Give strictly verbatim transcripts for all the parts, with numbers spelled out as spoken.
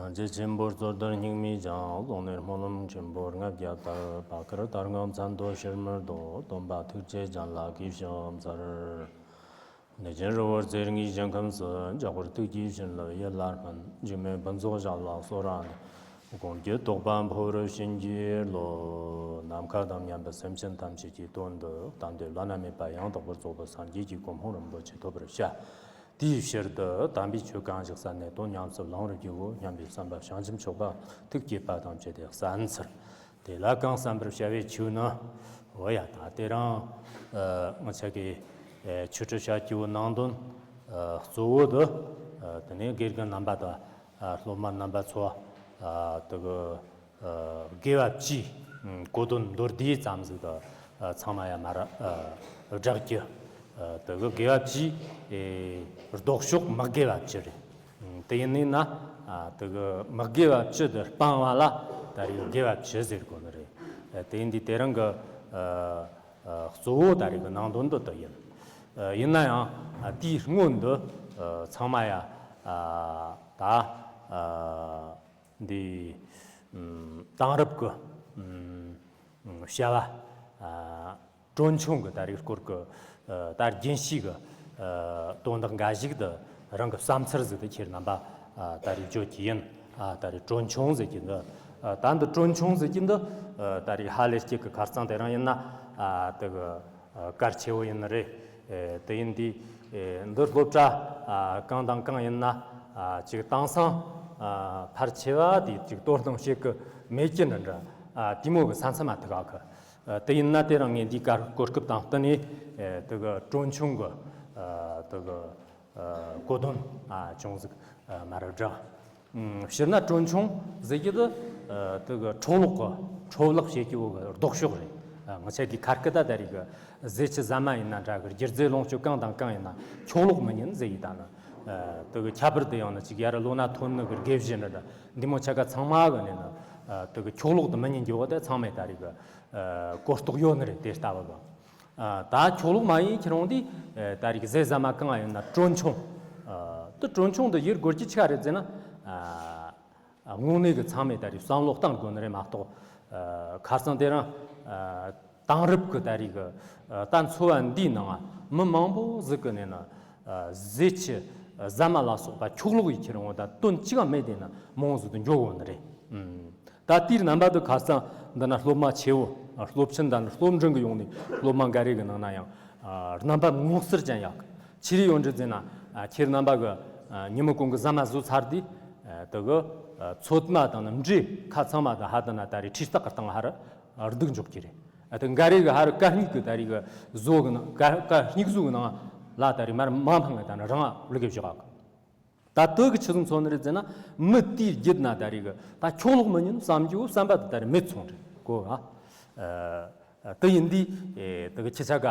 རྗེ་ཆེན་པོར་རྩོད་ལྡན་སྙིགས་མའི་ལྗང་། ཀློང་ནས་སྨོན་ལམ་ཆེན་པོ་ལྔ་བརྒྱ་ལྟར། བར་བསྐལ་དར་ངང་མཚན་དུ་ཕྱིར་མི་ལྡོག། སྟོན་པ་ཐུགས་རྗེ་ཅན་ལ་གུས་ཕྱག་འཚལ། གནས་ཆེན་རི་བོ་རྩེ་ལྔའི་ཞིང་ཁམས་སུ། འཇམ་དཔལ་ཐུགས་ཀྱི་བྱིན་རླབས་ཡིད་ལ་སྨིན། འཇིགས་མེད་ཕུན་ཚོགས་ཞབས་ལ་གསོལ་བ་འདེབས། དགོངས་ཀྱི་རྟོགས་པ་འཕོ་བར་བྱིན་གྱིས་རློབས། ནམ་མཁའ་དང་མཉམ་པའི་སེམས་ཅན་ཐམས་ཅད་ཀྱི་དོན་དུ་བསྟན་འདི་བླ་ན་མེད་པ་ཡང་དག་པར་རྫོགས་པའི་སངས་རྒྱས་ཀྱི་གོ་འཕང་རིན་པོ་ཆེ་ཐོབ་པར་བྱ། དེའི་ཕྱིར་དུ་དམ་པའི་ཆོས་གང་ཞིག་གསན་ནས་དོན་ཉམས་སུ་བླང་བར་བགྱིའོ་སྙམ་པའི་བསམ་པ་བྱང་ཆུབ་མཆོག་པ་ཐུགས་བསྐྱེད་པ་དང་བཅས་ཏེ་གསན་འཚལ། དེ་ལ་གང་གསན་པར་བྱ་བའི་ཆོས་ནི། འོ་ཡ། ད་དེ་རིང་ང་ཅག་གི་ཆོས་ཁྲིད་བྱ་རྒྱུའི་ནང་དོན་གཙོ་བོ་དེ། དེ་ནས་དགེ་རྒན་རྣམ་པ་དང་སློབ་མ་རྣམ་པ་ཚོ་དེ་གི་དགེ་བ་བཅུའི་གོ་དོན་མདོར་བསྡུས་ཙམ་ཟིག་དང་ཚང་མ་ཡ་མ་ར་བསྒྲགས་རྒྱུ། དེ་གི་དགེ་བ་བཅུའི་ལྡོག་ཕྱོགས་མི་དགེ་བ་བཅུ་རེད། དེ་ཡིན་ནི་ན་དེ་གི་མི་དགེ་བ་བཅུ་དེ་སྤང་བ་ལ་ད་རེས་དགེ་བ་བཅུ་ཟེར་དགོས་ནི་རེད། དེ་ཡིན་དུས་དེ་རིང་གི་གཙོ་བོ་ད་རེས་གི་ནང་དོན་དེ་དེ་ཡིན། ཡིན་ན་ཡང་དེའི་སྔོན་དུ་ཚང་མ་ཡ་ད་འདི་དེང་རབས་ཀྱི་བྱ་བ་གྲོན་ཆུང་གི་ད་རེས་སྐོར་གྱི་ད་རྒྱུན་ཤེས་ཀྱི་དོན་དག་འགའ་ཞིག་ཏུ་རང་གི་བསམ་ཚུལ་ཟིག་ཏུ་ཁྱེད་རྣམ་པ་ད་རེས་བརྗོད་ཀྱི་ཡིན། ད་རེས་གྲོན་ཆུང་ཟེར་གྱི་འདི་ད་འདི་གྲོན་ཆུང་ཟེར་གྱི་འདི་ད་རེས་ཧ་ལས་སྐྱེ་གི་ཁ་རྩང་དེ་རང་ཡིན་ན་དེ་གི་གལ་ཆེ་བོ་ཡིན་ནི་རེད། དེ་ཡིན་དུས་འདི་སློབ་གྲྭ་གང་དང་གང་ཡིན་ན་ཅིག་དེང་སང་ཕལ་ཆེ་བ་དེ་ཅིག་དོ་སྣང་བྱེད་གི་མེད་ཀྱི་འདྲ་འདྲ་དེ་མོ་གི་ས་མཚམས་མ་ཐུག་གི། དེ་ཡིན་ན་དེ་རིང་ངས་འདིའི་གོ་སྐབས་དང་བསྟུན་ནས་དེ་གི་གྲོན་ཆུང་གི་དེ་གི་གོ་དོན་ཅུང་ཟིག་མ་རབས་བསྒྲགས། སྤྱིར་ན་གྲོན་ཆུང་ཟེར་གྱི་དེ་དེ་གི་འཕྲོ་བརླག་གི་འཕྲོ་བརླག་བྱེད་རྒྱུ་བོ་གི་ལྡོག་ཕྱོགས་རེད། ང་ཆ་གི་ཁར་སྐད་ད་ད་རེས་གི་ཟས་ཆུ་ཟ་མ་ཡིན་ན་འདྲ་གི། སྒྱུ་རྩལ་ལོངས་སྤྱོད་གང་དང་གང་ཡིན་ན་ཁྱོ་ལོག་མི་ཉན་ཟེར་ཡི་ད་ནི། དེ་གི་ཁྱད་པར་དུ་ཡང་ནི་ཅིག་ཡར་ལོ་ན་ཐོན་ནི་གི་དགེ་བཤེས་འདྲ་འདྲ་འདི་མོ་ཆ་ག་ཚང་མ་གི་ནས་ནི་དེ་གི་ཁྱོ་ལོག་དེ་མི་ཉན་རྒྱུ་བོ་དེ་ཚང་མས་ད་རེས་གི་གོ་རྟོགས་ཡོད་ནི་རེད། དེ་ལྟ་བུ་གི། ད་ཁྱོ་ལོག་མ་ཡིན་ཁྱེད་རང་དེ་ད་རེས་གི་ཟས་ཟ་མ་གང་ཡིན་ན་གྲོན་ཆུང་། དེ་གྲོན་ཆུང་དེ་ཡིར་དགོས་ཀྱི་ཆ་རེད་ཟེར་ན། དངོས་གནས་ཀྱི་ཚང་མས་ད་རེས་བསམ་བློ་གཏང་དགོས་ནི་རེད་མ་གཏོགས། ཁ་སང་དེ་རིང་དེང་རབས་ཀྱི་ད་རེས་ཀྱི་ད་འཚོ་བ་འདིའི་ནང་མི་མང་པོ་ཟིག་གི་ནས་ན་ཟས་ཆུ་ཟ་མ་ལ་སོགས་པ་ཁྱོ་ལོག་ཡི་ཁྱེར་འོང་ད་དོན་གཅིག་མེད་དེ་ན་མང་ཟིག་ཏུ་འགྱོ་གོ་ནི་རེད། ད་དེའི་རྣམ་པ་དུ་ཁ་སང་འདི་ན་སློབ་མ་ཆེ་བོ་སློབ་ཆེན་ད་ནི་སློབ་འབྲིང་གི་ཡོང་ནས་སློབ་མ་འགའ་རེ་གི་ནང་ན་ཡང་རྣམ་པ་ངོ་གསར་ཅན་ཡག་གི་ཆི་རེ་ཡོད་འདྲི་ཟེར་ན། ཁྱེད་རྣམ་པ་གི་ཉིན་མོ་གོང་གི་ཟ་མ་བཟོ་ཚར་དུས་དེ་གི་ཚོད་མ་དང་ནི་འབྲས་ཁ་ཚང་མ་དང་ཧ་ད་ན་ད་རེས་ཁྲིས་སྟག་གི་སྟེང་ཧ་རུ་སྡུག་འཇོག་གི་རེད། དེ་འགའ་རེ་གི་ཧ་རུ་ཀ་སྙིགས་གི་ད་རེས་གི་བཟོ་གི་ནང་ཀ་ཀ་སྙིགས་བཟོ་གི་ནང་ལ་ད་རེས་མར་མ་འཕངས་གི་ད་ནི་རང་ལུག་གི་བཞག་གི། ད་དེ་གི་ཆི་ཟིག་མཚོན་ནི་རེད་ཟེར་ན། མི་དེའི་རྒྱུད་ན་ད་རེས་གི་ད་ཁྱོ་ལོག་མི་ཉན་བསམ་རྒྱུ་བསམ་པ་དེ་ད་རེས་མེད་སོང་རེད་གོ་ཨ། དེ་ཡིན་དུས་དེ་གི་ཁྱི་ཆ་ག་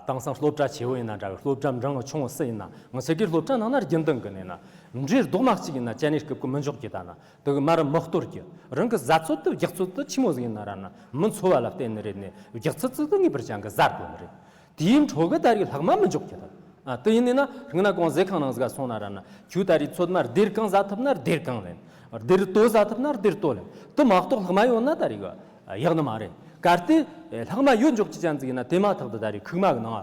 དེང་སང་སློབ་གྲྭ་ཆེ་བོ་ཡིན་ན་འདྲ་གི། སློབ་གྲྭ་འབྲིང་བོ་ཆུང་བོ་སུ་ཡིན་ན། ང་ཆ་གི་སློབ་གྲྭ་ནང་ན་རྒྱུན་ལྡན་གི་ནས་ན་འབྲས་རྡོག་མ་གཅིག་ཡིན་ན་ཅ་ནེ་སྐབས་གི་མི་འཇོག་གི། ད་ན་དེ་གི་མར་མི་གཏོར་གི། རང་གི་ཟ་ཚོད་དེ་རྒྱག་ཚོད་དེ་ཆི་མོ་ཟིག་ཡིན་ན་ར་ན་མི་འཚོ་བ་ལ་བརྟེན་ནི་རེད་ནས་རྒྱག་ཚོད་ཅིག་དེ་ངེས་པར་ཅན་གི་ཟ་དགོས་ནི་རེད། དེའི་འཕྲོ་གི་ད་རེས་ལྷག་མ་མི་འཇོག་གི་ད། ཨ། དེ་ཡིན་ནི་ན་རིང་ན་གོང་ཟས་ཁང་ནང་ཟིག་ག་སོང་ན་ར་ན་ཁྱོད་ད་རེས་ཚོད་མ་སྡེར་གང་ཟ་ཐུབ་ན་སྡེར་གང་ལེན། སྡེར་དོ་ཟ་ཐུབ་ན་སྡེར་དོ་ལེན། དེ་མ་གཏོགས་ལྷག་མ་ཡོད་ན་ད་རེས་གི་ཡག་ནི་མ་རེད། གལ་ཏེ་ལྷག་མ་ཡོད་འཇོག་གི་ཅན་ཟིག་ཡིན་ན་དེ་མ་ཐག་ཏུ་ད་རེས་ཁུག་མ་གི་ནང་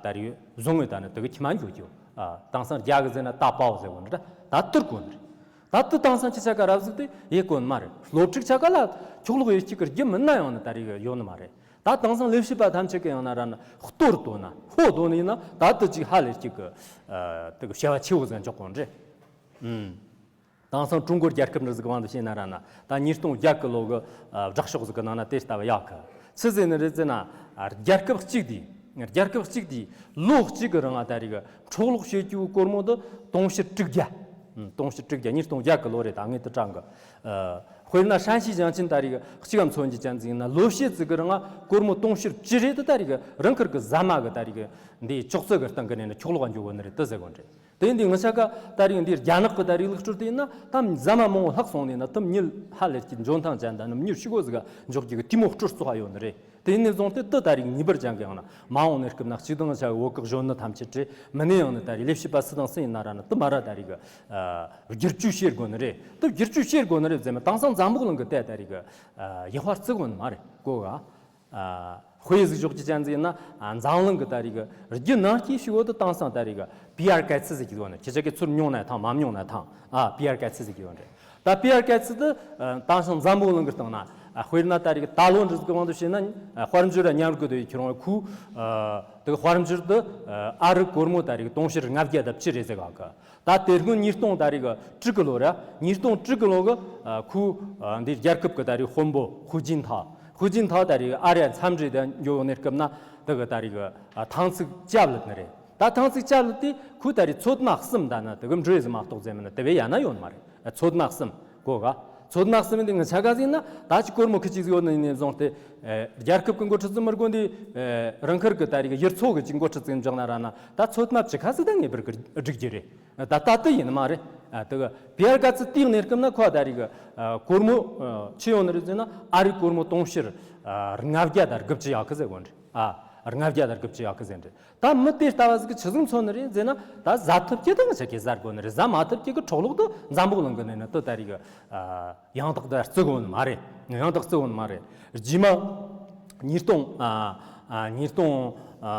ད་རེས་བཟུང་བའི་ད་ནི་དེ་གི་ཁྱི་མ་འགྱོ་རྒྱུ། ཨ། དེང་སང་རྒྱ་གི་ཟེར་ན་ད་པའོ་ཟེར་གོ་ནི་ད་ད་དུར་གོ་ནི་རེད། ད་དེ་དེང་སང་ཁྱི་ཆ་ག་རབ་ཟིག་དེ་ཡེ་གོ་ནི་མ་རེད། སློབ་ཕྲུག་ཆ་ག་ལ་ཁྱོ་ལོག་ཡེ་གཅིག་གི་རྒྱུ་མིན་ན་ཡང་ནི་ད་རེས་གི་ཡོད་ནི་མ་རེད། ད་དེང་སང་ལས་བྱེད་པ་ཐམས་ཅད་ཀྱི་ཡང་ན་ར་ན་གཏོར་དོ་ན་ཕོ་དོ་ནི་ཡིན་ན་ད་དུ་ཅིག་ཧ་ལས་ཅིག་གི་ཨ་དེ་གི་བྱ་བ་ཆེ་བོ་ཟིག་འཇོག་གོ་རེད། ཨུམ། དེང་སང་ཀྲུང་གོ་རྒྱལ་ཁབ་འདྲ་ཟིག་གི་དབང་དུ་བྱས་ན་ར་ན་ད་ཉིས་སྟོང་བརྒྱད་གི་ལོ་གི་ཨ་བསྒྲགས་ཤོག་ཟིག་གི་ནང་ན་དེ་ལྟ་བུ་ཡག་གི། ཆི་ཟེར་ནི་རེད་ཟེར་ན། ཨ། རྒྱལ་ཁབ་གཅིག་དེ་རྒྱལ་ཁབ་གཅིག་དེ་ལོ་གཅིག་གི་རིང་ང་ད་རེས་གི་འཕྲོ་བརླག་བྱེད་རྒྱུའི་སྒོར་མོ་དེ་དུང་ཕྱུར་དྲུག་བརྒྱ། ཨུམ། དུང་ཕྱུར་དྲུག་བརྒྱ། ཉིས་སྟོང་བརྒྱད་གི་ལོ་རེད། ད་ངས་དེ་དྲངས་གི། ཨ། དཔེར་ན་ཧྲན་ཞི་ཞིང་ཆེན་ད་རེས་གི་གཅིག་ག་མཚོན་རྒྱུ་ཅན་ཟིག་ཡིན་ན་ལོ་ཕྱེད་ཙིག་གི་རིང་ང་སྒོར་མོ་དུང་ཕྱུར་བཅུ་རེ་དེ་ད་རེས་གི་རང་ཁུར་གི་ཟ་མ་གི་ད་རེས་གི་འདི་ཅོག་ཙེ་གི་སྟེང་གི་ནས་ནི་ཁྱོ་ལོག་ག་འགྱོ་གོ་ནི་རེད་དེ་ཟེར་གོ་ནི་རེད། དེ་འདི་ང་ཆ་ག་ད་རིག་འདི་རྒྱ་ནག་གི་ད་རིག་ལུགས་སྲོལ་དེ་ཡིན་ན་ད་ཟ་མ་མང་བོ་ལྷག་སོང་ནས་ན་དུམ་ཉིད་ཧ་ལས་ཀྱི་འཇོན་ཐང་ཅན་དང་ནམ་མྱུར་ཤི་གོ་ཟིག་འཇོག་རྒྱུ་གི་དེ་མོ་སྲོལ་བཙུགས་ཡོད་ནི་རེད། དེ་ནས་བཟུང་སྟེ་དུ་ད་རིག་ངེས་པར་ཅན་གི་ཡང་ན་མ་འོངས་ནས་སྐབས་ན་གཅིག་དང་ཆ་བོད་གི་གཞོན་ནུ་ཐམས་ཅད་རེད། མི་ནས་ཡང་ནི་ད་རིག་ལས་བྱེད་པ་སུ་དང་སུ་ཡིན་ན་ར་ནི་དུ་མ་ར་ད་རིག་གི་བསྒྱུར་བཅོས་བྱེད་དགོས་ནི་རེད། དུ་བསྒྱུར་བཅོས་བྱེད་དགོས་ནི་རེད་ཟེར་མ་དེང་སང་འཛམ་བུ་གླིང་གི་ད་ད་རིག་གི་ཡག་པ་བརྩི་དགོས་ནི་མ་རེད་གོ་ག་དཔེ་ཟིག་ཞོག་ཅི་ཅན་ཟིག་ཡིན་ན། འཛམ་གླིང་གི་ད་རིག་རྒྱུ་ནང་སྐྱེས་ཤིག་བོ་དུ་དེང་སང་ད་རིག་པི་ཨར་གལ་ཚི་ཟིག་ཡོད་ནི། ཁྱེད་ཅག་གི་ཚུར་མྱོང་ན་ཐང་མ་མྱོང་ན་ཐང་ཨ་པི་ཨར་གལ་ཚི་ཟིག་ཡོད་རེད། ད་པི་ཨར་གལ་ཚི་དུ་དེང་སང་འཛམ་བུ་གླིང་གི་སྟེང་ན་དཔེར་ན་ད་རིག་ད་ལོ་འདྲ་ཟིག་གི་དབང་དུ་བྱས་ན་དཔལ་འབྱོར་ར་ཉམས་རྒུད་དུ་ཡི་ཁྱེར་འོང་ཁུ་དུ་དཔལ་འབྱོར་དུ་ཨ་རི་སྒོར་མོ་ད་རིག་དུང་ཕྱུར་ལྔ་བརྒྱ་དང་བཅུ་རེ་ཟིག་ག་གི་ད་དེ་སྔོན་ཉིས་སྟོང་ད་རེ་གི་དྲུག་གི་ལོ་ར། ཉིས་སྟོང་དྲུག་གི་ལོ་གི་ཨ་ཁུ་ཨ་འདི་རྒྱལ་ཁབ་གི་ད་རེ་དཔོན་པོ་ཧུའུ་ཅིན་ཐའོ། ཧུའུ་ཅིན་ཐའོ་ད་རེ་ཨ་རི་འཚམས་འདྲི་དང་འགྱོ་ནས་སྐབས་ན་དེ་གི་ད་རེ་གི་ཨ་ཐང་ཚིག་བཅབ་ལབ་ནི་རེད། ད་ཐང་ཚིག་བཅབ་ལབ་དེ་ཁུ་ད་རེ་ཚོད་མ་གསུམ་ད་ན་དེ་གི་འགྲོ་ཡི་ཟི་མ་གཏོགས་ཟེར་མིན་ན་དེ་བས་ཡ་ན་ཡོད་མ་རེད། ཚོད་མ་གསུམ་གོ་ག་ཚོད་མ་གསུམ་འདི་ངི་ཆ་ག་ཟིན་ན་ད་ཅི་སྒོར་མོ་ཁི་ཅིག་ཡོད་ནི་ནས་བཟུང་སྟེ་ཨ་རྒྱལ་ཁབ་གི་འགོ་ཁྲིད་ཟི་མི་དགོ་འདི་ཨ་རང་ཁུལ་གི་ད་རེ་གི་ཡུལ་ཚོ་གི་ཅིག་འགོ་ཁྲིད་ཟིན་བཞག་ན་ར་ན་ད་ཚོད་མ་བཅུ་ཁ་ཟིག་ད་ངེས་པར་གི་སྒྲིག་རྒྱུ་རེད། ད་ལྟ་དུ་ཡིན་མ་རེད། ཨ་དེ་གི་པི་ཨར་ག་ཚི་ཏིག་ནས་སྐབས་ན་ཁོ་ད་རེ་གི་ཨ་སྒོར་མོ་ཨ་ཆི་ཡོང་ནི་རེད་ཟེར་ན་ཨ་རི་སྒོར་མོ་དུང་ཕྱུར་ཨ་ལྔ་བརྒྱ་དང་དགུ་བཅུ་ཡག་གི་ཟེར་གོ་ནི་རེད། ཨ་ལྔ་བརྒྱ་དང་དགུ་བཅུ་ཡག་གི་ཟེར་ནི་རེད། ད་མི་དེ་ལྟ་བ་ཟིག་གི་ཆི་ཟིག་མཚོན་ནི་རེད་ཟེར་ན་ད་ཟ་ཐུབ་ཀྱི་ད་ང་ཆ་གི་ཟ་དགོ་ནི་རེད། ཟ་མ་ཐུབ་ཀྱི་གི་འཕྲོ་ལོག་ཏུ་འཛམ་བུ་གླིང་གི་ནས་ནི་དུ་ད་རེ་གི་ཨ་ཡང་དག་ད་བརྩི་གོ་ནི་མ་རེད། ཡང་དག་བརྩི་གོ་ནི་མ་རེད། རྗེས་མ་ཉིས་སྟོང་ཨ་ཨ་ཉིས་སྟོང་ཨ་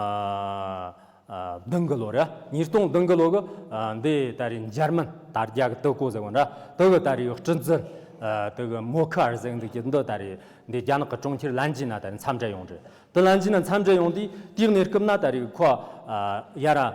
ཨ་བདུན་གི་ལོ་རེད། ཉིས་སྟོང་བདུན་གི་ལོ་གི་ཨ་འདི་ད་རེ་འཇར་མན་དར་རྒྱ་གི་དུ་གོ་ཟེར་གོ་འདྲ་དུ་གི་ད་རེ་སྤྲིན་རྫུན་ཨ་དུ་གི་མོ་ཁར་ཟེར་འདི་གི་འདི་ད་རེ་འདི་རྒྱ་ནག་གི་གྲོང་ཁྱེར་ལན་ཅི་ན་ད་རེ་འཚམས་འདྲི་ཡོང་རེད། དུ་ལན་ཅི་ན་འཚམས་འདྲི་ཡོང་དུས་དེའི་གནས་སྐབས་ན་ད་རེ་ཁོ་ཨ་ཡ་ར་ཨ་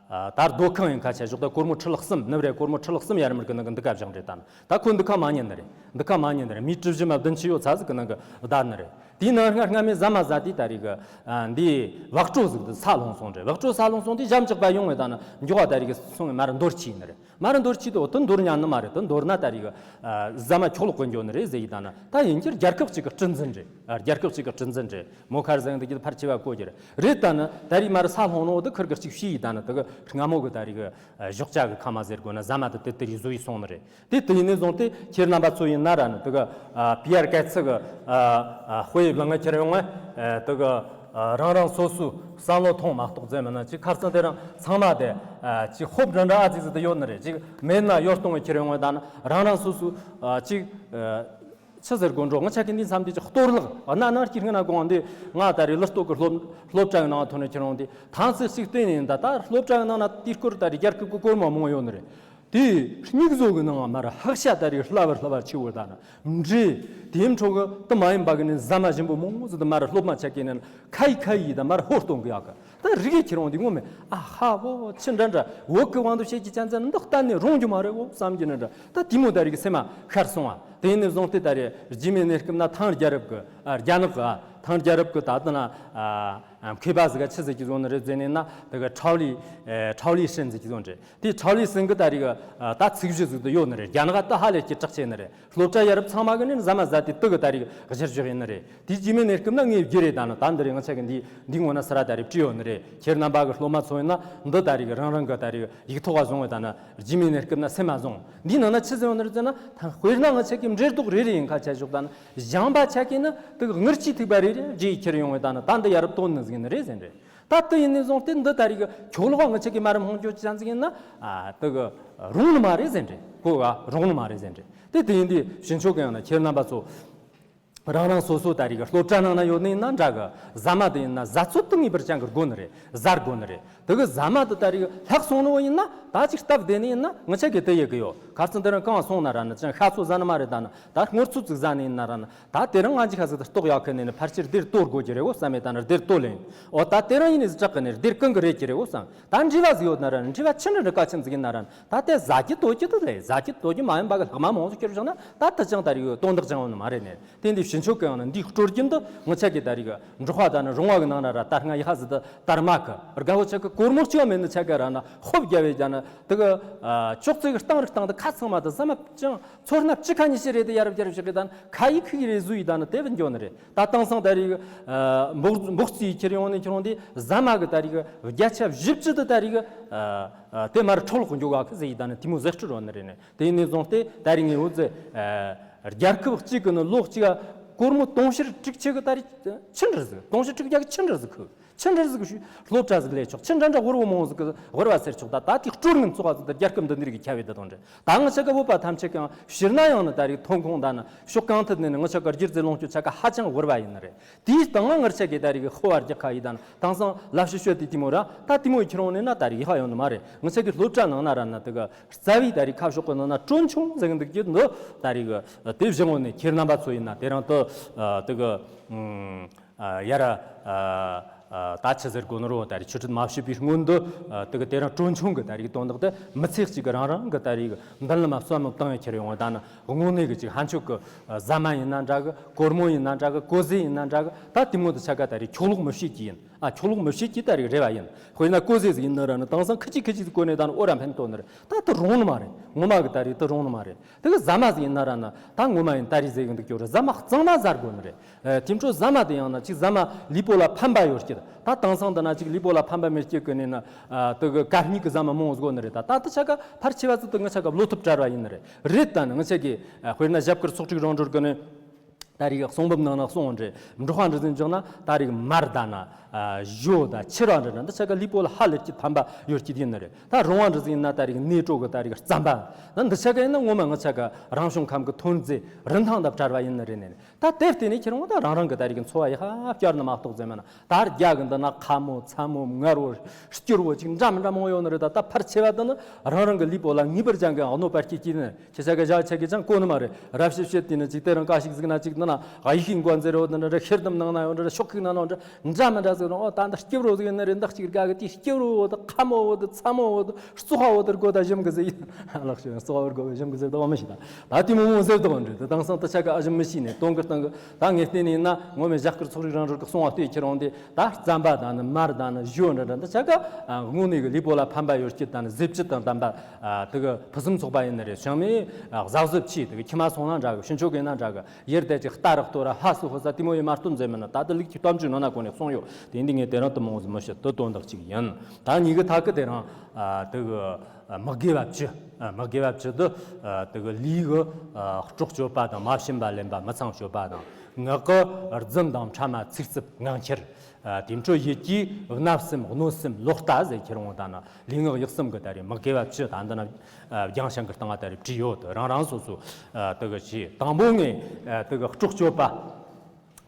ཨ་ད་རྡོ་ཁང་ཡིན་ཁ་ཆ་ཞོག་ད་སྒོར་མོ་ཁྲི་ལྷག་གསུམ་ནུབ་རེད། སྒོར་མོ་ཁྲི་ལྷག་གསུམ་ཡར་མར་གི་ནང་གི་འདི་ག་བཞག་རེད། ད་ནི་ད་ཁོ་འདི་ཁ་མ་ཉན་ནི་རེད། འདི་ཁ་མ་ཉན་ནི་རེད། མི་གྲུ་བཞི་མ་བདུན་ཅི་ཡོད་ཚ་ཟིག་གི་ནང་གི་བདའ་ནི་རེད། དེའི་ནང་སྔ་སྔ་མའི་ཟ་མ་ཟ་དུས་ད་རེ་གི་ཨ་འདི་བག་དྲོ་ཟིག་ཏུ་ས་ལྷུང་སོང་རེད། བག་དྲོ་ས་ལྷུང་སོང་དུས་ཞབས་འཇགས་པ་ཡོང་བས་ད་ནི་མགྱོགས་པ་ད་རེ་གི་སོང་བས་མར་འདོར་ཆི་ནི་རེད། མར་འདོར་ཆི་དུ་དུ་འདོར་ཉན་ནི་མ་རེད། དུ་འདོར་ན་ད་རེ་གི་ཨ་ཟ་མ་ཁྱོག་ལོག་གི་འགྱོ་ནི་རེད་ཟེར་ཡི་ད་ནི་ད་ཡིན་གྱི་རྒྱལ་ཁབ་ཅིག་གི་སྲིད་འཛིན་རེད། ཨ་རྒྱལ་ཁབ་ཅིག་གི་སྲིད་འཛིན་རེད། མོ་ཁར་ཟེར་འདི་གི་ཕར་ཆེ་བ་གོ་གི་རེད། རེད་ད་ནི་ད་རེ་མར་ས་ལྷུང་ནོ་དུ་ཁུར་གི་ཅིག་ཤི་ཡི་ད་ནི་དུ་གི་སྔ་མོ་གི་ད་རེ་གི་ཨ་ཞོགས་ཇ་གི་ཁ་མ་ཟེར་དགོས་ན་ཟ་མ་དུ་དེ་དེ་རེ་བཟོ་ཡི་སོང་ནི་རེད། དེ་དེ་ཡིན་ནས་བཟུང་སྟེ་ཁྱེད་རྣམ་པ་ཚོ་ཡིན་ན་ར་ནི་དེ་གི་ཨ་པི་ཨར་གལ་ཚི་གི་ཨ་ཨ་དཔེ་ཡིབ་ལ་ང་ཁྱེར་ཡོང་ངས་ཨ་དེ་གི་ཨ་རང་རང་སོ་སོའི་བསམ་བློ་ཐོངས་མ་གཏོགས་ཟེར་མིན་ན་ཅིག་ཁ་སང་དེ་རིང་ཚང་མ་དེ་ཨ་ཅིག་ཧོབ་འདྲ་འདྲ་ཨ་ཙི་ཙི་དེ་ཡོད་ནི་རེད། ཅིག་མེད་ན་ཡོད་གཏོང་ངས་ཁྱེར་ཡོང་ངས་ད་ནི་རང་རང་སོ་སོའི་ཨ་ཅིག་ཨ་ཆི་ཟེར་དགོས་འགྲོ། ང་ཆ་གི་འདི་མཚམས་འདི་ཅིག་གཏོར་བརླག་ཨ་ན་ན་སྐྱིད་སྔ་ན་དགོངས་འདི་ང་ད་རེ་ལི་སྟོད་གི་སློབ་སློབ་གྲྭ་གི་ནང་ཐོན་ནས་ཁྱེར་ཡོང་དེ་ཐང་སི་ཞིག་བསྟན་ནས་ད་ད་སློབ་གྲྭ་གི་ནང་ན་དེའི་སྐོར་ད་རེ་རྒྱལ་ཁབ་ཀྱི་སྐོར་མ་མང་ཡོད་ནི་རེད། དེ་སྙིགས་བཟོ་གི་ནང་མར་ཧག་ཤ་ད་རེ་སླ་བར་སླ་བར་ཆེ་བོ་ད་ན་འདྲེ་དེའི་འཕྲོ་གི་དུ་མ་ཡིན་པ་གི་ནི་ཟ་མ་ཞིམ་པོ་མང་ཟིག་ཏུ་མར་སློབ་མ་ཆ་གི་ནི་ཁ་ཡི་ཁ་ཡི་ད་མར་ཧོ་གཏོང་གི་ཡག་གི་ད་རིག་གི་ཁྱེར་འོང་དེ་ངོ་མེད་ཨ་ཧ་བོ་ཆི་འདྲ་འདྲ་བོད་གི་དབང་དུ་བྱེད་ཀྱི་ཅན་ཙན་འདི་གཏན་ནས་རུང་རྒྱུ་མ་རེད་བོ་བསམ་གྱི་ནི་འདྲ། ད་དེ་མོ་ད་རིག་སེམས་མ་ཤར་སོང་བ། དེ་ནས་བཟུང་སྟེ་ད་རེ་རྗེས་མའི་གནས་སྐབས་ན་ཐང་རྒྱལ་རབས་ཀྱི་ཨ་རྒྱ་ནག་གི་ཨ་ཐང་རྒྱལ་རབས་ཀྱི་ད་ལྟ་ན་ཨ་མཁས་པ་ཟིག་ག་ཆི་ཟིག་གི་བཟོ་ནི་རེད་ཟེར་ནས་ན་དེ་ག་ཁྲའོ་ལི་ཨེ་ཁྲའོ་ལི་ཧྲིན་ཟིག་གི་བཟོ་ནི་རེད། དེ་ཁྲའོ་ལི་ཧྲིན་གི་ད་རེ་གི་ཨ་ད་ཚིག་གཞི་ཟིག་ཏུ་ཡོད་ནི་རེད། རྒྱ་ནག་ད་ཧ་ལས་ཀྱི་གྲགས་ཆེ་ནི་རེད། སློབ་གྲྭ་ཡ་རབས་ཚང་མ་གི་ནི་ཟ་མ་ཟ་དེ་དུ་གི་ད་རེ་གི་གཞིར་བཞག་ཡིན་ནི་རེད། དེ་རྗེས་མའི་གནས་སྐབས་ན་ངས་བརྗེ་རེད། ད་ནི་ད་འདི་རེད། ང་ཆ་གི་འདི་འདི་ངོ་ན་ས་ར་ད་རེ་བྲིས་ཡོད་ནི་རེད། ཁྱེད་རྣམ་པ་གི་སློབ་མ་ཚོ་ཡིན་ན་འདི་ད་རེ་གི་རང་རང་གི་ད་རེ་གི་ཡིག་ཐོག་བ་བཟུང་བའི་ད་ནི་རྗེས་མའི་གནས་སྐབས་ན་སེམས་མ་བཟུང་། འདིའི་ནང་ན་ཆི་ཟེར་ཡོང་ནི་རེད་ཟེར་ན། ད་དཔེར་ན་ང་ཆ་གི་འབྲེལ་གཏོགས་རེ་རེ་ཡིན་ཁ་ཆ་ཞོག་ད་ནི་གཞན་པ་ཆ་གི་ནི་དེ་གི་དངུལ་གྱི་ཐིགས་པ་རེ་རེ་རྗེས་ཁྱེར་ཡོང་བའི་ད་ནི་ད་འདི་ཡ་རབས་དོན་ནི་ཟིག་ནི་རེད་ཟེར་རེད། ད་དེ་ཡིན་ནས་བཟུང་སྟེ་འདི་ད་རེ་གི་ཁྱོད་ལོག་ང་ཆ་གི་མ་ར་མང་རྒྱུ་ཅན་ཟིག་ཡིན་ན་ཨ་དེ་གི་རུང་ནི་མ་རེད་ཟེར་རེད། གོ་ག་རུང་ནི་མ་རེད་ཟེར་རེད། དེ་དེ་ཡིན་དུས་ཕྱིན་ཆོག་གི་ཡང་ན་ཁྱེད་རྣམ་པ་ཚོ། རང་རང་སོ་སོ་ད་རེ་གི་སློབ་གྲྭ་ནང་ན་ཡོད་ནི་ཡིན་ན་འདྲ་གི། ཟ་མ་དེ་ཡིན་ན་ཟ་ཚོད་དུ་ངེས་པར་ཅན་གི་དགོས་ནི་རེད། ཟ་དགོས་ནི་རེད། དེ་གི་ཟ་མ་དེ་ད་རེ་གི་ལྷག་སོང་ནོ་ཡིན་ན་ད་ཅིག་སྟབས་བདེ་ནི་ཡིན་ན་ང་ཆ་གི་དེ་ཡི་གི་ཡོད། ཁ་སང་དེ་རིང་གང་སོང་ན་ར་ནི་ཅང་ཤ་ཚོ་ཟ་ནི་མ་རེད། ད་ནི་ད་སྔོ་ཚོད་ཅིག་ཟ་ནི་ཡིན་ན་ར་ནི་ད་དེ་རིང་ང་ཅིག་ཁ་ཟིག་ཏུ་ལྟོགས་ཡག་གི་ནི་ནི་ཕལ་ཆེར་སྡེར་གཏོར་དགོས་ཀྱི་རེད་འོ་བསམ་མེད། ད་ནི་སྡེར་གཏོར་ལེན་འོ་ད་དེ་རིང་ཡིན་ནི་ཟིག་དྲག་གི་ནི་སྡེར་གང་གི་རེད་ཀྱི་རེད་འོ་བསམ། ད་འབྲེལ་བ་ཟིག་ཡོད་ན་ར་ནི་འབྲེལ་བ་ཆི་འདྲ་འདྲ་གལ་ཆེན་ཟིག་ཡིན་ན་ར་ནི་ད་དེ་ཟ་རྒྱུ་ལྟོགས་རྒྱུ་དེ་ལས་ཟ་རྒྱུ་ལྟོགས་རྒྱུ་མ་ཡིན་པ་གི་ལྷག་མ་མང་ཟིག་ཁྱེར་བཞག་ན་ད་དེ་ཅང་ད་རེ་གི་དོན་དག་ཅང་ཡོད་ནི་མ་རེད་ནི། དེ་འདི་ ཁྱོད་ཀྱི་ཡང་ན་འདིའི་སྲོལ་རྒྱུན་དུ་ངི་ཆ་གི་ད་རིག་འབྲོག་པ་ད་ནི་རོང་བ་གི་ནང་ན་ར་ད་སྔ་ཡི་ཧ་ཟི་དུ་དར་མ་གི་དགའ་བོ་ཆ་གི་སྒོར་མོ་གཅིག་མེད་ནི་ཆ་གི་ར་ན་ཧོབ་རྒྱ་བའི་རྒྱ་ན་དེ་གི་ཅོག་ཙེ་གི་སྟེང་རི་སྟེང་དུ་ཁ་ཚང་མ་དུ་ཟ་མ་ཅང་ཚོར་ན་བཅུ་ཁ་ཉི་ཤུ་རེད་དུ་ཡར་བརྒྱབ་བཞག་གི་ད་ནི་ཁ་ཡི་ཁུག་རེ་བཟོ་ཡི་ད་ནི་དེ་བུ་འགྱོ་ནི་རེད། ད་དེང་སང་ད་རིག་འབོག་འབོག་རྩིས་ཁྱེར་ཡོང་ནི་ཁྱེར་ཡོང་དེ་ཟ་མ་གི་ད་རིག་བརྒྱ་ཆ་བཞི་བཅུ་དུ་ད་རིག་དེ་མར་འཕྲོ་ལོག་འགྱོ་ག་གི་ཟེ་ཡི་ད་ནི་དེ་མོ་ཟེར་སྲོལ་ཡོད་ནི་རེད་ནི། དེ་ནས་བཟུང་སྟེ་ད་རིང་ངས་འུ་ཚོས་རྒྱལ་ཁབ་གཅིག་གི་ནི་ལོ་གཅིག་ག་སྒོར་མོ་དུང་ཕྱུར་དྲུག་ཅུ་གི་ད་རེས་ཆི་འདྲ་ཟིག་དུང་ཕྱུར་དྲུག་བརྒྱ་གི་ཆི་འདྲ་ཟིག་ཁུ་ཆི་འདྲ་ཟིག་ཤུ་སློབ་གྲྭ་ཟིག་ལས་ཆོག་ཆི་འདྲ་འདྲ་དབུལ་བོ་མང་ཟིག་གི་དབུལ་བ་ཟེར་ཆོག་ད་ད་དེ་སྲོལ་ངན་བཙོག་པ་ཟིག་ད་རྒྱལ་ཁབ་འདི་འདི་རིགས་ཀྱི་ཁྱབ་ཡོད་ད་དང་འདྲ། ད་ང་ཆ་ག་བོད་པ་ཐམས་ཅད་ཀྱང་ཕྱིར་ན་ཡང་ནི་ད་རིགས་ཐོན་ཁུངས་ད་ནི་ཕྱོགས་གང་ཐད་ནས་ནི་ང་ཆ་ག་སྒྱུ་རྩལ་ལོངས་སྤྱོད་ཆ་ག་ཧ་ཅང་དབུལ་བ་ཡིན་ནི་རེད། དེའི་སྟེང་ང་ངར་ཆ་གི་ད་རིག་ཧོ་བར་རྒྱག་ཁ་ཡི་དང་དེང་སང་ལབ་ཤི་ཤོད་དེ་དེ་མོ་ར་ད་དེ་མོ་ཡི་ཁྱེར་འོང་ནས་ན་ད་རིག་ཧ་ཡོང་ནི་མ་རེད། ང་ཆ་གི་སློབ་གྲྭ་ནང་ན་ར་ན་དེ་ག་རྩ་བའི་ད་རིག་ཁ་ཕྱོགས་གི་ནང་ན་གྲོན་ཆུང་ཟེར་གི་འདུག་རྒྱུ་འདི་ད་རིག་དེ་བཞིན་འོ་ནས་ཁྱེར་རྣམ་པ་ཚོ་ཡིན་ན་དེ་རང་དུ་དེ་ག་ཡ་ར་ད་ཆི་ཟེར་དགོས་ནི་རོ། ད་རིག་ཆུ་ཁྲིད་མ་བྱས་པའི་སྔོན་དུ་དེ་ག་དེ་རང་གྲོན་ཆུང་གི་ད་རིག་དོན་དག་དེ་མི་ཚེ་གཅིག་གི་རང་རང་གི་ད་རིག་མདུན་ལམ་བསམ་བློ་བཏང་ཡ་ཁྱེར་ཡོང་བ་ད་ནི། དངོས་གནས་ཀྱི་ཅིག་ཧན་ཆོག་གི་ཟ་མ་ཡིན་ན་འདྲ་གི། སྒོར་མོ་ཡིན་ན་འདྲ་གི། གོ་ཟས་ཡིན་ན་འདྲ་གི། ད་དེ་མོ་དེ་ཆ་ག་ད་རེས་ཁྱོག་ལོག་མི་བྱེད་ཀྱི་ཡིན། ཨ་ཁྱོག་ལོག་མི་བྱེད་ཀྱི་ད་རེས་རེ་བ་ཡིན། དཔེར་ན་གོ་ཟས་ཟིག་ཡིན་ན་ར་ནི་དེང་སང་ཁི་ཅིག་ཁི་ཅིག་ཟིག་གོ་ནས་ད་ནི་ཨོ་ར་འཕེན་ཐོན་ནི་རེད། ད་དེ་རུང་ནི་མ་རེད། ངོ་མ་གི་ད་རེས་དེ་རུང་ནི་མ་རེད། དེ་གི་ཟ་མ་ཟིག་ཡིན་ན་ར་ནི་ད་ངོ་མ་ཡིན་ད་རེས་ཟེར་གི་འདུག་ཀྱོ་རེད། ཟ་མ་གཙང་མ་ཟ་དགོས་ནི་རེད། ཨ་དེ་འཕྲོ་ཟ་མ་དེ་ཡང་ན་ཅིག་ཟ་མ་ལུས་པོ་ལ་ཕན་པ་ཡོད་ཀྱི། ད་དེང་སང་དེ་ན་ཅིག་ལུས་པོ་ལ་ཕན་པ་མེད་ཀྱི་གི་ནས་ན་ཨ་དེ་གི་གད་སྙིགས་གི་ཟ་མ་མང་བོ་ཟིག་ནི་རེད། ད་ད་དེ་ཆ་ག་ཕར་ཆེ་བ་ཟིག་ཏུ་ང་ཆ་ག་བློ་ཐུབ་བྲལ་བ་ཡིན་ནི་རེད། རེད་ད་ནི་ང་ཆ་གི་ཨ་དཔེར་ན་ཞབས་དཀར་ཚོགས་དྲུག་རང་གྲོལ་གི་ནི་ད་རིག་གསུང་འབུམ་ནང་ན་གསུངས་འདྲ། འབྲོག་པ་འདྲ་ཟིག་འཇོག་ན་ད་རིག་མར་ད་ན་ཨ་ཞོ་ད་ཕྱུར་ར་འདྲ་འདྲ་འདི་ཆ་ག་ལུས་པོ་ལ་ཧ་ལས་ཀྱི་ཕན་པ་ཡོད་ཀྱི་ཡིན་ནི་རེད། ད་རོང་བ་འདྲ་ཟིག་ཡིན་ན་ད་རིག་ནས་དྲོ་གི་ད་རིག་རྩམ་པ་ད་འདི་ཆ་ག་ཡིན་ན་ངོ་མ་ང་ཆ་ག་རང་བྱུང་ཁམས་གི་ཐོན་རྫས་རིན་ཐང་དང་བྲལ་བ་ཡིན་ནི་རེད་ནི། ད་དེ་བརྟེན་ནས་ཁྱེད་རང་ད་རང་རང་གི་ད་རིག་འཚོ་བ་ཡི་ཧ་བསྐྱར་ནི་མ་གཏོགས་ཟེར་མ་ན། ད་རྒྱ་གི་འདི་ན་ཁ་མོ་ཚ་མོ་མངར་བོ་སྐྱུར་བོ་ཅིག་འདྲ་མི་འདྲ་མང་ཡོད་ནི་རེད། ད་ད་ཕར་ཆེ་བ་འདི་ནི་རང་རང་གི་ལུས་པོ་ལ་ངེས་པར་ཅན་གི་གནོད་པ་སྐྱེལ་གྱི་ནི། ཁྱེད་ཆ་གི་ཞག་ཆ་གི་ཅང་གོ་ནི་མ་རེད། རབ་ཤེས་བཤད་དེ་ནི་ཅིག་དེ་རང་ཀ་ཞིག་ཟིག་ན་ཅིག་འདི་ན་ཨ་ཡི་ཤིང་མགོ་འཛེར་བོ་འདི་འདྲ་འདྲ། ཤེར་དམ་ནང་ན་ཡོད་འདྲ་འདྲ། ཤོག་ཁུག་ནང་ན་འདྲ་འདྲ་མི་འདྲ་ཟིག་རང་། ཨོ་ད་འདི་སྐྱུར་བོ་ཟིག་ཡིན་ནི་རེད། འདི་གཅིག་དགའ་གི་དེ་སྐྱུར་བོ་དང་ཁ་མོ་བོ་དང་ཚ་མོ་བོ་དང་བཙོག་པ་བོ་དང་སྒོ་ད་ཞིམ་གི་ཟིག་ཡིན། ལགས་ཤོད། བཙོག་པ་བོ་སྒོ་ཞིམ་གི་ཟིག་ད་བ་མི་ཤེས། ད་ད་དེ་མོ་མོ་ཟེར་དོ་འདྲ། ད་དེང་སང་ད་ཆ་ག་ཨ་ཞིམ་མི་ཤེས་ནས་དོན་གི་སྟེང་གི་ད་ངས་བལྟས་ནས་ཡིན་ན་ངོ་མའི་ཞབས་དཀར་ཚོགས་རིག་རང་གྲོལ་གི་གསུང་བ་ལྟོས་ཁྱེར་འོང་དེ། ད་རྩམ་པ་དང་ནི་མར་དང་ནི་ཞོ་འདྲ་འདྲ་འདི་ཆ་ག་ཨ་དངོས་གནས་ཀྱི་ལུས་པོ་ལ་ཕན་པ་ཡོད་ཀྱི་ད་ནི་ཟས་བཅུད་དང་ལྡན་པ་ཨ་དེ་གི་ཕུན་སུམ་ཚོགས་པ་ཡིན་ནི་རེད། བྱང་མའི་ཨ་གཟབ་གཟབ་ཆེ། དེ་གི་ཁྱི་མ་སོང་ན་འདྲ་གི། ཕྱི་ཕྱོགས་གི་ན་འདྲ་གི། ཡེར་དེ་ཅིག་རྟ་རག་ཏོ་ར་ཧ་སུ་ཧོ་ས་དེ་མོ་ཡི་མ་སྟོན་ཟེར་མིན་ན། ད་དེ་ལུགས་ཀྱི་གཏམ་རྒྱུད་ནང་ན་གོ་ནས་གསུངས་ཡོད། དེ་འདི་ངས་དེ་རིང་དུ་མང་བོ་ཟིག་མི་བཤད། དེ་དོན་དག་ཅིག་ཡིན། ད་ཉིན་གི་ཐ་གི་དེ་རིང་ཨ་དེ་གི་ཨ་མི་དགེ་བ་བཅུ། ཨ་མི་དགེ་བ་བཅུ་དེ་ཨ་དེ་གི་ལུས་གི་ཨ་སྲོག་གཅོད་པ་དང་། མ་བྱིན་པ་ལེན་པ། མི་ཚངས་སྤྱོད་པ་དང་། ངག་གི་རྫུན་དང་ཕྲ་མ། ཚིག་རྩུབ་ངང་འཁྱེར། ཨ་དེ་འཕྲོ་ཡིད་ཀྱི་བརྣབ་སེམས་གནོད་སེམས་ལོག་ལྟ་ཟེར་ཁྱེར་འོང་ད་ན་ལུས་ངག་ཡིད་གསུམ་གི་ད་རེས་མི་དགེ་བ་བཅུ། ད་འདི་ན་ཨ་རྒྱང་ཤང་གི་སྟེང་ང་ད་རེས་བྲིས་ཡོད། དེ་རང་རང་སོ་སོ་ཨ་དེ་གི་བྱས། དང་པོ་ངས་ཨ་དེ་གི་སྲོག་གཅོད་པ།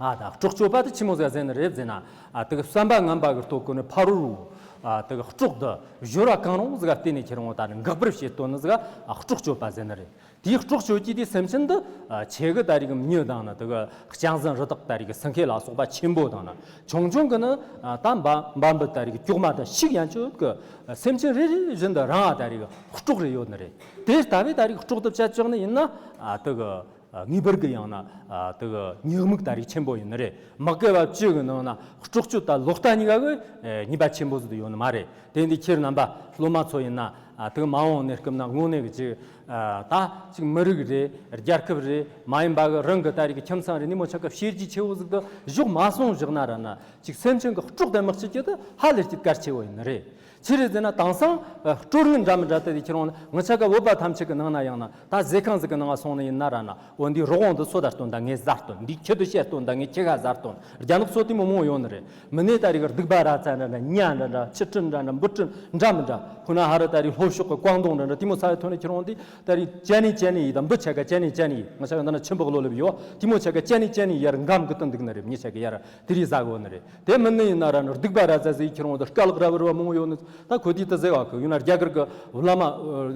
ཨ་ད་སྲོག་གཅོད་པ་དེ་ཆི་མོ་ཟིག་ཟེར་ནི་རེད་ཟེར་ན། ཨ་དེ་གི་བསམ་པ་ངན་པ་གི་སྟོབས་ཀུན་ནི་ཕ་རོལ་རུ། ཨ་དེ་གི་སྲོག་དེ་སྦྱོར་བ་གང་རུང་ཟིག་ག་བརྟེན་ནས་ཁྱེར་འོང་ད་ནི་འགག་པར་བྱེད་དོན་ནི་ཟིག་ཨ་སྲོག་གཅོད་པ་ཟེར་ནི་རེད། དེའི་སྲོག་གཅོད་ཀྱི་དེ་སེམས་ཅན་འདི་ཨ་ཆེ་གི་ད་རིག་མྱི་དང་ནི་དེ་གི་གཅན་གཟན་རི་དྭགས་ད་རིག་སེང་གེ་ལ་སོགས་པ་ཆེན་པོ་དང་ནི། ཆུང་ཆུང་གི་ནི་ཨ་ད་འབའ་འབའ་འབུ་ད་རིག་སྐྱོག་མ་དང་ཤིག་ཡན་ཆོད་གི་སེམས་ཅན་རེ་རེ་བཞིན་དུ་རང་ཨ་ད་རིག་སྲོག་རེ་ཡོད་ནི་རེད། དེ་ལྟ་བུའི་ད་རིག་སྲོག་དེ་བཅད་བཅག་ནི་ཡིན་ན་ཨ་དེ་གི་ངེས་པར་གི་ཡང་ན་ཨ་དེ་གི་ཉེས་དམིགས་ད་རིག་ཆེན་པོ་ཡིན་ནི་རེད། མི་དགེ་བ་བཅུ་གི་ནང་ན་སྲོག་གཅོད་དང་ལོག་ལྟ་གཉིས་ཀ་གི་ཉེས་པ་ཆེན་པོ་ཟིག་ཡོད་ནི་མ་རེད། དེ་འདི་ཁྱེད་རྣམ་པ་སློབ་མ་ཚོ་ཡིན་ན་ཨ་དེ་གི་མ་འོངས་གནས་སྐབས་ན་དངོས་གནས་གི་ཅིག་ཨ་ད་ཅིག་མི་རིགས་རེད། རྒྱལ་ཁབ་རེད། མ་ཡིན་པ་གི་རང་གི་ད་རིག་གི་ཁྱིམ་ཚང་རེད། ནི་མོ་ཆ་ག་བྱས་རྗེས་ཆེ་བོ་ཟིག་ཏུ་བཞག་མ་སོང་བཞག་ན་ར་ན་ཅིག་སེམས་ཅན་གི་སྲོག་དང་དམག་བྱེད་ཀྱི་དེ་ཧ་ལས་ཀྱི་གལ་ཆེ་བོ་ཡིན་ནི་རེད། ཅི་རེད་ཟེར་ན་དེང་སང་ཨ་སྲོལ་ངན་འདྲ་མི་འདྲ་དེ་དེ་ཁྱེད་རང་ང་ཆ་ག་བོད་པ་ཐམས་ཅད་ཀྱི་ནང་ན་ཡང་ན་ད་ཟས་ཁང་ཟིག་གི་ནང་ང་སོང་ནི་ཡིན་ན་ར་ན། འོ་འདི་རོགས་འོང་དུ་སོ་ད་སྟོན་ད་ངས་ཟ་སྟོན། འདི་ཁྱི་དུ་བཤད་སྟོན་ད་ངས་ཁྱི་ཁ་ཟ་སྟོན། རྒྱ་ནག་སོ་དེ་མོ་མོ་ཡོད་ནི་རེད། མི་ནས་ད་རིག་སྡིག་པ་ར་ཙ་འདྲ་འདྲ། ཉ་འདྲ་འདྲ། ཁྱི་ཁྲི་འདྲ་འདྲ། འབུ་ཁྲི་འདྲ་མི་འདྲ། ཁོ་ན་ཧ་ར་ད་རིག་ལྷོ་ཕྱོགས་ཀྱི་ཀོང་ཏུང་འདྲ་འདྲ་དེ་མོ་ས་ཡ་ཐོན་ནས་ཁྱེད་རང་འདི་ད་རིག་ཅན་ནི་ཅན་ནི་ཡི་དང་འབུ་ཆ་ག་ཅན་ནི་ཅན་ནི་ཡི། ང་ཆ་ག་འདི་ན་ཆུ་འབག་ལོ་ལེབ་ཡོད། དེ་མོ་ཆ་ག་ཅན་ནི་ཅན་ནི་ཡར་འགམ་གི་དུ་འདུག་ནི་རེད། མི་ཆ་ག་ཡར་དེ་རིག་ཟ་གོ་ནི་རེད། དེ་མིན་ནི་ཡིན་ན་ར་ནི་སྡིག་པ་ར་ཙ་ཟིག་ཁྱེད་རང་འདི་དཀའ་ལག་ར་བར་བ་མོ་ཡོད་ནི། ད་ཁོ་དེ་ད་ཟེ་བ་གི་ ན་རྒྱ་གར་གི་བླ་མ།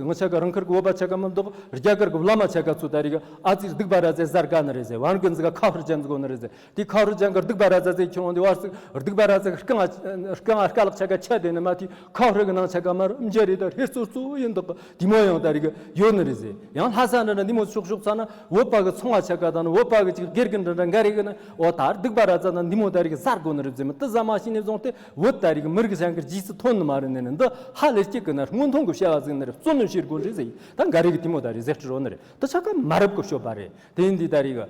ངི་ཆ་ག་རང་ཁུལ་གི་བོད་པ་ཆ་ག་མི་འདུག་རྒྱ་གར་གི་བླ་མ་ཆ་ག་ཚོ་ད་རིག་ཨ་ཙི་སྡིག་པ་ར་ཙེ་ཟ་དགའ་ནི་རེད་ཟེར། བན་རྒན་ཟིག་ག་ཁ་ཧུར་ཅན་ཟིག་གོ་ནི་རེད་ཟེར། དེ་ཁ་ཧུར་ཅན་གི་སྡིག་པ་ར་ཙེ་ཟེར་ཁྱེར་འོང་དེ་བར་སི་སྡིག་པ་ར་ཙེ་རྐང་རྐང་རྐང་ལག་ཆ་ག་ཆད་དེ་ནི་མ་དེ་ཁ་ཧུར་གི་ནང་ཆ་ག་མར་འཇའ་རེ་ད་ཧེ་ཙོ་ཙོ་ཡིན་འདུག་དེ་མོ་ཡང་ད་རིག་ཡོད་ནི་རེད་ཟེར། ཡང་ལྷ་ས་འདྲ་འདྲ་འདི་མོ་ཕྱོགས་ཕྱོགས་ཚ་ན་བོད་པ་གི་ཚོང་བ་ཆ་ག་དང་ནི་བོད་པ་གི་ཅིག་དགེ་རྒན་འདྲ་འདྲ་འགའ་རེ་གི་ནི་འོ་ད་སྡིག་པ་ར་ཙེ་ན་འདི་མོ་ད་རིག་ཟ་དགོ་ནི་རེད་ཟེར། མི་དེ་ཟ་མ་ཤེས་ནས་བཟུང་སྟེ། བོད་ད་རིག་མི་རིགས་གཞན་གྱི་རྗེས་སུ་ཐོན་ནི་མ་རེད་ནས་ནི་འདི་ཧ་ལས་སྐྱིད་གི་ན་སྔོན་ཐོན་གི་བྱ་བ་ཟིག་ནི་རེད། བརྩོན་ནི་བྱེད་དགོས་རེད་ཟེར། ད་འགའ་རེ་གི་དེ་མོ་ད་རིག་ཟེར་ཁྲི་རོ་ནི་རེད། དེ་ཆ་ག་མ་རབས་གི་སྤྱོད་པ་རེད། དེ་ཡིན་དུས་ད་རིག་ཨ་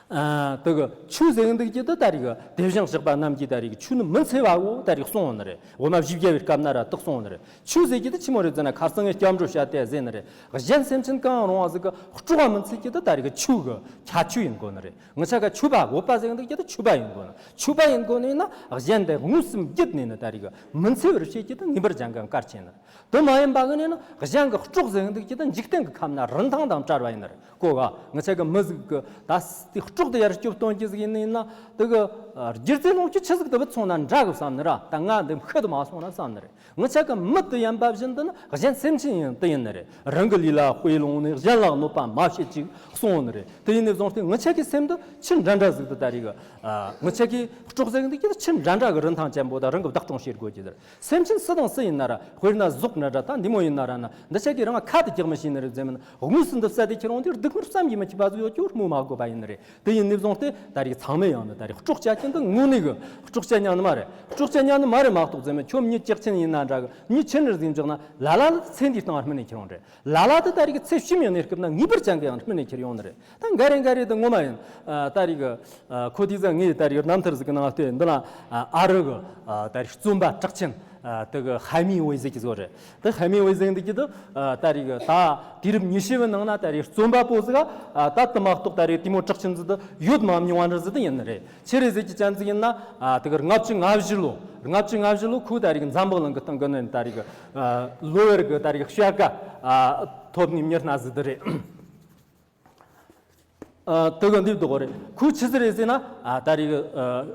ཨ་དེ་གི་ཆོས་ཟེར་གི་འདུག་གི་དེ་ད་རིག་དེ་བཞིན་གཤེགས་པ་རྣམས་ཀྱིས་ད་རིག་ཆོས་ནི་མི་འཚེ་བའོ་ད་རིག་གསུངས་ནི་རེད། འོ་མ་བཞི་བརྒྱ་བའི་སྐབས་ན་ར་དག་གསུངས་ནི་རེད། ཆོས་ཟེར་གི་དེ་ཆི་མོ་རེད་ཟེར་ན་ཁ་སང་ངས་སྐྱབས་འགྲོ་བྱ་དེ་ཟེར་ནི་རེད། གཞན་སེམས་ཅན་གང་རུང་བ་ཟིག་གི་སྲོག་མི་འཚེ་གི་དེ་ད་རིག་ཆོས་གི་ཁྱད་ཆོས་ཡིན་དགོས་ནི་རེད། ངི་ཆ་ག་ཆོས་པ་བོད་པ་ཟེར་གི་འདུག་གི་དེ་ཆོས་པ་ཡིན་དགོས་ནི། ཆོས་པ་ཡིན་དགོས་ནི་ཡིན་ན་གཞན་དེ་ངོས་སུ་བརྒྱུད་ནས་ནི་ད་རིག་མི་འཚེ་བར་བྱེད་ཀྱི་དེ་ངེས་པར་ཅན་གི་གལ་ཆེ་ནི། དེ་མ་ཡིན་པ་གི་ནི་ནི་གཞན་གི་སྲོག་ཟེར་གི་འདུག་གི་དེ་འཇིག་རྟེན་གི་ཁམས་ན་རིན་ཐང་དང་བྲལ་བ་ཡིན་ནི་རེད། གོ་ག་ངི་ཆ་ག་མི་ཟིག་གི་ད་དེ་སྲོག་དེ་ཡར་སྐྱོབ་གཏོང་གི་ཟིག་ཡིན་ནི་ཡིན་ན་དེ་གི་རྒྱུ་རྫས་ལོངས་སྤྱོད་ཆི་ཟིག་དེ་བུད་སོང་ན་འདྲ་གི་བསམ་ནི་ར། ད་ང་འདི་ཤི་དུ་མ་སོང་ན་བསམ་ནི་རེད། ངི་ཆ་ག་མི་དེ་ཡིན་པ་བཞིན་དུ་ནི་གཞན་སེམས་ཅན་ཡང་དེ་ཡིན་ནི་རེད། རང་གི་ལུས་ལ་དཔེ་ལོངས་ནས་གཞན་ལ་གནོད་པ་མ་བྱེད་ཅིག་གསུངས་ནི་རེད། དེ་ཡིན་ནས་བཟུང་སྟེ་ངི་ཆ་གི་སེམས་དེ་ཆི་འདྲ་འདྲ་ཟིག་དེ་ད་རིག་ངི་ཆ་གི་སྲོག་ཟེར་གི་འདུག་གི་ཆི་འདྲ་འདྲ་གི་རིན་ཐང་ཅན་པོ་དང་རང་གི་བདག་སྐྱོང་བྱེད་དགོས་ཀྱི་རེད། སེམས་ཅན་སུ་དང་སུ་ཡིན་ན་ར། དཔེར་ན་ཟོག་འདྲ་འདྲ་ད་འདི་མོ་ཡིན་ན་ར་ན་འདི་ཆ་གི་རང་ཁ་དེ་རྒྱག་མི་ཤེས་ནི་རེད་ཟེར་མིན། དངོས་སུ་འདི་བསད་དེ་ཁྱེར་འོང་དུས་སྡུག་བསྔལ་བསམ་གྱིས་མི་ཁྱབ་པ་ཟིག་ཡོད་རྒྱུ་སྨོས་མ་དགོས་པ་ཡིན་ནི་རེད། དེ་ཡིན་ནས་བཟུང་སྟེ་ད་རིག་ཚང་མས་ཡང་ནི་ད་རིག་སྲོག་བཅད་རྒྱུ་འདི་དངོས་གནས་གི་སྲོག་བཅད་ཉན་ནི་མ་རེད། སྲོག་བཅད་ཉན་ནི་མ་རེད་མ་གཏོགས་ཟེར་མི་ཁྱོད་མྱི་ལྕགས་ཆེན་ཡིན་ན་འདྲ་གི། མྱི་ཆེ་འདྲ་ཟིག་འཇོག་ན་ལ་ལ་ལ་ཚེ་འདིའི་སྟེང་སྨིན་ནས་ཁྱེར་འོང་རེད། ལ་ལ་དེ་ད་རིག་ཚེ་ཕྱི་མ་ཡོང་ནས་སྐབས་ན་ངེས་པར་ཅན་གི་ཡང་སྨིན་ནས་ཁྱེར་ཡོང་ནི་རེད། ད་འགའ་རེ་འགའ་རེ་དེ་ངོ་མ་ཡིན། ཨ་ད་རིག་ཨ་ཁོ་དེ་ཟ་ངས་ད་རིག་རྣམ་ཐར་ཟིག་གི་ནང་ལ་བལྟས། འདི་ལ་ཨ་ཨ་རི་གི་ཨ་ད་རིག་བཙོན་པ་གྲགས་ཅན་ཨ་དེ་གི་ཧ་མི་ཝེ་ཟེར་གི་ཟིག་རེད། དེ་ཧ་མི་ཝེ་ཟེར་འདི་གི་དེ་ཨ་ད་རིག་ད་དུས་རབས་ཉི་ཤུ་བའི་ནང་ན་ད་རིག་བཙོན་པ་པོ་ཟིག་ཨ་ད་དེ་མ་གཏོགས་ད་རིག་དེ་མོ་གྲགས་ཅན་ཟིག་དེ་ཡོད་མ་མྱོང་བ་འདྲ་ཟིག་དེ་ཡིན་ནི་རེད། ཆི་རེད་ཟེར་གི་ཅན་ཟིག་ཡིན་ན་ཨ་དེ་གི་ལྔ་བཅུ་ང་བཞི་ལོ། ལྔ་བཅུ་ང་བཞི་ལོ་ཁོ་ད་རིག་འཛམ་བུ་གླིང་གི་སྟེང་གི་ནི་ད་རིག་ཨ་ལོ་ཝེར་གི་ད་རིག་བྱ་དགའ་ཨ་ཐོབ་ནི་མྱི་སྣ་ཟིག་དེ་རེད། ཨ་དེ་གི་འདི་འདུག་རེད། ཁོ་ཆི་ཟིག་རེད་ཟེར་ན་ཨ་ད་རིག་ཨ་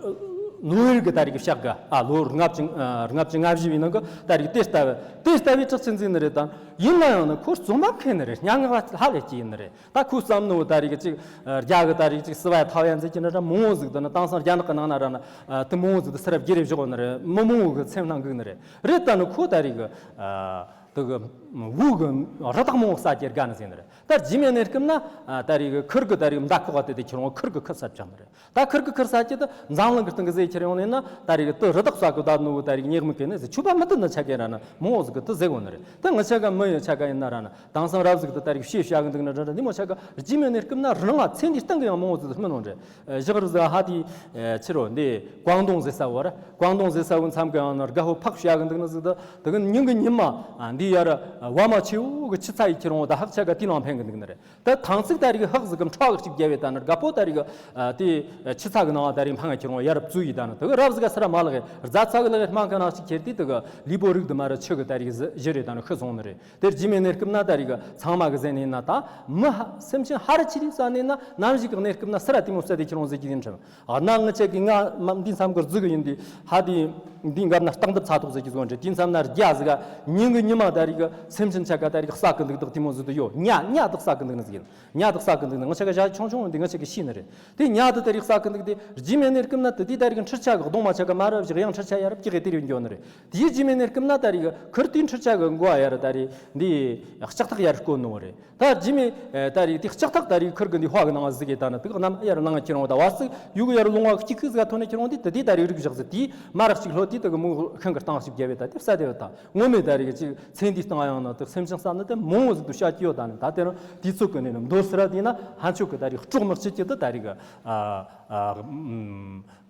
ལོ་ཝེར་གི་ད་རིག་བྱ་དགའ་ཨ་ལོ་ལྔ་བཅུ་ཨ་ལྔ་བཅུ་ང་བཞི་བའི་ནང་གི་ད་རིག་དེ་ལྟ་བུ་དེ་ལྟ་བུའི་གྲགས་ཅན་ཟིག་ནི་རེད། ད་ཡིན་ན་ཡང་ནི་ཁོ་བཙོན་པ་མཁན་ནི་རེད། སྙན་ངག་ཧ་ལས་ཀྱི་ཡིན་ནི་རེད། ད་ཁོ་བསམ་ནོ་ད་རིག་ཅིག་རྒྱ་གི་ད་རིག་ཅིག་སི་བ་ཐའོ་ཡན་ཟེར་གྱི་འདྲ་འདྲ་མང་བོ་ཟིག་དེ་ནི་དེང་སང་རྒྱ་ནག་གི་ནང་ན་ར་ན་དེ་མང་བོ་ཟིག་དེ་སི་རབ་བརྗེ་རེ་བཞག་ནི་རེད། མི་མང་བོ་གི་སེམས་ནང་འགུག་ནི་རེད། རེད་ད་ནི་ཁོ་ད་རིག་ཨ་དེ་གི་བོད་གི་རི་དྭགས་མང་བོ་ཟ་རྒྱུ་དགའ་ནི་ཟེར་ནི་རེད། ད་རྗེས་མའི་གནས་སྐབས་ན་ཨ་ད་རིག་ཁུར་གི་ད་རིག་མདའ་ཁོག་ག་དེ་དེ་ཁྱེར་འོང་ཁུར་གི་ཁུར་ས་བཅག་ནི་རེད། ད་ཁུར་གི་ཁུར་ས་ཀྱི་ད་འཛམ་གླིང་གི་སྟེང་གི་ཟེར་ཁྱེར་ཡོང་ནས་ན་ད་རིག་དེ་རི་དྭགས་ཟ་གི་ད་ནོ་ད་རིག་ཉེག་མི་གི་ནི་ཟེར། ཆོས་པ་མི་དེ་ནི་ཆ་ག་ར་ན་མང་བོ་ཟིག་གི་དེ་ཟེར་གོ་ནི་རེད། ད་ང་ཆ་ག་མི་ཡི་ཆ་ག་ཡིན་ན་ར་ན་དེང་སང་རབ་ཟིག་དེ་ད་རིག་ཤེས་བྱ་གི་འདུག་ན་འདྲ་འདྲ་འདི་མོ་ཆ་ག་རྗེས་མའི་གནས་སྐབས་ན་རང་ལ་ཚེ་འདིའི་སྟེང་གི་ཡང་མང་བོ་ཟིག་སྨིན་ནོ་རེད། ཨ་ཞག་རི་ཟིག་ཧ་དེ་ཨ་ཕྱི་རོ་འདི་ཀོང་ཏུང་ཟེར་ས་བོ་ར། ཀོང་ཏུང་ཟེར་ས་བོ་མཚམས་གི་ཡང་ན་རྒད་པོ་ཕག་བྱ་གི་འདུག་ན་ཟིག་དེ་དེ་གི་ཉིན་གི་ཉི་མ་ཨ་འདི་ཡར་ཨ་བ་མ་ཆེ་བོ་གི་ཆུ་ཚ་ཡི་ཁྱེར་འོང་ད་ཧག་ཆ་ག་དེ་ནང་འཕེན་གི་འདུག་ནི་རེད། ད་ཐང་ཚིག་ད་རིག་ཧག་ཟིག་གམ་ཁྲག་གཅིག་རྒྱབ་བས་ད་ནི་རྒད་པོ་ད་རིག་ཨ་དེ་ཆུ་ཚ་གི་ནང་ད་རིག་འཕང་ཁྱེར་འོང་ཡར་བཙུགས་ཡི་ད་ནི་དེ་གི་རབ་ཟིག་ག་སི་ར་མ་ལག་གི་རྫ་ཚ་གི་ལག་གི་སྨན་ཁ་ནག་ཅིག་ཁྱེར་དུས་དེ་གི་ལུས་པོ་རིག་དུ་མ་ར་ཆུ་གི་ད་རིག་གཞི་རེ་ད་ནི་ཤི་སོང་ནི་རེད། དེར་རྗེས་མའི་གནས་སྐབས་ན་ད་རིག་ཚང་མ་གི་ཟེར་ནས་ན་ད་མི་ཧ་སེམས་ཅན་ཧ་ར་ཅི་རིག་ས་ནས་ན་ནམ་ཞིག་གི་གནས་སྐབས་ན་སི་ར་དེ་མོ་བསད་དེ་ཁྱེར་འོང་ཟེར་གྱི་ཡིན་ཁྲིམས། ཨ་ན་ངི་ཆ་གི་ང་མ་འདི་མཚམས་གི་རྫི་གི་ཡིན་དུས་ཧ་དེ་འདི་འགབ་ན་སྟག་འདབ་ཚ་ཐོག་ཟེར་གྱི་བཟོ་འདྲ། དེ་མཚམས་ན་རྒྱ་ཟིག་ག་ཉིན་གི་ཉི་མ་ད་རིག་སེམས་ཅན་ཆ་ག་ད་རིག་ཟ་གི་འདུག་དག་དེ་མོ་ཟིག་དུ་ཡོད། ཉ་ཉ་དག་ཟ་གི་འདུག་ནི་ཟིག་ཡིན། ཉ་དག་ཟ་གི་འདུག་ནི་ངི་ཆ་གི་ཞག་ཆུང་ཆུང་འདི་ངི་ཆ་གི་ཤི་ནི་རེད། དེ་ཉ་དེ་ད་རིག་ཟ་གི་འདུག་དེ་རྗེས་མའི་གནས་སྐབས་ན་དེ་དེ་ད་རིག་འཕྲུལ་ཆ་གི་གདོང་མ་ཆ་ག་མ་རབས་ཞིག་ཡང་འཕྲུལ་ཆ་ཡ་རབས་ཀྱི་དེ་རིག་འགྱོ་ནི་རེད། དེའི་རྗེས་མའི་གནས་སྐབས་ན་ད་རིག་ཁུར་དེའི་འཕྲུལ་ཆ་གི་མགོ་ཡར་ད་རིག་འདི་ལྕགས་ཐག་ཡར་བསྐོར་ནོ་རེད། ད་རྗེས་མའི་ད་རིག་དེ་ལྕགས་ཐག་ད་རིག་ཁུར་གི་འདི་ཧྭ་གི་ནང་ཟིག་གི་ད་ནི་དེ་གི་གནམ་ཡར་ལངས་ཁྱེར་འོང་ད་བར་སི་ཡུ་གི་ཡར་ལུང་བ་གཅིག་གི་ཟིག་ག་ཐོན་ནས་ཁྱེར་འོང་དེ་དེ་དེ་ད་རིག་རིག་བཞག་ཟིག་དེའི་མ་རག་ཅིག་ལྷོ་དེ་དེ་གི་མོ་ཤིང་གི་སྟེང་ཞིག་བརྒྱབ་བས་ད་དེ་བསད་དེ་བས་ད་ངོ་མས་ད་རིག་ཅིག་ཚེ་འདིའི་སྟེང་ཡང་ན་དེ་སེམས་ཅན་བསད་ནི་དེ་མང་བོ་ཟིག་ཏུ་བཤད་ཀྱི་ཡོད། ད་ནི་ད་དེ་རིང་དུས་ཚོད་ཀྱི་ནས་ནི་མདོར་སི་ར་དེ་ན་ཕན་ཆོད་གི་ད་རིག་སྲོག་མི་གཅོད་ཀྱི་དེ་ད་རིག་ཨ་ཨ་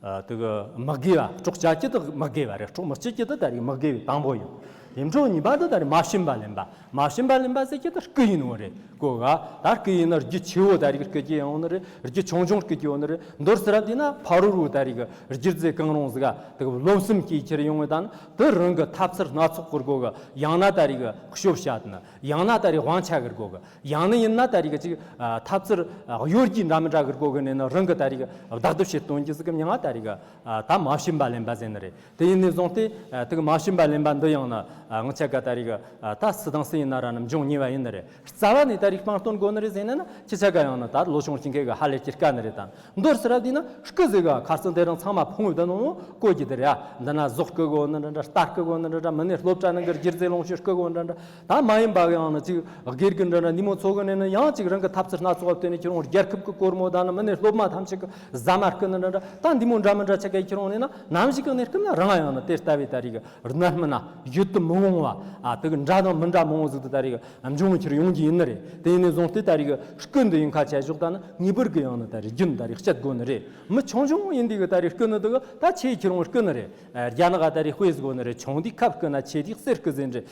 ཨ་དེ་གི་མི་དགེ་བ། སྲོག་གཅོད་ཀྱི་དེ་མི་དགེ་བ་རེད། སྲོག་མི་གཅོད་ཀྱི་དེ་ད་རིག་མི་དགེ་བའི་དང་པོ་ཡིན། དེ་འཕྲོ་གཉིས་པ་དེ་ད་རིག་མ་བྱིན་པ་ལེན་པ། མ་བྱིན་པ་ལེན་པ་ཟེར་གྱི་དེ་རྐུ་ཡིན་ནོ་རེད། གོ་ག་ད་རྐུ་ཡིན་ན་རྒྱུ་ཆེ་བོ་ད་རིག་རྐུ་གི་ཡོང་ནི་རེད། རྒྱུ་ཆུང་ཆུང་རྐུ་གི་ཡོང་ནི་རེད། མདོར་སི་ར་དེ་ན་ཕ་རོ་རུ་ད་རིག་རྒྱུ་རྫས་གང་རུང་ཟིག་ག་དེ་གི་རློམ་སེམས་སྐྱེ་ཁྱེར་ཡོང་བས་ད་ནི་དེ་རང་གི་ཐབས་ཚུལ་སྣ་ཚོགས་གི་སྒོ་གི་ཡང་ན་ད་རིག་ཤོབ་བྱ་དེ་ན། ཡང་ན་ད་རིག་དབང་ཆ་གི་སྒོ་གི། ཡང་ན་ཡིན་ན་ད་རིག་ཅིག་ཨ་ཐབས་ཚུལ་ཨ་གཡོ་སྒྱུ་འདྲ་མི་འདྲ་གི་སྒོ་གི་ནས་ནི་རང་གི་ད་རིག་བདག་སྒྲུབ་བྱེད་སྟོན་གྱི་ཟིག་གི་མྱིང་ང་ད་རིག་ཨ་ད་མ་བྱིན་པ་ལེན་པ་ཟེར་ནི་རེད། དེ་ཡིན་ནས་བཟུང་སྟེ་ཨ་དེ་གི་མ་བྱིན་པ་ལེན་པ་འདི་ཡང་ན་ ཨ། ང་ཆ་ག་ད་རེས་ཀྱི་ཨ། ད་སུ་དང་སུ་ཡིན་ན་ར་ནི་འབྱུང་ཉེ་བ་ཡིན་ནི་རེད། རྩ་བ་ནས་ད་རེས་སྤང་སྟོན་དགོ་ནི་རེད་ཟེར་ན་ནི་ཁྱེད་ཆ་ག་ཡང་ནི་ད་ལོ་ཆུང་སྐྱེ་མཁན་གི་ཧ་ལས་ཀྱི་དཀའ་ནི་རེད་ད། མདོར་ཟེར་བ་དེ་ན་སྐུ་ཟེར་ག་ཁ་སང་དེ་རིང་ཚང་མ་ཕུང་བོ་ད་ནོ་གོ་གི་དེ་རེད་ཨ། འདི་ན་ཟོག་རྐུ་དགོ་ནི་འདྲ་འདྲ། རྟ་རྐུ་དགོ་ནི་འདྲ་འདྲ། མི་ནས་སློབ་གྲྭ་ནང་གི་སྒྱུ་རྩལ་སློང་ཤོག་རྐུ་དགོ་འདྲ་འདྲ། ད་མ་ཡིན་པ་གི་ཡང་ནི་ཅིག་སྒེར་གི་འདྲ་འདྲ་འདི་མོ་ཚོ་གི་ནས་ནི་ཡང་ཅིག་རང་གི་ཐབས་ཚུལ་སྣ་ཚོགས་བ་བཏོན་ནས་ཁྱེད་རང་རྒྱལ་ཁབ་གི་སྒོར་མོ་ད་ནི་མི་ནས་སློབ་མ་ཐམས་ཅད་གི་ཟ་མ་རྐུ་ནི་འདྲ་འདྲ། ད་འདི་མོ་འདྲ་མི་འདྲ་ཆ་ག་ཁྱེད་རང་ནས་ན་ནམ་ཞིག་གི་གནས་སྐབས་ན་རང་ཡང་ནི་དེ་ལྟ་བུའི་ད་རེས་གི་རྣམ་སྨིན་ན་ཡིད་དུ་མི་འོང་བ། ཨ། དེ་གི་འདྲ་དང་མི་འདྲ་མང་བོ་ཟིག་ཏུ་ད་རེས་གི་འབྱུང་ཁྱེར་ཡོང་གི་ཡིན་ནི་རེད། དེ་ཡིན་ནས་བཟུང་སྟེ་ད་རེས་གི་སྐུ་འདི་ཡིན་ཁ་ཆད་ཞོག་ད་ནི་ངེས་པར་གི་ཡང་ནི་ད་རེས་རྒྱུན་ད་རེས་སྤྱད་དགོ་ནི་རེད། མི་ཆུང་ཆུང་ཡིན་དུས་གི་ད་རེས་སྐུ་ནི་དེ་གི་ད་ཆེ་ཁྱེར་ཡོང་སྐུ་ནི་རེད། ཨ། རྒྱ་ནག་ག་ད་རེས་དཔེ་ཟིག་གོ་ནི་རེད། ཆུང་དུས་ཁབ་རྐུ་ན་ཆེ་དུས་གསེར་རྐུ་ཟེར་ནི་རེད།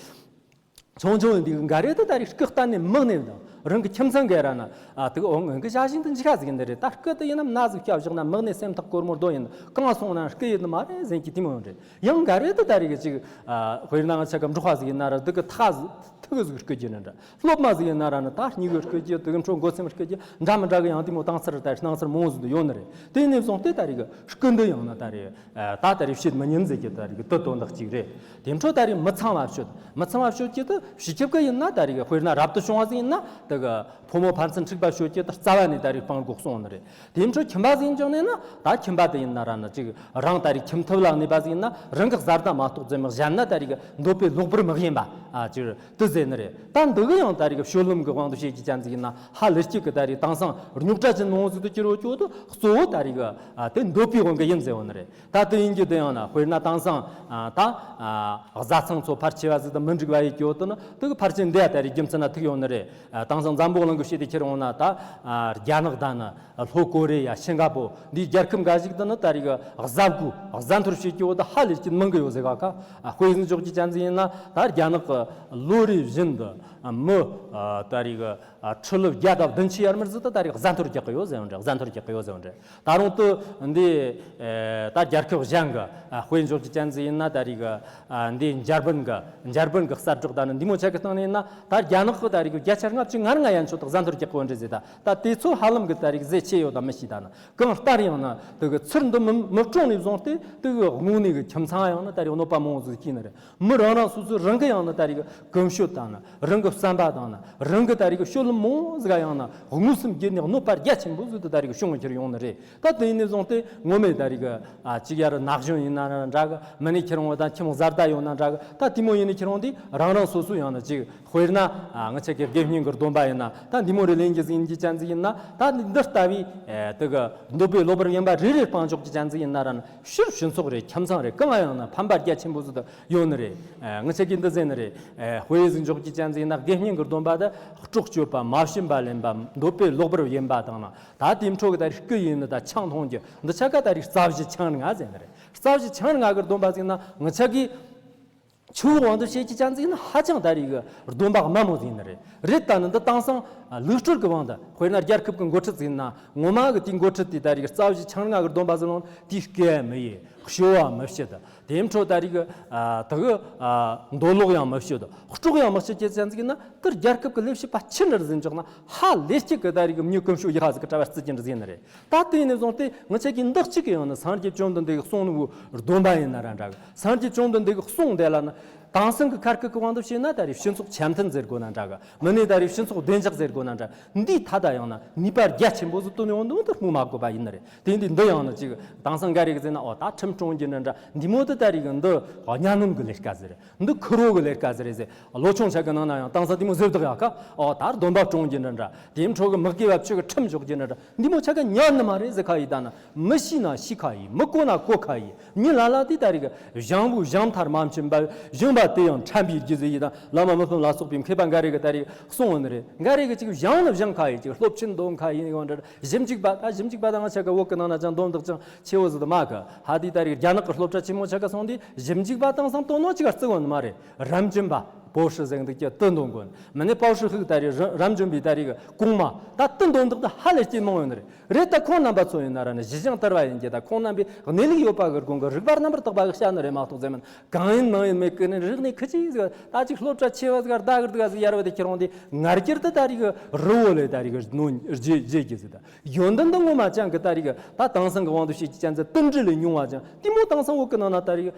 ཆུང་ཆུང་ཡིན་དུས་གི་འགའ་རེ་ད་ད་རེས་སྐུ་གཏན་ནས་མི་གནས་དང་། རང་གི་ཁྱིམ་ཚང་གི་ར་ན། ཨ། དེ་གི་འོ་ངན་གི་ཞ་ཞིང་དུ་འཇིག་ཁ་ཟིག་ཡིན་འདི་རེད། ད་སྐུ་དེ་ཡིན་ནམ་ན་ཟིག་སྐྱབས་བཞག་ན་མི་གནས་སེམས་ཐག་སྒོར་མོར་རྡོ་ཡིན། གང་སོང་ན་སྐུ་ཡིན་ནི་མ་རེད་ཟེར་གི་དེ་མོ་ཡོང་རེད། ཡང་འགའ་རེ་ད་ད་རེས་གི་ཅིག་ཨ། དཔེར་ན་ང་ཆ་ག་འབྲོག་པ་ཟིག་ཡིན་ན་ར་དེ་གི་ཐག་ཐུག་གི་ཟིག་རྐུ་རྒྱུ་ནི་འདྲ། སློབ་མ་ཟིག་ཡིན་ན་ར་ནི་ད་སྨྱུ་གུ་རྐུ་རྒྱུ། དེ་གི་འཕྲོ་མགོ་ཚེམ་རྐུ་རྒྱུ་འདྲ་མི་འདྲ་གི་ཡང་དེ་མོ་སྟངས་འཚར་ད་སྣང་ཚུལ་མང་བོ་ཟིག་ཏུ་ཡོད་ནི་རེད། དེ་ནས་བཟུང་སྟེ་ད་རེས་གི་སྐུ་འདི་ཡང་ན་ད་རེས། ཨ། ད་ད་རེས་བཤད་མི་ཉན་ཟེར་གི་ད་རེས་གི་དེ་དོན་དག་ཅིག་རེད། དེ་འཕྲོ་ད་རེས་མི་ཚང་བ་བཤད། མི་ཚང་བ་བཤད་གི་དེ་སྤྱི་ཁྱབ་གི་ཡིན་ན་ད་རེས་གི་དཔེར་ན་རབ་ཏུ་བྱུང་བ་ཟིག་ཡིན་ན་དེ་གི་ཕོ་མོ་ཕན་ཚུན་འཁྲིག་པ་བཤད་གི་དེ་རྩ་བ་ནས་ད་རེས་སྤང་དགོ་གསུངས་ནི་རེད། དེ་འཕྲོ་ཁྱིམ་པ་ཟིག་ཡིན་ཀྱང་ནས་ན་ད་ཁྱིམ་པ་དེ་ཡིན་ན་ར་ནི་ཅིག་རང་ད་རེས་ཁྱིམ་ཐབ་ལ་གནས་པ་ཟིག་ཡིན་ན་རང་གི་བཟའ་ཟླ་མ་གཏོགས་ཙེ་མི་གཞན་ན་ད་རེས་གི་འདོད་པའི་ལོག་པར་མི་ཡེངས་པ། ཨ། ཅིག་དེ་ཟེར་ནི་རེད། ད་འདི་གི་ཡང་ད་རེས་གི་སྤྱོད་ལམ་གི་དབང་དུ་བྱེད་ཀྱི་ཅན་ཟིག་ཡིན་ན་ཧ་ལས་ཅིག་གི་ད་རེས་དེང་སང་རྙོག་དྲ་ཅན་མང་བོ་ཟིག་ཏུ་གྱུར་ཡོད་ཀྱོག་དེ་གཙོ་བོ་ད་རེས་གི། ཨ། དེ་འདོད་པའི་དབང་གིས་ཡིན་ཟེར་ཡོད་ནི་རེད། ད་དེ་ཡིན་རྒྱུ་དེ་ཡང་ན་དཔེར་ན་དེང་སང་། ཨ། ད། ཨ། བཟའ་ཚང་ཚོ་ཕལ་ཆེ་བ་ཟིག་དང་མི་འགྲིག་པ་ཡིན་ཀྱོག་དེ་ནི་དེ་གི་ཕལ་ཆེར་འདི་ཡ་ད་རེས་རྒྱུ་མཚན་ན་ཐུག་ཡོད་ནི་རེད། ཨ། དེང་སང་འཛམ་བུ་གླིང་གི་ཆེད་དུ་ཁྱེར་འོང་ན་ད། ཨ། རྒྱ་ནག་ད་ནི། ལྷོ་ཀོ་རི་ཡ། ཤིང་ག་པོ། འདིའི་རྒྱལ་ཁབ་འགའ་ཞིག་ཏུ་ནི་ད་རེས་གི་གཟབ་དགོས། གཟབ་འཐོར་བྱེད་རྒྱུ་བོ་ད་ཧ་ལས་ཀྱི་མང་གི་ཡོད་ཟེར་ག་ཁ། ཨ། དཔེ་ཟིན་འཇོག་རྒྱུ་ཅན་ཟིག་ཡིན་ན་ད་རྒྱ་ནག་གི་ལོ་རེ་བཞིན་དུ། ཨ། མི། ཨ། ད་རེས་གི། ཨ། ཁྲི་ལོ་བརྒྱ་དང་བདུན་ཅུ་ཡར་མར་ཟིག་ཏུ་ད་རེས་གཟབ་འཐོར་རྒྱག་གི་ཡོད་ཟེར་བ་འདྲ། གཟབ་འཐོར་རྒྱག་གི་ཡོད་ཟེར་བ་འདྲ། ད་རུང་དུ་འདི། ཨེ། ད་རྒྱལ་ཁབ་གཞན་གི། ཨ། དཔེ་འཇོག་རྒྱུ་ཅན་ཟིག་ཡིན་ན་ད་རེས་གི། ཨ། འདི་འཇར་པན་གི། འཇར་པན་གི་གསར་སྒྲོག་ད་ནི་འདི་མོ་ཆ་གི་སྟེང་ནས་ཡིན་ན་ད་རྒྱ་ནག་གི་ད་རེས་གི་བརྒྱ་ཆ་ལྔ་བཅུ་ང་ལྔ་ཡན་ཆོད་དུ་གཟབ་འཐོར་རྒྱག་གི་ཡོད་འདྲ་ཟེར། ད་ད་དེ་ཚོ་ཧ་ལམ་གི་ད་རེས་གི་ཟས་ཆེ་ཡོད་ད་མི་ཤེས་ད་ནི། གང་ལྟར་ཡང་ན་དེ་གི་ཚུར་འདི་མི་མི་སྐྲུངས་ནས་བཟུང་སྟེ་དེ་གི་དངོས་གནས་གི་ཁྱིམ་ཚང་ཡང་ན་ད་རེས་གནོད་པ་མང་བོ་ཟིག་སྐྱེས་ནི་རེད། མི་རང་རང་སོ་སོའི་རང་གི་ཡང་ན་ད་རེས་གི་ཀུན་སྤྱོད་དང་ན། རང་གི་བསམ་པ་དང་ན། རང་གི་ད་རེས་གི་སྤྱོད་ལམ་མང་ཟིག་ཡང་ན་དངོས་སུ་བརྒྱུད་ནས་གནོད་པ་རྒྱ་ཆེན་པོ་ཟིག་ཏུ་ད་རེས་གི་བྱུང་ཁྱེར་ཡོང་ནི་རེད། ད་དེ་ཡིན་ནས་བཟུང་སྟེ་ངོ་མས་ད་རེས་གི། ཨ། གཅིག་ཡར་ན་གཞོན་ཡིན་ན་འདྲ་གི། མི་ནས་ཁྱེར་འོང་བ་དང་ཁྱིམ་བཟའ་ཟླ་ཡོད་ན་འདྲ་གི། ད་དེ་མོ་ཡིན་ནས་ཁྱེར་འོང་དུས་རང་རང་སོ་སོ་ཡང་ན་ཅིག་དཔེར་ན། ཨ། ང་ཆ་གི་དགེ་བསྙེན་གི་སྡོམ་པ་ཡིན་ན་ད་འདི་མོ་རེ་ལེན་གི་ཟིག་ཡིན་གི་ཅན་ཟིག་ཡིན་ན། ད་འདི་ལྟ་བུའི། ཨེ། དེ་གི་འདོད་པའི་ལོག་པར་ཡེངས་པ་རེ་རེ་སྤང་འཇོག་གི་ཅན་ཟིག་ཡིན་ན་ར་ནི་སྤྱིར་སྤྱི་ཚོགས་རེད། ཁྱིམ་ཚང་རེད། གང་ཡང་ན་ཕན་པ་རྒྱ་ཆེན་པོ་ཟིག་ཏུ་ཡོད་ནི་རེད། ཨ། ང་ཆ་གི་འདི་ཟེར་ནི་རེད། ཨེ། དཔེ་ཟིན་འཇོག་གི་ཅན་ཟིག་ཡིན་ན་དགེ་བསྙེན་གི་སྡོམ་པ་ད་སྲོག་གཅོད་པ། མ་བྱིན་པ་ལེན་པ། འདོད་པའི་ལོག་པར་ཡེངས་པ་དང་ན། ད་དེ་འཕྲོ་གི་ད་རེས་རྐུ་ཡིན་ནི་ད་ཆང་འཐུང་རྒྱུ་འདི་ཆ་ག་ད་རེས་རྩ་བཞི་ཆང་ལྔ་ཟེར་ནི་རེད། རྩ་བཞི་ཆང་ལྔ་གི་སྡོམ་པ་ཟིག་ན་ང་ཆ་གི་ཆུ་བོའི་དབང་དུ་བྱེད་ཀྱི་ཅན་ཟིག་ན་ཧ་ཅང་ད་རེས་གི་སྡོམ་པ་དམའ་མོ་ཟིག་ནི་རེད། རེད་ད་ནི་འདི་དེང་སང་ལུགས་སྲོལ་གི་དབང་དུ་དཔེར་ན་རྒྱལ་ཁབ་གི་འགོ་ཁྲིད་ཟིག་ན་ངོ་མ་གི་དེའི་འགོ་ཁྲིད་དེ་ད་རེས་གི་རྩ་བཞི་ཆང་ལྔ་གི་སྡོམ་པ་ཟིག་ལོང་དེའི་སྐད་མི་ཡེ། ཤོ་བ་མི་བྱེད། དེ་འཕྲོ་ད་རེས་གི། ཨ། ད་གི། ཨ། མདོ་ལོག་ཡང་མི་བྱེད། སྲོག་ཡང་མི་བྱེད་ཀྱི་ཅན་ཟིག་ན་དེར་རྒྱལ་ཁབ་གི་ལས་བྱེད་པ་ཆི་འདྲ་ཟིན་འཇོག་ན་ཧ་ལས་ཅིག་གི་ད་རེས་གི་མྱི་ཀུན་སྤྱོད་ཡག་ཟིག་གི་གྲྭ་བ་རྩི་གྱིན་འདྲ་ཟིན་ནི་རེད། ད་དེ་ནས་བཟུང་སྟེ་ང་ཆ་གི་འདི་གཅིག་གི་ཡང་ན་སངས་རྒྱས་བཅོམ་ལྡན་འདས་གི་གསུང་ནི་བོ་སྡོམ་པ་ཡིན་ན་ར་འདྲ་གི། སངས་རྒྱས་བཅོམ་ལྡན་འདས་གི་གསུང་དེ་ལ་ན་དེང་སང་གི་ཁ་སྐད་གི་དབང་དུ་བྱས་ན་ད་རེས་སྤྱི་ཚོགས་འཆམ་མཐུན་ཟེར་དགོས་ན་འདྲ་གི། མི་ནས་ད་རེས་སྤྱི་ཚོགས་བདེ་འཇགས་ཟེར་དགོས་ན་འདྲ། འདི་ད་ལྟ་ཡང་ན་ནུས་པ་རྒྱ་ཆེན་པོ་ཟིག་བཏོན་ཡོང་འདུག་འདི་སྨོས་མ་དགོས་པ་ཡིན་ནི་རེད། དེ་འདི་འདི་ཡང་ན་ཅིག་དེང་སང་འགའ་རེ་གི་ཟེར་ན། ཨོ། ད་ཁྲིམས་སྲུང་གི་འདྲ་འདྲ་འདི་མོ་དེ་ད་རེས་གི་འདི། ཨོ། གཉའ་གནོན་གི་ལས་ཀ་ཟིག་རེད། འདི་ཁུར་བོ་གི་ལས་ཀ་ཟིག་རེད་ཟེར། ལོ་ཆུང་ཆ་གི་ནང་ན་ཡང་དེང་སང་དེ་མོ་ཟེར་བསྡད་ཡོད་ཀ། ཨོ། ད་སྡོམ་པ་སྲུང་གི་འདྲ་འདྲ། དེ་འཕྲོ་གི་མི་དགེ་བ་བཅུ་གི་ཁྲིམས་འཇོག་གི་འདྲ་འདྲ། འདི་མོ་ཆ་ག་ཉན་ནི་མ་རེད་ཟེར་ཁ་ཡི། ད་ན་མི་ཤེས་ན་ཤེས་ཁ་ཡི། མི་གོ་ན་གོ་ཁ་ཡི། མྱི་ལ་ལ་དེ་ད་རེས་གི་བཞེངས་པོ་བཞེངས་མཐར་མ་ཕྱིན་པ། བཞེངས་པ་དེ་ཡང་ཕྲན་བུའི་རྒྱུ་ཟེར་ཡི། ད་བླ་མ་མི་ཕམ་ལ་སོགས་པའི་མཁས་པ་འགའ་རེ་གི་ད་རེས་གསུང་བ་ནི་རེད། འགའ་རེ་གི་ཅིག་བཞེངས་ནི་བཞེངས་ཁ་ཡི། ཅིག་སློབ་ཆེན་འདོན་ཁ་ཡི་ཡོང་འདྲ། ཞིབ་འཇུག་པ། ད་ཞིབ་འཇུག་པ་ད་ང་ཆ་གི་བོད་གི་ནང་ན་ཅང་འདོན་དག་ཅང་ཆེ་བོ་ཟིག་ད་མ་གི། ཧ་དེ་ད་རེས་རྒྱ་ནག་གི་སློབ་གྲྭ་ཆེན་མོ་ཆ་ག་སོང་དེ་ཞིབ་འཇུག་པ་དེང་སང་དོ་ནོ་ཅིག་ག་བརྩི་གོ་ནི་མ་རེད། རབ་འབྱམས་པ། 博士ཟེར་འདུག་ཀྱི་དེ་འདོན་དགོས། མིན་ནས博士ཧུག་ད་རེས་ར་རམ་འཇོན་པའི་ད་རེས་གོང་མ་ད་དེ་འདོན་འདུག་ད་ཧ་ལས་སྐྱེས་མང་ཡོད་ནི་རེད། རེད་ད་ཁོང་རྣམ་པ་ཚོ་ཡིན་ན་ར་ནི་གཞི་ཞིང་དར་བ་ཡིན་གྱི་ད་ཁོང་རྣམ་པའི་གནས་ལུགས་ཡོད་པ་གི་སྒང་གི་རིག་པ་རྣམ་པར་དག་པ་གི་བཤད་ནི་རེད་མ་གཏོགས་ཟེར་མིན་གང་ཡིན་མང་ཡིན་མེད་གི་ནི་རིག་གནས་ཁི་ཅིག་ཟིག་ད་ཅིག་སློབ་གྲྭ་ཆེ་བ་ཟིག་ག་ད་གི་འདུག་ག་ཟིག་ཡར་བ་དེ་ཁྱེད་རང་དེ་ངར་གྱུར་དུ་ད་རེས་གི་རི་བོ་ལས་ད་རེས་གི་ནོན་རྗེས་རྗེས་ཀྱི་ཟིག་ད། ཡོན་ཏན་དང་ངོ་མ་ཅང་གི་ད་རེས་གི་ད་དེང་སང་གི་དབང་དུ་བྱེད་ཀྱི་ཅན་ཚ་དུམ་འདྲི་ལས་ཉུང་བ་ཅང་དེ་མོ་དེང་སང་འོག་གི་ནང་ན་ད་རེས་གི་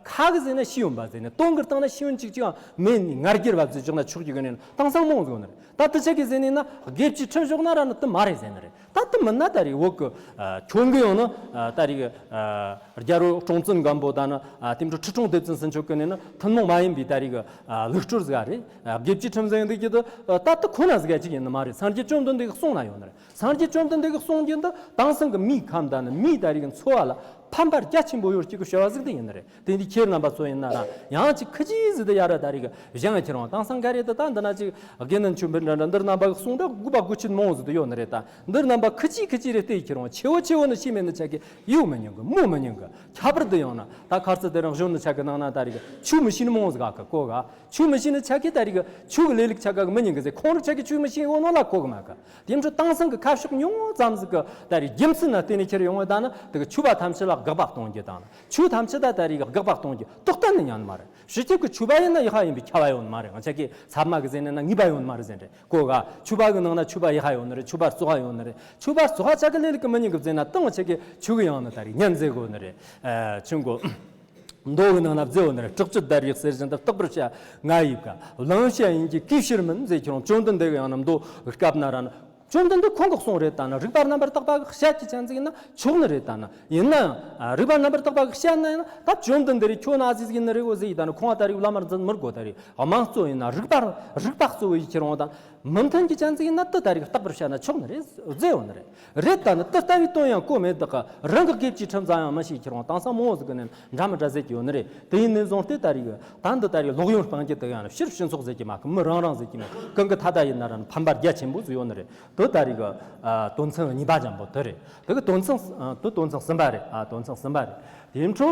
ཁ་གི་ཟེར་ན་ཤེས་ཡོན་པ་ཟེར་ནས་དོན་གི་སྟེང་ན་ཤེས་ཡོན་གཅིག་ཅང་མེད་ནི་ངར་གྱུར་བ་ཟེར་བྱུང་ན་ཆོག་རྒྱུ་གི་ནི་དེང་སང་མང་ཟིག་ཡོད་ནི་རེད། ད་དེ་ཆ་གི་ཟེར་ནས་ན་དགེ་བཅུའི་ཁྲིམས་ཞོག་ན་ར་ནི་དེ་མ་རེད་ཟེར་ནི་རེད། ད་དེ་མིན་ན་ད་རེས་འོག་གི་ཁྱོད་གི་ཡང་ན་ད་རེས་གི་རྒྱལ་པོ་སྲོང་བཙན་སྒམ་པོ་ད་ནི་དེ་འཕྲོ་ཁྲི་སྲོང་ལྡེ་བཙན་ཟེར་ཆོག་གི་ནི་ནི་ཐུན་མོང་མ་ཡིན་པའི་ད་རེས་གི་ལུགས་སྲོལ་ཟིག་རེད། དགེ་བཅུའི་ཁྲིམས་ཟེར་འདུག་གི་དེ་ད་དེ་ཁོ་ན་ཟིག་གཅིག་ཡིན་ནི་མ་རེད། སངས་རྒྱས་བཅོམ་ལྡན་འདས་གི་གསུང་ན་ཡོད་ནི་རེད། སངས་རྒྱས་བཅོམ་ལྡན་འདས་ཀྱི་གསུང་རྒྱུན་དུ་དེང་སང་གི་མིའི་ཁམས་དང་ནི་མིའི་ད་རེས་ཀྱི་འཚོ་བ་ལ་ཕན་པ་རྒྱ་ཆེན་པོ་ཡོད་ཀྱི་གི་བྱ་བ་ཟིག་དེ་ཡིན་ནི་རེད། དེ་འདི་ཁྱེད་རྣམ་པ་ཚོ་ཡིན་ན་ར་ཡང་ཅིག་ཁི་ཅིག་ཟིག་དེ་ཡ་ར་ད་རེས་གི་གཞན་ཁྱེད་རང་དེང་སང་ག་རེད་དེ་ད་འདི་ན་ཅིག་དགེ་འདུན་ཆོས་འཕེལ་འདྲ་འདྲ་འདིར་རྣམ་པ་གི་གསུང་ད་དགོས་པ་དགོས་ཆེད་མང་བོ་ཟིག་དེ་ཡོད་ནི་རེད། ད་འདིར་རྣམ་པ་ཁི་ཅིག་ཁི་ཅིག་རེད་དེ་ཁྱེད་རང་ཆེ་བོ་ཆེ་བོ་ནི་ཤེས་མེད་ནི་ཆ་གི་ཡོད་མི་ཉན་གི་མོ་མི་ཉན་གི་ཁྱད་པར་དུ་ཡང་ན་ད་ཁར་ཚི་དེ་རང་གཞོན་ནི་ཆ་གི་ནང་ན་ད་རེས་གི་ཆོས་མི་ཤེས་ནི་མང་བོ་ཟིག་ག་གི་གོ་ག་ཆོས་མི་ཤེས་ནི་ཆ་གི་ད་རེས་གི་ཆོས་གི་ལས་ལུགས་ཆ་ག་གི་མི་ཉན་གི་ཟེར། ཁོང་རིགས་ཆ་གི་ཆོས་མི་ཤེས་ཡོད་ནོ་ལ་གོ་གི་མ་གི། དེ་འཕྲོ་དེང་སང་གི་ཁ་ཕྱོགས་ཉུང་ཙམ་ཟིག་གི་ད་རེས་རྒྱུ་མཚན་ན་བརྟེན་ནས་ཁྱེར་ཡོང་བ་ད་ནི་དེ་གི་ཆོས་པ་ཐམས་ཅད་ལ་དགག་པ་གཏོང་རྒྱུ་དང་ཆོས་ཐམས་ཅད་ད་ད་རེས་གི་དགག་པ་གཏོང་རྒྱུ་ཏོག་ཏན་ནི་ཉན་མ་རེད། སྤྱི་ཁྱབ་ཀྱི་ཆོས་པ་ཡིན་ན་ཡག་ཡིན་པའི་ཁྱབ་པ་ཡོད་མ་རེད། ང་ཆ་གི་ཚབ་མ་གི་ཟེར་ནས་ན་ངེས་པ་ཡོད་མ་རེད་ཟེར་རེད། གོ་ག་ཆོས་པ་གི་ནང་ན་ཆོས་པ་ཡག་ཡོད་ནི་རེད། ཆོས་པ་བཙོག་ཡོད་ནི་རེད། ཆོས་པ་བཙོག་ཆ་གི་ལས་ལུགས་གི་མི་ཉན་གི་ཟེར་ན་ཏང་ཆ་གི་ཆོས་གི་ཡང་ནི་ད་རེས་ཉན་ཟེར་གོ་ནི་རེད། ཨ་ཆུང་གོ་མདོ་གི་ནང་ན་མཛེས་བོ་ནི་རེད། གྲགས་ཅི་ལྟར་ཡག་གསེར་བཞིན་དུ་རྟག་པར་བྱ་ང་ཡིབ་ཀ་བླང་བྱ་ཡིན་གྱི་གུས་ཕྱིར་མིན་ཟེར་ཁྱེད་རང་བཅོམ་ལྡན་འདས་གི་ཡང་ན་མདོ་སྐབས་ན་ར་ནི་བཅོམ་ལྡན་འདས་ཁོང་གི་གསུང་རེད། ད་ནི་རིགས་པ་རྣམ་པར་དག་པ་གི་བཤད་ཀྱི་ཅན་ཟིག་ཡིན་ན་ཆོག་ནི་རེད། ད་ནི་ཡིན་ན་ཡང་རིགས་པ་རྣམ་པར་དག་པ་གི་བཤད་ན་ཡང་ད་བཅོམ་ལྡན་འདས་རེད་ཁྱོད་ན་ཟིག་ཟིག་ཡིན་ནི་རེད་གོ་ཟེར་ཡིན། ད་ནི་ཁོང་ད་རེས་བླ་མར་འཛིན་མི་དགོས། ད་རེས་དམངས་གཙོ་ཡིན་ན་རིགས་པ་རིགས་པ་གཙོ་བོ་ཡིན་ཁྱེད་རང་ད། མི་མཐུན་གྱི་ཅན་ཟིག་ཡིན་ན་དེ་ད་རེས་རྟག་པར་བཤད་ན་ཆོག་ནི་རེད་ཟེར་ཡོད་ནི་རེད། རེད་ད་ནི་དེ་ལྟ་བུའི་དོན་ཡང་གོ་མེད་དག་གི་རང་གི་དགེ་བཅུའི་ཁྲིམས་ཙམ་ཡང་མི་ཤེས་ཁྱེད་རང་དེང་སང་མང་བོ་ཟིག་གི་ནི་འདྲ་མི་འདྲ་ཟེར་གྱི་ཡོད་ནི་རེད། དེ་ཡིན་ནས་བཟུང་སྟེ་ད་རེས་གི་ད་འདི་ད་རེས་ལོག་གཡེམ་སྤང་རྒྱུ་དེ་ཡང་ཕྱིར་སྤྱི་ཚོགས་ཟེར་གྱི་མ་གི་མི་རང་རང་ཟེར་གྱི་མ་གང་གི་ཐ་ད་ཡིན་ན་ར་ནི་ཕན་པ་རྒྱ་ཆེན་པོ་ཟིག་ཡོད་ནི་རེད། དེ་ད་རེས་གི་དོན་ཚན་གཉིས་པ་འཇམ་པོ་དེ་རེད། དེ་གི་དོན་ཚན་དེ་དོན་ཚན་གསུམ་པ་རེད། ཨ་དོན་ཚན་གསུམ་པ་རེད། དེ་འཕྲོ་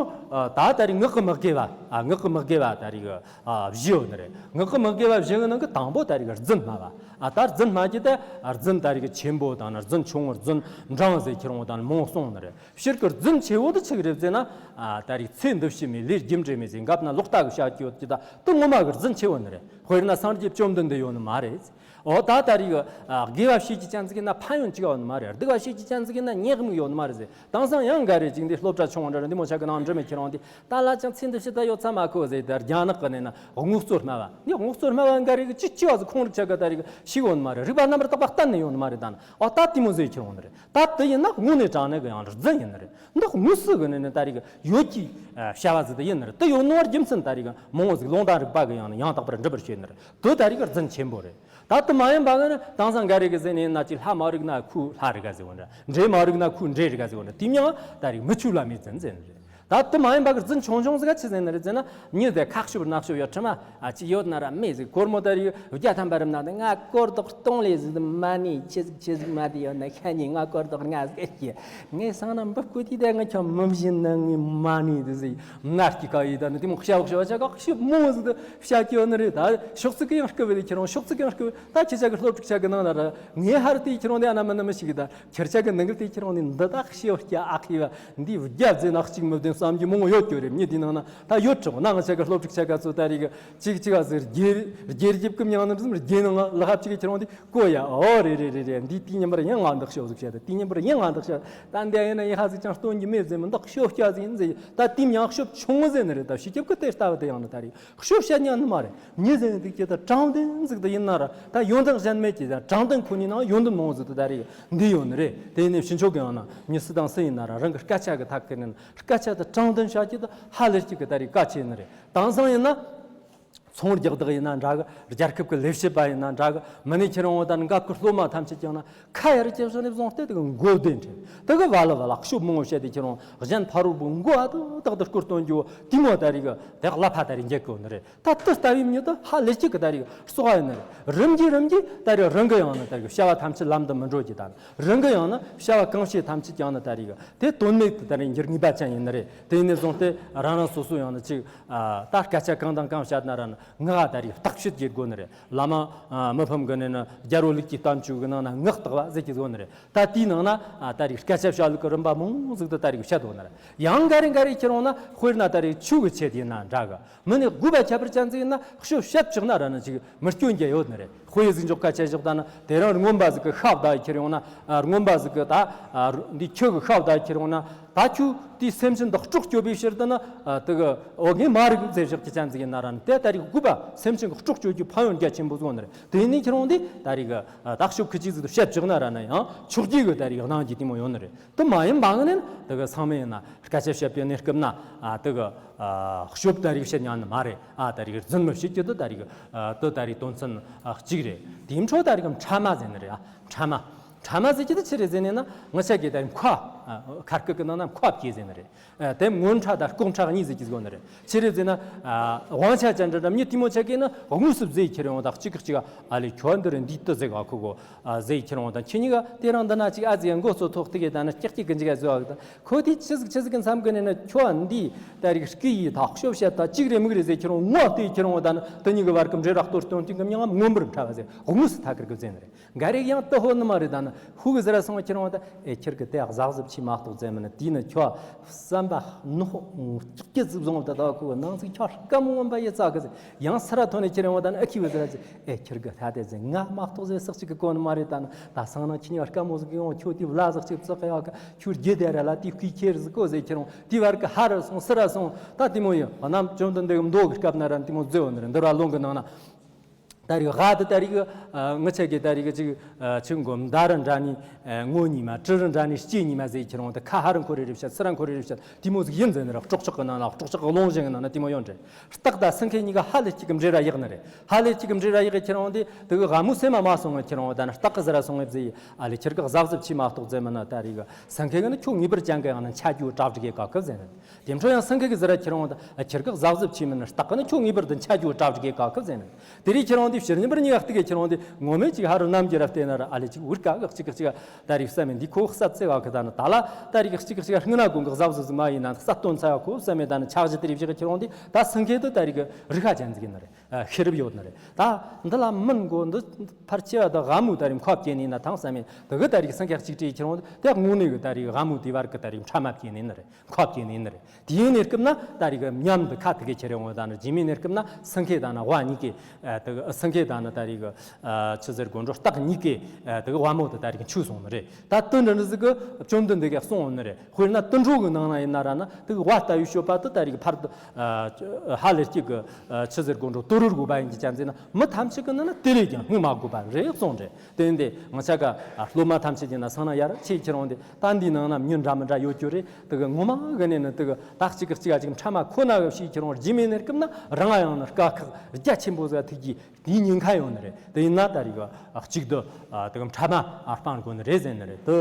ད་ད་རེས་ངག་གི་མི་དགེ་བ། ཨ་ངག་གི་མི་དགེ་བ་ད་རེས་གི་ཨ་བཞི་ཡོད་ནི་རེད། ངག་གི་མི་དགེ་བ་བཞི་གི་ནང་གི་དང་པོ་ད་རེས་གི་རྫུན་སྨྲ་བ། ཨ་ད་རྫུན་སྨྲ་རྒྱུ་ད་རྫུན་ད་རེས་གི་ཆེན་པོ་དང་ན་རྫུན་ཆུང་ངུ་རྫུན་འབྲིང་ཟེར་ཁྱེར་འོང་དང་མང་གསུངས་ནི་རེད། ཕྱིར་གི་རྫུན་ཆེ་བོ་དེ་ཆི་གི་རེད་ཟེར་ན། ཨ་ད་རེས་ཚེ་འདི་ཕྱི་མའི་ལས་རྒྱུ་འབྲས་མེད་ཟེར་འགབ་ན་ལོག་ལྟ་གི་བྱ་རྒྱུ་ཡོད་ཀྱི་ད་དེ་ངོ་མ་གི་རྫུན་ཆེ་བོ་ནི་རེད། དཔེར་ན་སངས་རྒྱས་བཅོམ་ལྡན་འདས་ཡོད་ནི་མ་རེད། འོ་ད་ད་རེས་གི་ཨ་དགེ་བ་བྱེད་ཀྱི་ཅན་ཟིག་ཡིན་ན་ཕན་ཡོན་གཅིག་ཡོད་ནི་མ་རེད། སྡིག་པ་བྱེད་ཀྱི་ཅན་ཟིག་ཡིན་ན་ཉེས་དམིགས་ཡོད་ནི་མ་རེད་ཟེར། དེང་སང་ཡང་འགའ་རེ་ཅིག་འདི་སློབ་གྲྭ་ཆུང་བ་འདྲ་རེད། འདི་མོ་ཆ་གི་ནང་འདྲི་མི་ཁྱེར་འོང་དེ་ད་ལ་ཅང་ཚེ་འདི་ཕྱི་ད་ཡོད་ཚ་མ་ཁོ་ཟེར། ད་རྒྱ་ནག་གི་ནས་ན་དངོས་གཙོ་སྨྲ་བ་ནི་དངོས་གཙོ་སྨྲ་བ་འགའ་རེ་གི་ཅི་ཅི་བ་ཟིག་ཁོང་རིག་ཆ་གི་ད་རེས་གི་ཤི་ཡོད་ནི་མ་རེད། རིགས་པ་རྣམ་པར་དག་པ་གཏན་ནས་ཡོད་ནི་མ་རེད། ད་ནི་ཨོ་ད་དེ་མོ་ཟེར་ཁྱེར་འོང་ནི་རེད། ད་དེ་ཡིན་ན་དངོས་གནས་དྲང་གནས་གི་ཡང་རྫུན་ཡིན་ནི་རེད། འདི་དངོས་སུ་གི་ནས་ནི་ད་རེས་གི་ཡོད་ཀྱི་བྱ་བ་ཟིག་དེ་ཡིན་ནི་རེད། དེ་ཡོད་ནོ་བར་རྒྱུ་མཚན་ད་རེས་གི་མང་བོ་ཟིག་ལུང་དང་རིགས་པ་གི་ཡང་ནི་ཡང་དག་པར་འགྲུབ་པར་བྱེད་ནི་རེད། དེ་ད་རེས་གི་རྫུན་ཆེན་པོ་རེད། ད་དེ་མ་ཡིན་པ་གི་ནི་དེང་སང་འགའ་རེ་གི་ཟེར་ནས་ཡིན་ན་ཅིག་ལྷ་མ་རིག་ན་ཁོའི་ལྷ་རིག་ག་ཟེར་བ་འདྲ། འདྲེ་མ་རིག་ན་ཁོའི་འདྲེ་རིག་ག་ཟེར་བ་འདྲ། དེ་མྱང་ད་རེས་མི་ཆོས་ལ་མེད་ཟེར་ནི་རེད། ད་དེ་མ་ཡིན་པ་གི་རྫུན་ཆུང་ཆུང་ཟིག་ག་ཆི་ཟེར་ནི་རེད་ཟེར་ན། མྱི་དེ་ཁ་ཤོབ་ནག་ཤོབ་ཡོད་ཁྲི་མ་ཨ་ཅིག་ཡོད་ན་ར་མེད་ཟིག་སྒོར་མོ་ད་རེས་བརྒྱ་ཐམ་པ་རིམ་ན་ང་སྒོར་རྡོག་སྟོང་ལས་ཟིག་མ་ནི་ཆི་ཟིག་ཆི་ཟིག་མ་དེ་ཡོད་ན་ཁ་ཉིན་ང་སྒོར་རྡོག་ལྔ་ཟིག་སྐྱེ། ངས་སང་ན་འབུ་བརྐོས་དུས་ད་ང་ཁྱོད་མི་བཞིན་ན་ངས་མ་ནི་དེ་ཟིག་མནར་གྱི་ག་ཡི་ད་ནི་དེ་མོ་ཤ་བོ་ཤ་བོ་ཤ་ག་ཤི་མོ་ཟིག་ད་བཤད་ཀྱི་ཡོད་ནི་རེད། ད་ཤོག་ཙིག་གི་ཡང་སྐུ་བེ་དེ་ཁྱེད་རང་ཤོག་ཙིག་གི་ཡང་སྐུ་བེ་ད་ཁྱེད་ཅག་གི་སློབ་ཕྲུག་ཅག་གི་ནང་ན་ར་ངས་ཧར་དེ་ཁྱེད་རང་དེ་ཨ་ན་མ་ན་མི་ཞིག་གི་ད་ཁྱེད་ཅག་གི་ནང་གི་དེ་ཁྱེད་རང་ནི་འདི་དག་ཤི་བོ་སྐྱ་ཨ་ཁི་བ་འདི་བརྒྱ་ཟེར་ན་གཅིག་མི་བདེན་བསམ་གྱི་མང་བོ་ཡོད་ཀྱི་རེད། མྱི་དེ་ནང་ན་ད་ཡོད་ཆོག་ན་ང་ཅག་གི་སློབ་ཕྲུག་ཅག་ག་ཚོ་ད་རེས་གི་ཅིག་ཅིག་ཨ་ཟེར་རྒྱལ་རྒྱལ་རྒྱབ་ཀི་མྱང་ནི་ཟིག་རྒྱལ་ནང་ལ་ཧབ་ཅིག་གི་ཁྱེད་རང་དེ། གོ་ཡ། ཨོ་རེད་རེད་རེད་རེད། འདི་དེ་ཉིན་པར་ཡང་ང་འདག་ཤོག་ཟིག་བཤད། ད་དེ་ཉིན་པར་ཡང་ང་འདག་ཤོག་ད་འདི་ཡིན་ན་ཡི་ཧ་ཟིག་ཅང་སྟོན་གྱི་མེད་ཟེར་མི་འདག་ཤོག་སྐྱ་ཟིག་ཡིན་ཟེར། ད་དེ་མྱང་ཤོབ་ཆུང་ངུ་ཟེར་ནི་རེད། ད་ཕྱི་རྒྱབ་ཀི་དེ་ལྟ་བུ་དེ་ཡང་ནི་ད་རེད་ཤོབ་བཤད་ཉན་ནི་མ་རེད། མྱི་ཟེར་ནི་དེ་ཀྱི་ད་དྲང་བདེན་ཟིག་ད་ཡིན་ན་ར་ད་ཡོན་ཏན་གཞན་མེད་ཀྱི་ད་དྲང་བདེན་ཁོ་ནི་ནང་ཡོན་ཏན་མང་བོ་ཟིག་ད་ད་རེད་འདི་ཡོད་ནི་རེད། དེ་ཡིན་ནི་ཕྱི་ཕྱོགས་ཀྱི་ཡང་ན་མྱི་སུ་དང་སུ་ཡིན་ན་ར་རང་གི་སྐད་ཆ་གི་ཐག་གི་ནི་སྐད་ཆ་ད་དྲང་བདེན་བཤད་ཀྱི་ད་ཧ་ལས་ཀྱི་གི་ད་རེད་བཀའ་ཆེ་ནི་རེད། དེང་སང་ཡིན་ན། ཚོང་རྒྱག་བདག་ཡིན་ན་འདྲ་གི། རྒྱལ་ཁབ་ཀྱི་ལས་བྱེད་པ་ཡིན་ན་འདྲ་གི། མི་ནི་ཁྱེད་རང་འོ་ད་ནི་འགབ་ཀྱི་སློབ་མ་ཐམས་ཅད་ཀྱང་ན་ཁ་ཡར་ཅེར་བཟོ་ནས་བཟུང་སྟེ་དེ་གི་མགོ་བདེ་འཕྲད་དེ་གི་བ་ལ་བ་ལ་ཤོབ་མང་བོ་བཤད་དེ་ཁྱེད་རང་གཞན་ཕ་རོལ་པོ་མགོ་ཨ་ཏོ་ཏག་ཏག་སྐོར་སྟོན་རྒྱུ་དེ་མོ་ད་རེས་གི་དེ་གླ་ཕ་ད་རེས་འགྱེད་གོ་ནི་རེད། ད་དེ་ལྟ་བུའི་མྱི་དེ་ཧ་ལས་ཅིག་གི་ད་རེས་གི་སོག་ཡིན་ནི་རེད། རིམ་གྱིས་རིམ་གྱིས་ད་རེས་རང་གི་ཡང་ན་ད་རེས་གི་བྱ་བ་ཐམས་ཅད་ལམ་དུ་མི་འགྲོ་རྒྱུ་དང་རང་གི་ཡང་ན་བྱ་བ་གང་བྱེད་ཐམས་ཅད་ཀྱང་ན་ད་རེས་གི་དེ་དོན་མེད་དུ་ད་རེས་འགྱུར་ངེས་པ་ཅན་ཡིན་ནི་རེད། དེ་ཡིན་ནས་བཟུང་སྟེ་རང་རང་སོ་སོ་ཡང་ན་ཅིག་ད་སྐད་ཆ་གང་དང་གང་བཤད་ན་ར་ནི། ངག་ད་རེས་བརྟག་དཔྱད་བྱེད་དགོས་ནི་རེད། བླ་མ་ཨ་མི་ཕམ་གི་ནི་ནི་རྒྱལ་པོ་ལུགས་ཀྱི་བསྟན་བཅོས་གི་ནང་ན་ངག་བརྟག་པ་ཟེར་གྱི་ཡོད་ནི་རེད། ད་དེའི་ནང་ན་ཨ་ད་རེས་སྐད་ཆ་བཤད་ལུགས་ཀྱི་རིམ་པ་མང་ཟིག་ཏུ་ད་རེས་བཤད་ཡོད་ནི་རེད། ཡང་འགའ་རེ་འགའ་རེ་ཁྱེར་འོང་ན་དཔེར་ན་ད་རེས་ཆོས་ཀྱི་ཆེད་ཡིན་ན་འདྲ་གི། མི་ནི་དགོས་པ་ཁྱད་པར་ཅན་ཟིག་ཡིན་ན་ཤོབ་བཤད་བཅུག་ན་ར་ནི་ཅིག་མི་སྐྱོན་གྱི་ཡོད་ནི་རེད། དཔེ་ཟིག་འཇོག་ཁ་ཆད་བཞག་ད་ན་དེ་རིང་རྔོན་པ་ཟིག་གི་ཤ་བདའ་ཁྱེར་ཡོང་ན། ཨ་རྔོན་པ་ཟིག་གི་ད་ཨ་འདི་ཁྱི་གི་ཤ་བདའ་ཁྱེར་ཡོང་ན། ད་ཁྱོད་དེའི་སེམས་ཅན་དག་སྲོག་སྐྱོབ་པའི་ཕྱིར་དུ་ནི་ཨ་དེ་གི་འོ་ངས་མ་རིག་ཟེར་བཞག་གི་ཅན་ཟིག་ཡིན་ན་ར་ནི་དེ་ད་རེས་དགོས་པ་སེམས་ཅན་གི་སྲོག་སྐྱོབ་རྒྱུ་ཕན་ཡོན་རྒྱ་ཆེན་པོ་བཟོ་ནི་རེད། དེ་ནས་ཁྱེར་འོང་དེ་ད་རེས་གི་ཨ་ད་ཤོབ་ཁི་ཅིག་ཟིག་ཏུ་བཤད་བཅུག་ན་ར་ནི་ཡང་ཆོག་རྒྱུ་གི་ད་རེས་གནང་རྒྱུ་དེ་མོ་ཡོད་ནི་རེད། དེ་མ་ཡིན་པ་ངི་ནི་དེ་གི་ཚང་མས་ཡིན་ན་སྐད་ཆ་བཤད་པའི་གནས་སྐབས་ན་ཨ་དེ་གི་ཨ་ཤོབ་ད་རེས་བཤད་ཉན་ནི་མ་རེད། ཨ་ད་རེས་རྫུན་མི་བཤད་རྒྱུ་དེ་ད་རེས་ཨ་དེ་ད་རེས་དོན་ཚན་ཨ་གཅིག་རེད། དེའི་འཕྲོ་ད་རེས་ཕྲ་མ་ཟེར་ནི་རེད། ཨ་ཕྲ་མ། ཕྲ་མ་ཟེར་རྒྱུ་དེ་ཆི་རེད་ཟེར་ནས་ན་ངི་ཆ་གི་ད་རེས་མཁའ། ཨ་ཁ་སྐད་ཀྱི་ནང་ན་མཁའ་སྐྱེ་ཟེར་ནི་རེད། ཨ་དེ་སྔོན་ཕྲ་དང་ལྐོག་ཕྲ་གཉིས་ཟེར་གྱི་ཡོད་ནི་རེད། ཆི་རེད་ཟེར་ན་ཨ་དབང་ཆ་ཅན་འདྲ་འདྲ་མྱི་དེ་མོ་ཆ་གི་ནི་དངོས་སུ་ཟེར་ཁྱེར་ཡོང་དང་གཅིག་གིས་གཅིག་ཨ་ལས་ཁྱོད་འདི་རེད་འདི་ལྟ་ཟེར་ག་ཁོ་གོ་ཨ་ཟེར་ཁྱེར་འོང་དང་ཁྱེད་གཉིས་ཀ་དེ་རིང་འདི་ན་ཅིག་ཨ་ཟེར་མགོ་ཚོ་ཐོག་ཏུ་གི་ད་ནི་ཀྱག་ཀྱག་གི་འཇིག་ཨ་ཟེར་བ་དང་ཁོ་དེ་ཆི་ཟིག་ཆི་ཟིག་གི་མཚམས་གི་ནས་ནི་ཁྱོད་འདི་ད་རེས་སྐུ་ཡི་ཐག་ཤོབ་བཤད་ད་ཅིག་རེད་མིག་རེད་ཟེར་ཁྱེར་འོང་ངོ་བལྟས་ཁྱེར་འོང་ད་ནི་དེ་གཉིས་ཀྱི་བར་གི་འབྲེལ་བ་གཏོར་སྟོན་དུས་ཀྱི་མྱིང་ང་མངོན་པར་ཕྲ་བ་ཟེར་དངོས་སུ་ཐད་ཀར་གི་ཟེར་ནི་རེད། འགའ་རེ་ཡང་དུ་ཧོ་ནི་མ་རེད་ད་ནི་ཧུ་གི་ཟེར་ར་སོང་ཁྱེར་འོང་ད་ཨེ་ཁྱེར་གི་དེ་གཟབ་གཟབ་ཆེ་མ་གཏོགས་ཟེར་མི་ནི་དེ་ནི་ཁྱོད་བསམ་པ་ནོག་ཀྱི་ཟིག་བཟུང་བ་ད་ད་ཁོ་གི་ནང་ཚིག་ཁྱོད་སྐམ་འོན་པ་ཡི་ཙག་གི་ཟེར། ཡང་སི་ར་ཐོན་ནས་ཁྱེར་ཡོང་བ་ད་ནི་ཨ་ཁི་བུ་ཟེར་ར་ཟེར། ཨེ་ཁྱེར་གི་ད་དེ་ཟེར་ང་མ་གཏོགས་ཟེར་སག་ཅིག་གི་གོ་ནི་མ་རེད་ད་ནི་ད་སང་ན་ཁྱི་ཉོ་སྐམ་མོ་ཟིག་ཡོང་ཁྱོད་དེ་བླ་ཟག་ཅིག་བཙག་གི་ཡོད་གི་ཁྱོད་དེ་བརྒྱུད་དེ་ར་ལ་དེ་སྐུའི་ཁྱེར་ཟིག་གོ་ཟེར་ཁྱེར་ཡོང་དེ་བར་གི་ཧ་ར་སོང་སི་ར་སོང་ད་དེ་མོ་ཡིན། འོ་ནམ་བཅོམ་ལྡན་འདས་གི་མདོ་གི་སྐབས་ན་ར་དེ་མོ་ཟེར་བ་ནི་རེད། འདི་ར་ལུང་གི་ནང་ན། ད་རེས་ཧ་དེ་ད་རེས་ཀྱི་ངི་ཆ་གི་ད་རེས་ཀྱི་ཅིག་ཆུ་མགོ་མདའ་རུ་འདྲ་ནི་ངོ་གཉིས་མ་གྲི་རུ་འདྲ་ནི་ལྕེ་གཉིས་མ་ཟེར་ཁྱེར་འོང་དེ་ཁ་ཧ་རུ་འཁོར་རེ་རེ་བཤད་སི་ར་འཁོར་རེ་རེ་བཤད་དེ་མོ་ཟིག་ཡིན་ཟེར་ནི་ར། སྲོག་ཆགས་ཀྱི་ནང་ན་སྲོག་ཆགས་ཀྱི་ལུང་བཞིན་གྱི་ནང་ན་དེ་མོ་ཡོད་རེད། སྟག་དང་སེང་གེ་གཉིས་ཀ་ཧ་ལས་གཅིག་གི་འབྲེལ་བ་ཡག་ནི་རེད། ཧ་ལས་གཅིག་གི་འབྲེལ་བ་ཡག་གི་ཁྱེར་འོང་དེ་དེ་གི་ཧ་མོ་སེམས་མ་མ་སོང་ངི་ཁྱེར་འོང་ད་ནི་སྟག་གི་ཟི་ར་སོང་ངི་ཟེར་ཡི་ཨ་ལས་ཁྱེར་གི་གཟབ་གཟབ་ཆེ་མ་གཏོགས་ཟེར་མི་ནི་ད་རེས་གི་སེང་གེ་གི་ནི་ཁྱོད་ངེས་པར་ཅན་གི་ཡང་ན་ཆ་རྒྱུ་གྲབས་རྒྱུ་གི་ག་གི་ཟེར་ནི། དེ་འཕྲོ་ཡང་སེང་གེ་གི་ཟི་ར་ཁྱེར་འོང་དང་ཁྱེར་གི་གཟབ་གཟབ་ཆེ་མིན་ན་སྟག་གི་ནི་ཁྱོད་ངེས་པར་དུ་འཆའ་རྒྱུ་གྲབས་ཀྱི་ག་ཁབ་ཟེར་ནི། དེ་རིང་ཁྱེར་འོང་དེ་ཕྱིར་ཉིན་པར་ཉི་ཡག་སྟེ་གི་ཁྱེར་འོང་དེ་ངོ་མས་ཅིག་ཧ་རུ་ནམ་གྱི་ར་བལྟས་ན་ར་ཨ་ལས་ཅིག་འུར་ཀ་གི་གཅིག་གི་གཅིག་ད་རིག་བསམ་མེད་འདི་ཁོ་གསབ་ཚེ་བ་གི་ད་ནི་ད་ལ་ད་རིག་གཅིག་གི་གཅིག་སྔ་ན་གོང་གི་གཟབ་གཟབ་ཟིག་མ་ཡིན་ན་གསབ་སྟོན་ཚ་ཡ་ཁོ་བསམ་མེད་ད་ནི་ཆག་གཞི་དེ་རིག་བཞི་གི་ཁྱེར་འོང་དེ་ད་སེང་གེ་དུ་ད་རིག་རིག་ཧ་ཅན་ཟིག་ཡིན་ནི་རེད། ཤེས་རབ་ཡོད་ནི་རེད། ད་འདི་ལ་མིན་གོ་འདི་ཕར་ཆེ་བ་ད་ཧ་མོ་ད་རིག་མཁོ་བསྐྱེད་ནི་ན་ཐང་བསམ་མེད་དུ་གི་ད་རིག་སེང་གེ་གཅིག་བྲིས་ཁྱེར་འོང་དེ་དངོས་གནས་གི་ད་རིག་ཧ་མོ་དེ་བར་གི་ད་རིག་ཕྲ་མ་བསྐྱེད་ནི་ནི་རེད། མཁོ་བསྐྱེད་ནི་ནི་རེད། དེའི་གནས་སྐབས་ན་ད་རེས་ཀྱི་མཉམ་དུ་ཁ་ཐུག་གི་ཁྱེར་ཡོང་བ་དང་རྗེས་མའི་གནས་སྐབས་ན་སེང་གེ་དང་ན་དབའ་གཉིས་ཀས་ཨ་དེ་སེང་གེ་དང་ན་ད་རེས་ཀྱི་ཨ་ཆི་ཟེར་དགོས་འགྲོ་སྟག་གཉིས་ཀས་ཨ་དེ་དབའ་མོ་དེ་ད་རེས་ཀྱི་འཆུ་སོང་ནི་རེད། ད་དེ་འདྲ་འདྲ་ཟིག་གི་བཅོམ་ལྡན་འདས་ཀྱིས་གསུངས་ཡོད་ནི་རེད། དཔེར་ན་དུད་འགྲོ་གི་ནང་ན་ཡིན་ན་ར་ན་དེ་དབའ་ལྟ་བུའི་སྤྱོད་པ་དེ་ད་རེས་ཀྱི་ཕར་དུ་ཨ་ཧ་ལས་ཀྱི་གི་ཨ་ཆི་ཟེར་དགོས་འགྲོ་དུ་རུ་དགོས་པ་ཡིན་གྱི་ཅན་ཟེར་ན་མི་ཐམས་ཅད་ཀྱི་ནང་ན་དེ་ལས་ཀྱང་སྔུན་མ་དགོས་པ་རེད་གསུངས་རེད། དེ་འདི་ང་ཆ་ག་སློབ་མ་ཐམས་ཅད་ཀྱི་ན་སང་ན་ཡར་ཆེས་ཁྱེར་འོང་དེ་ད་འདི་ནང་ན་མྱི་འདྲ་མི་འདྲ་ཡོད་རྒྱུ་རེད། དེ་གི་ངོ་མ་གི་ནས་ནི་དེ་གི་ད་གཅིག་གི་གཅིག་ག་གཅིག་ཕྲ་མ་ཁོ་ན་གི་ཤེས་ཁྱེར་འོང་རྗེས་མའི་གནས་སྐབས་ན་རང་ཡང་ནི་དཀའ་ཁག་རྒྱ་ཆེན་པོ་ཟིག་ཐུག་གི་དེའི་ཉེན་ཁ་ཡོད་ནི་རེད། དེ་ཡིན་ན་ད་རེས་གི་གཅིག་ཏུ་དེ་གི་ཕྲ་མ་སྤང་དགོས་ནི་རེད་ཟེར་ནི་རེད། དེ་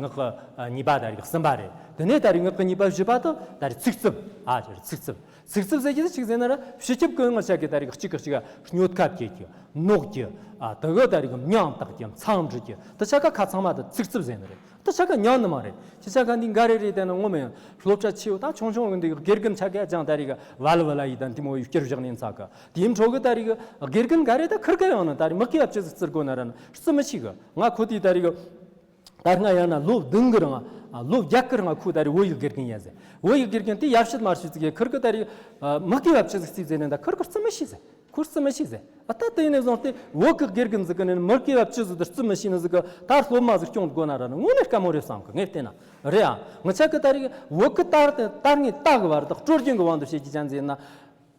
ངག་གི་གཉིས་པ་ད་རེས་གི་གསུམ་པ་རེད། དེ་ནས་ད་རེས་ངག་གི་གཉིས་པ་བཞི་པ་དེ་ད་རེས་ཚིག་རྩུབ་ཨ་ཅེ་རེད་ཚིག་རྩུབ། ཚིག་རྩུབ་ཟེར་གྱི་ཆི་ཟེར་ན་ར་སྤྱི་ཁྱབ་ཀྱི་ང་ཆ་གི་ད་རེས་གཅིག་གི་གཅིག་ག་སྨྱོ་ཁ་བྱེད་ཀྱི་ནོག་ཀྱི་ཨ་དེ་གི་ད་རེས་གི་མྱང་བཏགས་ཀྱི་མཚང་འབྲུ་གྱི་དེ་ཆ་ག་ཁ་ཚང་མ་དེ་ཚིག་རྩུབ་ཟེར་ནི་རེད། དེ་ཆ་ག་ཉན་ནི་མ་རེད། ཁྱེད་ཆ་ག་འདི་འགའ་རེ་རེད་དེ་ནི་ངོ་མ་ཡང་སློབ་གྲྭ་ཆེ་བོ་ད་ཆུང་ཆུང་གི་འདི་དགེ་རྒན་ཆ་ག་ཅང་ད་རེས་གི་ཝ་ལ་ཝ་ལ་ཡི་ད་འདི་མོ་ཡི་བསྐྱུར་བཞག་ནི་ཚ་གི་དེའི་འཕྲོ་གི་ད་རེས་གི་དགེ་རྒན་འགའ་རེ་ད་ཁིར་ག་ཡང་ནི་ད་རེས་མི་སྐྱེ་བ་ཅི་ཟིག་བརྩི་དགོས་ན་ར་ནི་རྩི་མི་ཤེས་གི། ང་ཁོ་དེ་ད་རེས་གི་ད་སྔ་ཡང་ན་ལོ་བདུན་གི་རིང་ལོ་བརྒྱད་གི་རིང་ཁོ་ད་རེས་བོད་ཡིག་དགེ་རྒན་ཡིན་ཟེར། བོད་ཡིག་དགེ་རྒན་དེ་ཡབ་ཕྱི་མར་ཤི་ཚིག་གི་ཁིར་གི་ད་རེས་མི་དགེ་བ་ཅི་ཟིག་རྩིས་ཟེར་ནས་ད་ཁིར་གི་རྩི་མི་ཤེས་ཟེར། ཁོ་རྩི་མི་ཤེས་ཟེར། ཨ་ད་དེ་ནས་བཟུང་སྟེ་བོད་གི་དགེ་རྒན་ཟིག་གི་ནས་མི་དགེ་བ་ཅི་ཟིག་ད་རྩི་མི་ཤེས་ནི་ཟིག་གི་ད་སློབ་མ་ཟིག་སྐྱོང་དགོས་ན་ར་ནི་དངོས་གནས་དཀའ་མོ་རེད་བསམ་གི་ངས་བལྟས་ན། རེད་ཨ། ང་ཆ་གི་ད་རེས་བོད་གི་ད་ད་ངས་ད་གི་བར་དུ་སྲོལ་རྒྱུན་གི་དབང་དུ་བྱེད་ཀྱི་ཅན་ཟེར་ན།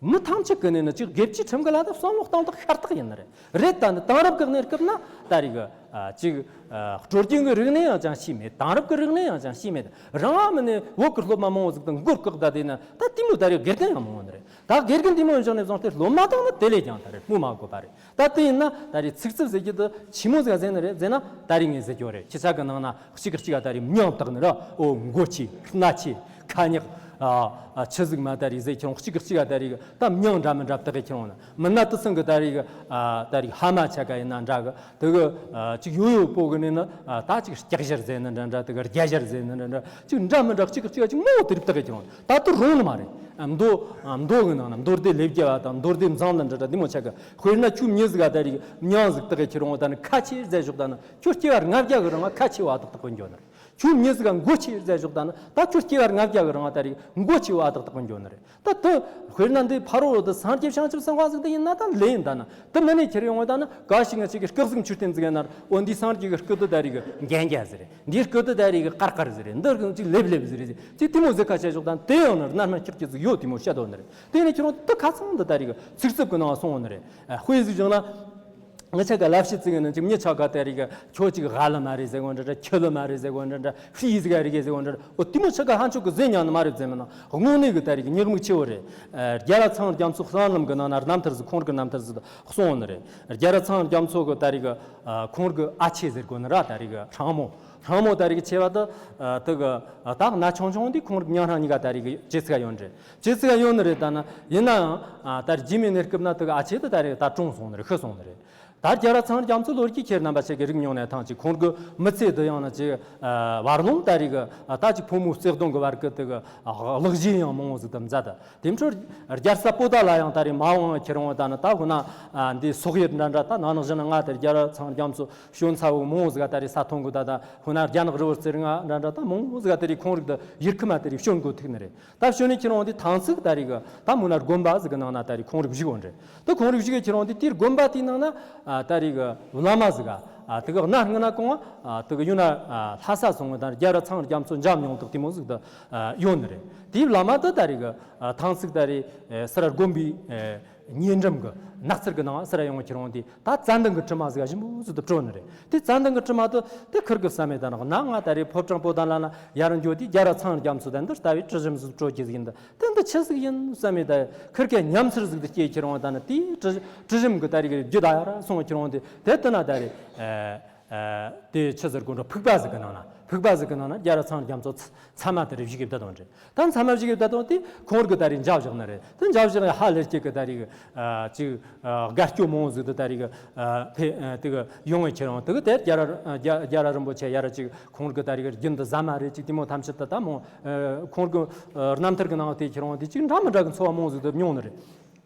མི་ཐམས་ཅད་ཀྱི་ནས་ནི་ཅིག་དགེ་བཅུའི་ཁྲིམས་ཀྱི་ལ་དང་བསམ་བློ་གཏོང་སྟངས་ཤ་སྟག་ཡིན་ནི་རེད། རེད་ད་ནི་དེང་རབས་ཀྱི་གནས་སྐབས་ན་ད་རེས་གི་ཨ་ཅིག་ཨ་སྲོལ་རྒྱུན་གྱི་རིག་གནས་ཡང་ཅང་ཤེས་མེད། དེང་རབས་ཀྱི་རིག་གནས་ཡང་ཅང་ཤེས་མེད། རང་ཨ་མི་ནས་བོད་ཀྱི་སློབ་མ་མང་བོ་ཟིག་དང་མགོ་བཀག་ད་དེ་ནི་ད་དེ་མོ་ད་རེས་དགེ་རྒན་ཡང་མང་བོ་ནི་རེད། ད་དགེ་རྒན་དེ་མོ་འཇོག་ནས་བཟུང་སྟེ་སློབ་མ་དང་ནི་དེ་ལས་ཀྱང་ད་རེས་སྨོས་མ་དགོས་པ་རེད། ད་དེ་ཡིན་ན་ད་རེས་ཚིག་རྩུབ་ཟེར་རྒྱུ་དེ་ཆི་མོ་ཟིག་ཟེར་ནི་རེད་ཟེར་ན་ད་རེས་ངས་ཟེར་རྒྱུ་རེད། ཁྱེད་ཆ་གི་ནང་ན་གཅིག་གིས་གཅིག་ག་ད་རེས་མྱང་བཏགས་ནི་ར་ཨོ་མགོ་ཆེ་སྣ་ཆེ་ཁ་ཉག་ ཨ་ཨ་ཆི་ཟིག་མ་ད་རེད་ཟེར་ཁྱེར་འོང་། གཅིག་གིས་གཅིག་ག་ད་རེད་ད་མྱིང་འདྲ་མི་འདྲ་བཏགས་གི་ཁྱེར་འོང་ན། མི་སྣ་དེ་ཚང་གི་ད་རེད་ཨ་ད་རེད་ཕ་མ་ཆ་ག་ཡིན་ན་འདྲ་གི། དེ་གི་ཨ་གཅིག་ཡོད་ཡོད་པོ་གི་ནས་ན་ཨ་ད་གཅིག་ལྕགས་ཞར་ཟེར་ནི་འདྲ་འདྲ། དེ་གི་རྒྱ་ཞར་ཟེར་ནི་འདྲ་འདྲ། གཅིག་འདྲ་མི་འདྲ་གཅིག་གིས་གཅིག་ག་གཅིག་མང་བོ་དེ་རིགས་བཏགས་གི་ཁྱེར་འོང་། ད་དེ་རུང་ནི་མ་རེད། ཨ་མདོ་ཨ་མདོ་གི་ནང་ན་མདོ་སྡེ་ལེབ་རྒྱས་པ་དང་མདོ་སྡེ་མཛངས་ནི་འདྲ་འདྲ་འདི་མོ་ཆ་གི། དཔེར་ན་ཁྱོད་མྱི་ཟིག་ག་ད་རེད་མྱིང་ཟིག་བཏགས་གི་ཁྱེར་འོང་། ད་ནི་ཁ་ཆེ་ཟེར་ཞོག་ད་ནི་ཁྱོད་སྐྱེ་བ་ལྔ་བརྒྱ་གི་རིང་ང་ཁ་ཆེ་བ་ཏག་ཏག་གི་འགྱོ་ནི་རེད། ཁྱོད་མྱི་ཟིག་ག་མགོ་ཆེ་ཟེར་ཞོག་ད་ནི་ད་ཁྱོད་སྐྱེ་བ་ལྔ་བརྒྱ་གི་རིང་ང་ད་རེད་མགོ་ཆེ་བ་ཏག་ཏག་གི་འགྱོ་ནི་རེད། ད་དེ་དཔེར་ན་འདི་ཕ་རོལ་དུ་སངས་རྒྱས་བྱང་ཆུབ་སེམས་དཔའ་ཟིག་དེ་ཡིན་ན་ད་ལེ་ཡིན། ད་ནི་དེ་མིན་ནས་ཁྱེར་ཡོང་བ་ད་ནི་ག་ཞིག་ང་ཅིག་གི་སྐུ་གཟུགས་མཆོད་རྟེན་ཟིག་ཡིན་ན་འོ་འདི་སངས་རྒྱས་ཀྱི་སྐུ་དེ་ད་རེད་གི་འགྱན་འགྱ་ཟིག་རེད། འདིའི་སྐུ་དེ་ད་རེད་གི་ཀར་ཀར་ཟིག་རེད། འདི་གི་ཅིག་ལེབ་ལེབ་ཟིག་རེད། ཅིག་དེ་མོ་ཟིག་ཁ་བཤད་ཞོག་ད་ནི་དེ་ཡང་ནི་རྣལ་མ་ཁྱེར་གྱི་ཟིག་ཡོད་དེ་མོ་བཤད་དོ་ནི་རེད། དེ་ནས་ཁྱེར་ཡོང་དེ་ཁ་ཚང་འདི་ད་རེད་གི་ཚིག་རྩུབ་གི་ནང་སོང་བ་ནི་རེད། ཨ་དཔེ་ཟིག་བཞག་ན། ང་ཆ་ག་ལབ་ཤེས་ཙི་གི་ནི་ཅིག་མྱི་ཆ་ག་ད་རེད་གི་ཁྱོད་ཅིག་ཧ་ལི་མ་རེད་ཟེར་གོ་འདྲ་འདྲ། ཁྱི་ལི་མ་རེད་ཟེར་གོ་འདྲ་འདྲ། ཧྲི་ཟིག་ག་རེད་གི་ཟེར་གོ་འདྲ་འདྲ། འོ་དེ་མོ་ཆ་ག་ཧན་ཆོག་གི་ཟེར་ཉན་ནི་མ་རེད་ཟེར་མིན་ན་དངོས་གནས་གི་ད་རེད་གི་ཉེས་དམིགས་ཆེ་བོ་རེད། ཨ་རྒྱལ་བ་ཚངས་རྒྱ་མཚོ་གསང་ལམ་གི་ནང་ན་རྣམ་ཐར་ཟིག་ཁོང་གི་རྣམ་ཐར་ཟིག་གསུངས་བ་ནི་རེད། རྒྱལ་བ་ཚངས་རྒྱ་མཚོ་གི་ད་རེད་གི་ཨ་ཁོང་གི་ཨ་ཆེ་ཟེར་གོ་ནི་ར་ད་རེད་གི་སྲིང་མོ། སྲིང་མོ་ད་རེད་གི་ཆེ་བ་དེ་ཨ་དེ་གི་ཨ་ད་ན་ཆུང་ཆུང་དེ་ཁོང་གི་མྱིང་རང་གཉིས་ཀ་ད་རེད་གི་ཇེ་ཚིག་ག་ཡོད་ནི་རེད། ཇེ་ཚིག་ག་ཡོད་ནི་རེད། ད་ནི་ཡིན་ནའང་ཨ་ད་རེད་རྗེས་མའི་གནས་སྐབས་ན་དེ་གི་ཨ་ཆེ་དེ་ད་རེད་ད་གྲོངས་སོང་ནི་རེད། ཤི་སོང་ནི་རེད། ད་རྒྱལ་བ་ཚངས་རྒྱ་མཚོ་ལོ་རྒྱུས་ཁྱེད་རྣམ་པ་ཞིག་གི་རིག་མྱོང་ནས་ཐང་ཅིག་ཁོང་གི་མི་ཚེ་འདི་ཡང་ན་ཅིག་ཨ་བར་ལོང་ད་རེད་གི་ཨ་ད་ཅིག་ཕོ་མོའི་བརྩེ་གདུང་གི་བར་གི་དེ་གི་ཨ་གླུ་གཞས་ཡང་མང་བོ་ཟིག་ཏུ་མཛད་དེ། དེ་འཕྲོར་རྒྱལ་ས་པོ་ཏ་ལ་ཡང་ད་རེད་མ་འོངས་ཁྱེར་འོང་ད་ནི་ད་ཁོ་ན་ཨ་འདི་སོག་ཡུལ་འདྲ་འདྲ། ད་ནང་ནང་བཞིན་ང་དེ་རྒྱལ་བ་ཚངས་རྒྱ་མཚོ་བྱོན་ཚ་བོ་མང་བོ་ཟིག་ག་ད་རེད་ས་ཐོང་གི། ད་ད་ཁོ་ན་རྒྱ་ནག་རི་བོ་རྩེ་ལྔ་འདྲ་འདྲ་ད་མང་བོ་ཟིག་ག་ད་རེད་ཁོང་རིགས་དེ་ཡུལ་ཁུལ་མ་ད་རེད་བྱོན་དགོས་ཐུག་ནི་རེད། ད་བྱོན་ནས་ཁྱེར་འོང་དེ་ཐང་ཚིག་ད་རེད་གི་ད་མོ་ན་དགོན་པ་ཟིག་གི་ནང་ན་ད་རེད་ཁོང་རིགས་བཞུགས་འོང་རེད། ད་ཁོང་རིགས་བཞུགས་གི་ཁྱེར་འོང་དེ་དེའི་དགོན་པ་དེའི་ནང་ན་ཨ་ད་རེད་གི་བླ་མ་ཟིག་ག་ཨ་དེ་གི་གནའ་སྔ་ན་གོང་ཨ་དེ་གི་ཡོད་ན་ཨ་ལྷ་ས་སོང་གི་ད་རྒྱལ་བ་ཚངས་རྒྱ་མཚོ་འཇམ་མྱོང་དག་དེ་མོ་ཟིག་ད་ཨ་ཡོད་ནི་རེད། དེའི་བླ་མ་དེ་ད་རེད་གི་ཨ་ཐང་ཚིག་ད་རེད་ཨ་སི་ར་དགོན་པའི་ཨ་ཉེ་འགྲམ་གི་ནགས་ཚལ་གི་ནང་སི་ར་ཡོང་གི་ཁྱེར་འོང་དེ། ད་ཙན་དན་གྱི་དྲི་མ་ཟིག་ག་ཞིམ་པོ་ཟིག་ཏུ་བྲོ་ནི་རེད། དེ་ཙན་དན་གྱི་དྲི་མ་དེ་དེ་ཁིར་གི་བསམ་མེད་ད་ནག་ན་ང་ད་རེད་ཕོ་བྲང་པོ་ཏ་ལ་ན་ཡར་འགྱོ་དེ་རྒྱལ་བ་ཚངས་རྒྱ་མཚོ་དེ་འདི་ལྟ་བུའི་དྲི་ཞིམ་ཟིག་བྲོ་རྒྱུ་ཟིག་ཡིན། ད་དེ་འདི་ཆི་ཟིག་ཡིན་བསམ་མེད་ད་ཁིར་གི་ཉམས་ཚུལ་ཟིག་ཏུ་སྐྱེས་ཁྱེར་འོང་ད་ནི་དེའི་དྲི་དྲི་ཞིམ་གི་ད་རེད་རྒྱུ་ད་ཡར་སོང་ཁྱེར་འོང་དེ་དེ་ལྟ་ན་ད་རེད་ཨ་ཨ་དེ་ཆི་ཟེར་དགོས་འགྲོ་ཕུག་པ་ཟིག་གི་ནང་ན་ཕུག་པ་ཟིག་གི་ནང་ན་རྒྱལ་བ་ཚངས་རྒྱ་མཚོ་ཚ་ཚ་མ་དེ་རེད་བཞུགས་གི་བསྡད་དང་འདྲ། ད་མཚམས་མ་བཞི་གི་ད་དུང་དེ་ཁོང་གི་ད་རེས་འཇབ་བཞག་ནི་རེད། དེ་འཇབ་བཞག་ནས་ཧ་ལས་སྐྱེ་གི་ད་རེས་ཨ་ཅིག་ཨ་དགའ་སྐྱོ་མང་བོ་ཟིག་ཏུ་ད་རེས་ཨ་ཕེ་ཨ་དེ་གི་ཡོང་བའི་ཁྱེར་འོང་དེ་གི་དེ་རྒྱལ་ར་རྒྱ་རྒྱལ་ར་རིན་པོ་ཆེ་ཡར་ཅིག་ཁོང་གི་ད་རེས་རྒྱུན་དུ་ཟ་མ་རེད་ཅིག་དེ་མོ་ཐམས་ཅད་དུ་ད་མོ་ཨ་ཁོང་གི་ཨ་རྣམ་ཐར་གི་ནང་དེ་ཁྱེར་འོང་དེ་ཅིག་འདྲ་མི་འདྲ་གི་འཚོ་བ་མང་བོ་ཟིག་ཏུ་མྱོང་ནི་རེད།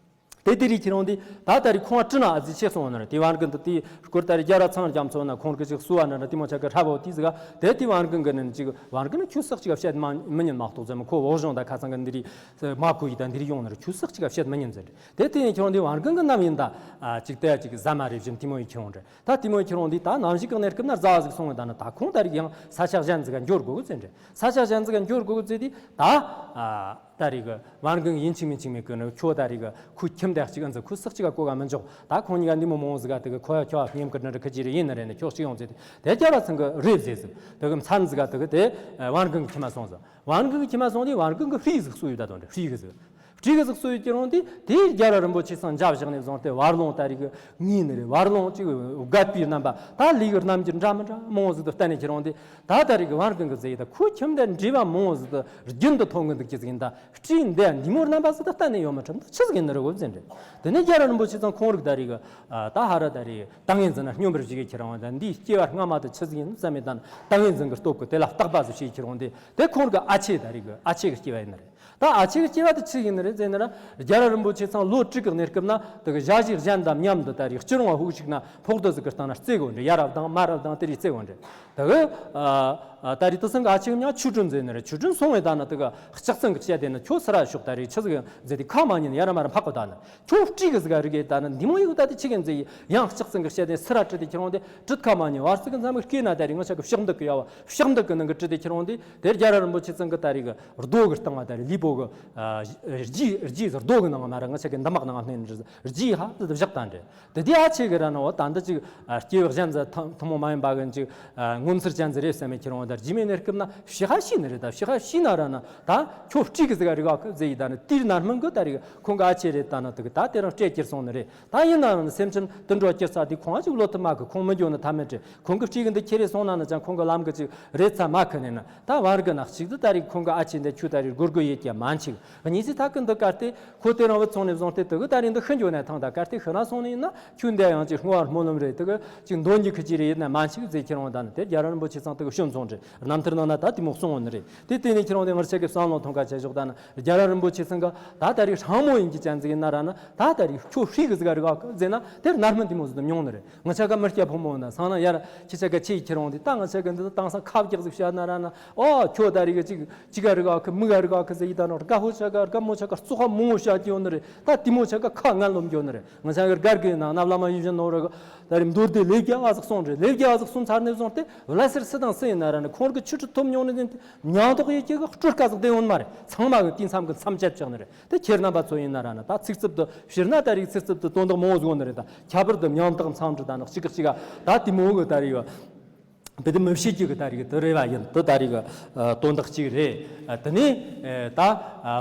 དེ་དེ་རིགས་ཁྱེར་འོང་དེ་ད་ད་རེས་ཁོང་ང་དྲི་ན་ཨ་ཙི་ཆེ་སོང་ནི་རེད། དེ་བར་གི་འདི་དེ་སྐོར་ད་རེས་རྒྱལ་ར་ཚངས་རྒྱ་མཚོ་ན་ཁོང་གི་ཅིག་གསོལ་བ་ན་འདྲ་དེ་མོ་ཆ་གི་ཧྲ་བོ་དེ་ཟིག་ག་དེ་དེ་བར་གི་གི་ནི་ཅིག་བར་གི་ནི་ཁྱོད་སག་ཅིག་བཤད་མ་མི་ཉན་མ་གཏོགས་ཟེར་མོ་ཁོ་བོ་གཞུང་ད་ཁ་ཚང་གི་འདི་རིགས་མ་གོ་ཡི་ད་འདི་རིགས་ཡོང་ནི་རེད། ཁྱོད་སག་ཅིག་བཤད་མི་ཉན་ཟེར་རེད། དེ་དེ་ཡིན་ཁྱེར་འོང་དེ་བར་གི་གི་ནམ་ཡིན་ད་ཨ་ཅིག་དེ་ཅིག་ཟ་མ་རེད་བཞིན་དེ་མོ་ཡི་ཁྱེར་འོང་རེད། ད་དེ་མོ་ཁྱེར་འོང་དེ་ད་ནམ་ཞིག་གི་གནས་སྐབས་ན་རྫ་བ་ཟིག་སོང་བས་ད་ནི་ད་ཁོང་ད་རེས་ཡང་ས་ཆ་གཞན་ཟིག་ག་འགྱོ་དགོས་གི་ཟེར་རེད། ས་ཆ་གཞན་ཟིག་ག་འགྱོ་དགོས་གི་ཟེར་དེ་ད་ཨ་ད་རེས་གི་བར་གི་ཡིན་གཅིག་མིན་གཅིག་མེད་གི་ནི་ཁྱོད་ད་རེས་གི་ཁོའི་ཁྱིམ་དེ་གཅིག་ཨ་ཚོ་ཁོའི་སག་ཅིག་ག་གོ་ག་མི་འཇོག་ད་ཁོང་གཉིས་ཀ་འདི་མོ་མང་བོ་ཟིག་ག་དེ་གི་ཁོ་ཡ་ཁྱོད་ཉེམ་གི་ནི་རི་ཁི་ཅི་རེ་ཡིན་ནི་རེད་ནི་ཁྱོད་གཅིག་ཡོང་ཟེར་དེ་དེ་རྒྱལ་ར་ཚང་གི་རེད་ཟེར་ཟིག་དེ་གི་མཚན་ཟིག་ག་དེ་གི་དེ་བར་གི་གི་ཁྱིམ་མ་སོང་ཟིག་བར་གི་གི་ཁྱིམ་མ་སོང་དེ་བར་གི་གི་ཧྲི་ཟིག་གསོ་ཡོད་ད་དོན་རེད། ཧྲི་གི་ཟིག་ཧྲི་གི་ཟིག་གསོ་ཡོད་ཀྱི་རུང་དེ་དེ་རྒྱལ་ར་རིན་པོ་ཆེ་ཚང་འཇབ་བཞག་ནས་བཟུང་སྟེ་བར་ལོང་ད་རེས་གི་ངེས་ནི་རེད། བར་ལོང་ཅིག་བརྒལ་པའི་རྣམ་པ་ད་ལས་གི་རྣམ་འགྱུར་འདྲ་མི་འདྲ་མང་བོ་ཟིག་ཏུ་བལྟས་ནས་ཁྱེར་འོང་དེ་ད་ད་རེས་གི་བར་གི་གི་ཟེར་ཡི་ད་ཁོའི་ཁྱིམ་དེ་འདྲེས་པ་མང་བོ་ཟིག་ཏུ་རྒྱུན་དུ་མཐོང་གི་འདུག་ཅི་ཟིག་ཡིན་ད། སྤྲེའུ་འདི་འདི་མོར་རྣམ་པ་ཟིག་ཏུ་གཏན་ནས་ཡོད་མི་ཁྲིམ་ད་ཆི་ཟིག་ཡིན་ནི་རེད་གོ་ཟེར་འདྲི། དེ་ནས་རྒྱལ་ར་རིན་པོ་ཆེ་ཚང་ཁོང་རིགས་ད་རེས་གི་ད་ཧ་ར་ད་རེས་ད་ངོས་འཛིན་ན་སྙོམས་པར་ཞུགས་གི་ཁྱེར་འོང་ད་འདིའི་སྐྱེ་བ་སྔ་མ་དུ་ཆི་ཟིག་ཡིན་བསམ་མེད་ད་ད་ངོས་འཛིན་གི་སྟོབས་གི་དེ་ལ་བརྟག་པ་ཟིག་བྱེད་ཁྱེར་འོང་དེ་དེ་ཁོང་གི་ཨ་ཆེ་ད་རེས་གི་ཨ་ཆེ་གི་སྐྱེ་བ་ཡིན་ནི་རེད། ད་ཨ་ཆེ་གི་སྐྱེ་བ་དེ་ཆི་ཡིན་ནི་རེད་ཟེར་ན་ར་རྒྱལ་ར་རིན་པོ་ཆེ་ཚང་ལོ་དྲུག་གི་གནས་སྐབས་ན་དེ་གི་ཞ་ཞི་གཞན་དང་མཉམ་དུ་ད་རེས་སྤྱི་རོང་བ་ཧུག་ཞིག་ན་ཕོག་ཏུ་ཟིག་གི་སྟེང་ན་རྩེ་གོ་འདྲི་ཡ་རབ་དང་མ་རབ་དང་དེ་རེས་རྩེ་གོ་འདྲི། དེ་གི་ཨ་ཨ་ད་རེས་དེ་ཚང་གི་ཨ་ཆེ་གི་མྱིང་ཆོས་སྒྲོན་ཟེར་ནི་རེད། ཆོས་སྒྲོན་སོང་བས་ད་ནི་དེ་གི་ལྕགས་ཚང་གི་བཤད་དེ་ནི་ཁྱོད་སི་ར་ཤོག་ད་རེས་ཆི་ཟིག་ཟེར་དེ་ཁ་མ་ཉན་ཡ་ར་མ་ར་འཕག་གོ་ད་ནི་ཁྱོད་སྤྲེའུ་གི་ཟིག་ག་རིག་གེ་ད་ནི་འདི་མོ་ཡི་གི་ད་དེ་ཆི་གི་ཟིག་ཡང་ལྕགས་ཚང་གི་བཤད་དེ་སི་ར་བྲི་དེ་ཁྱེར་འོང་དེ་བྲི་ཁ་མ་ཉན་བར་སི་གི་མཚམས་གི་སྐེ་ན་ད་རེས་ང་ཆ་གི་ཕྱག་འདུག་གི་ཡ་བ་ཕྱག་འདུག་གི་ནང་གི་བྲི་དེ་ཁྱེར་འོང་དེ་དེ་རྒྱལ་ར་རིན་པོ་ཆེ་ཚང་གི་ད་རེས་གི་རྡོ་གི་སྟེང་བ་ད་རེས་ལུས་པོ་གི་ཨ་རྗེས་རྗེས་རྡོ་གི་ནང་མ་ར་ང་ཆ་གི་འདམ་བག་ནང་སྣེ་ནི་རྗེས་ཧ་དེ་བཞག་ད་འདྲེ། དེ་དེ་ཨ་ཆེ་གི་ར་ནོ་ད་འདི་ཅིག་ཨ་སྐྱེ་བོ་གཞན་ཟ་ཐ་ཐུན་མོང་མ་ཡིན་པ་གི་ཅིག་ཨ་ངོ་མཚར་ཅན་ཟིག་རེད་བསམ་མེད་ཁྱེར་འོང་ ད་རྗེས་མའི་གནས་སྐབས་ན་ཕྱི་ཁ་ཤི་ནི་རེད། ད་ཕྱི་ཁ་ཤི་ན་ར་ན་ད་ཁྱོད་སྤྲེའུ་གི་ཟིག་རིག་ག་གི་ཟེར་ཡི་ད་ནི་དེར་ན་སྨན་གི་ད་རིག་ཁོང་གི་ཨ་ཅེ་རེད། ད་ནི་དེ་གི་ད་དེ་རང་སྤྲད་ཁྱེར་སོང་ནི་རེད། ད་ཡིན་ན་རང་ནི་སེམས་ཅན་དུད་འགྲོ་སྐྱེ་ས་དེ་ཁོང་ཨ་ཅིག་བློ་ཐུབ་མ་གི། ཁོང་མི་འགྱོ་ནི་ཐ་མེད་རེད། ཁོང་གི་སྤྲེའུ་གི་འདི་ཁྱེར་རེ་སོང་ན་ནི་ཅང་ཁོང་གི་ལམ་གི་ཅིག་རེད་ཚ་མ་ཁི་ནས་ན། ད་བར་གི་ན་གཅིག་ཏུ་ད་རིག་ཁོང་གི་ཨ་ཅེ་འདི་ཁྱོད་ད་རིག་སྒོར་སྒོར་ཡེད་ཀྱི་མ་འཆིག། གཉིས་སི་ཐག་གི་འདི་གར་ཏེ་ཁོ་དེ་རང་བུད་སོང་ནས་བཟུང་སྟེ་དེ་གི་ད་རིག་འདི་ཤི་འགྱོ་ནས་ཐང་། ད་གར་ཏེ་ཤི་ན་སོང་ནས་ཡིན་ན་ཁྱོད་འདི་ཡང་ཅིག་བསྔོ་བ་སྨོན་ལམ་རེད། དེ་གི་ཅིག་འདོན་རྒྱུ་ཁི་ཅི་རེད། ཡིན་ན་མ་འཆིག་ཟེར་ཁྱེར་འོང་། ད་ནི་དེ་རྒྱལ་བ་རིན་པོ་ཆེ་ཚང་དེ་གི་ཤོད་སོང་རེད། རྣམ་ཐར་ནང་ན་ད་དེ་མོ་གསུངས་ཡོད་ནི་རེད། དེ་དེ་ནས་ཁྱེར་འོང་དེ་ང་ཆ་གི་བསམ་བློ་ཐོང་ག་བྱེད་ཞོག། ད་ནི་རྒྱལ་བ་རིན་པོ་ཆེ་ཚང་གི་ད་ད་རིག་ཧྲང་མོ་ཡིན་གྱི་ཅན་ཟིག་ཡིན་ན་ར་ན། ད་ད་རིག་ཁྱོད་སྤྲེའུ་གི་ཟིག་རིག་ག་གི་ཟེར་ན་དེར་ན་སྨན་དེ་མོ་ཟིག་ཏུ་མྱོང་ནི་རེད། ང་ཆ་ག་མི་སྐྱ་ཕོ་མོ་ན་སང་ན་ཡར་ཁྱི་ཆ་ག་ཆེ་ཁྱེར་འོང་དེ། ད་ང་ཆ་ག་འདི་དང་སང་ཁ་བཀྱག་ཟིག་བཤད་ན་ར་ན། ཨོ་ཁྱོད་ད་རིག་གི་ཅིག་ཅིག་ག་རིག་ག་གི་མི་ག་རིག་ག་གི་ཟེར་ཡི་ད་ནོ། རྒད་པོ་ཆ་ག་རྒད་མོ་ཆ་ག་བཙོག་པ་མང་བོ་བཤད་ཀྱི་ཡོད་ནི་རེད། ད་དེ་མོ་ཆ་ག་ཁ་ངན་ལོམ་འགྱོ་ནི་རེད། ང་ཆ་ག་རྒད་གི་ན་ན་བླ་མ་ཡིན་བཞིན་ནོ་ར་གི་ད་རིག་མདོར་དེ་ལས་རྒྱ་བ་ཟིག་སོང་རེད། ལས་རྒྱ་བ་ཟིག་སོང་ཚར་ནས་བཟུང་སྟེ་བླ་སེར་སུ་དང་སུ་ཡིན་ན་ར་ནི་ཁོང་གི་ཆོས་ཁྲིད་ཐོབ་མྱོང་ནི་ཟིན་ཏེ་མྱང་འདོགས་ཡེད་ཀྱི་གི་སྤྲུལ་སྐལ་ཟིག་དེ་ཡོད་མ་རེད། ཚང་མ་གི་དུས་མཚམས་གི་མཚམས་བཅད་བཅག་ནི་རེད། དེ་ཁྱེད་རྣམ་པ་ཚོ་ཡིན་ན་ར་ན་ད་ཚིག་རྩུབ་ཏུ་བཤད་ན་ད་རིག་ཚིག་རྩུབ་ཏུ་དོན་དག་མང་བོ་ཟིག་ཡོད་ནི་རེད། ད་ཁྱད་པར་དུ་མྱང་འདོགས་མཚམས་འདྲི་ད་ནི་གཅིག་གཅིག་ག་ད་དེ་མོ་གི་ད་རིག་བེད་མི་བྱེད་རྒྱུ་གི་ད་རིག་དུ་རེ་བ་ཡིན། དུ་ད་རིག་དོན་དག་གཅིག་རེད། དེ་ནས་ད་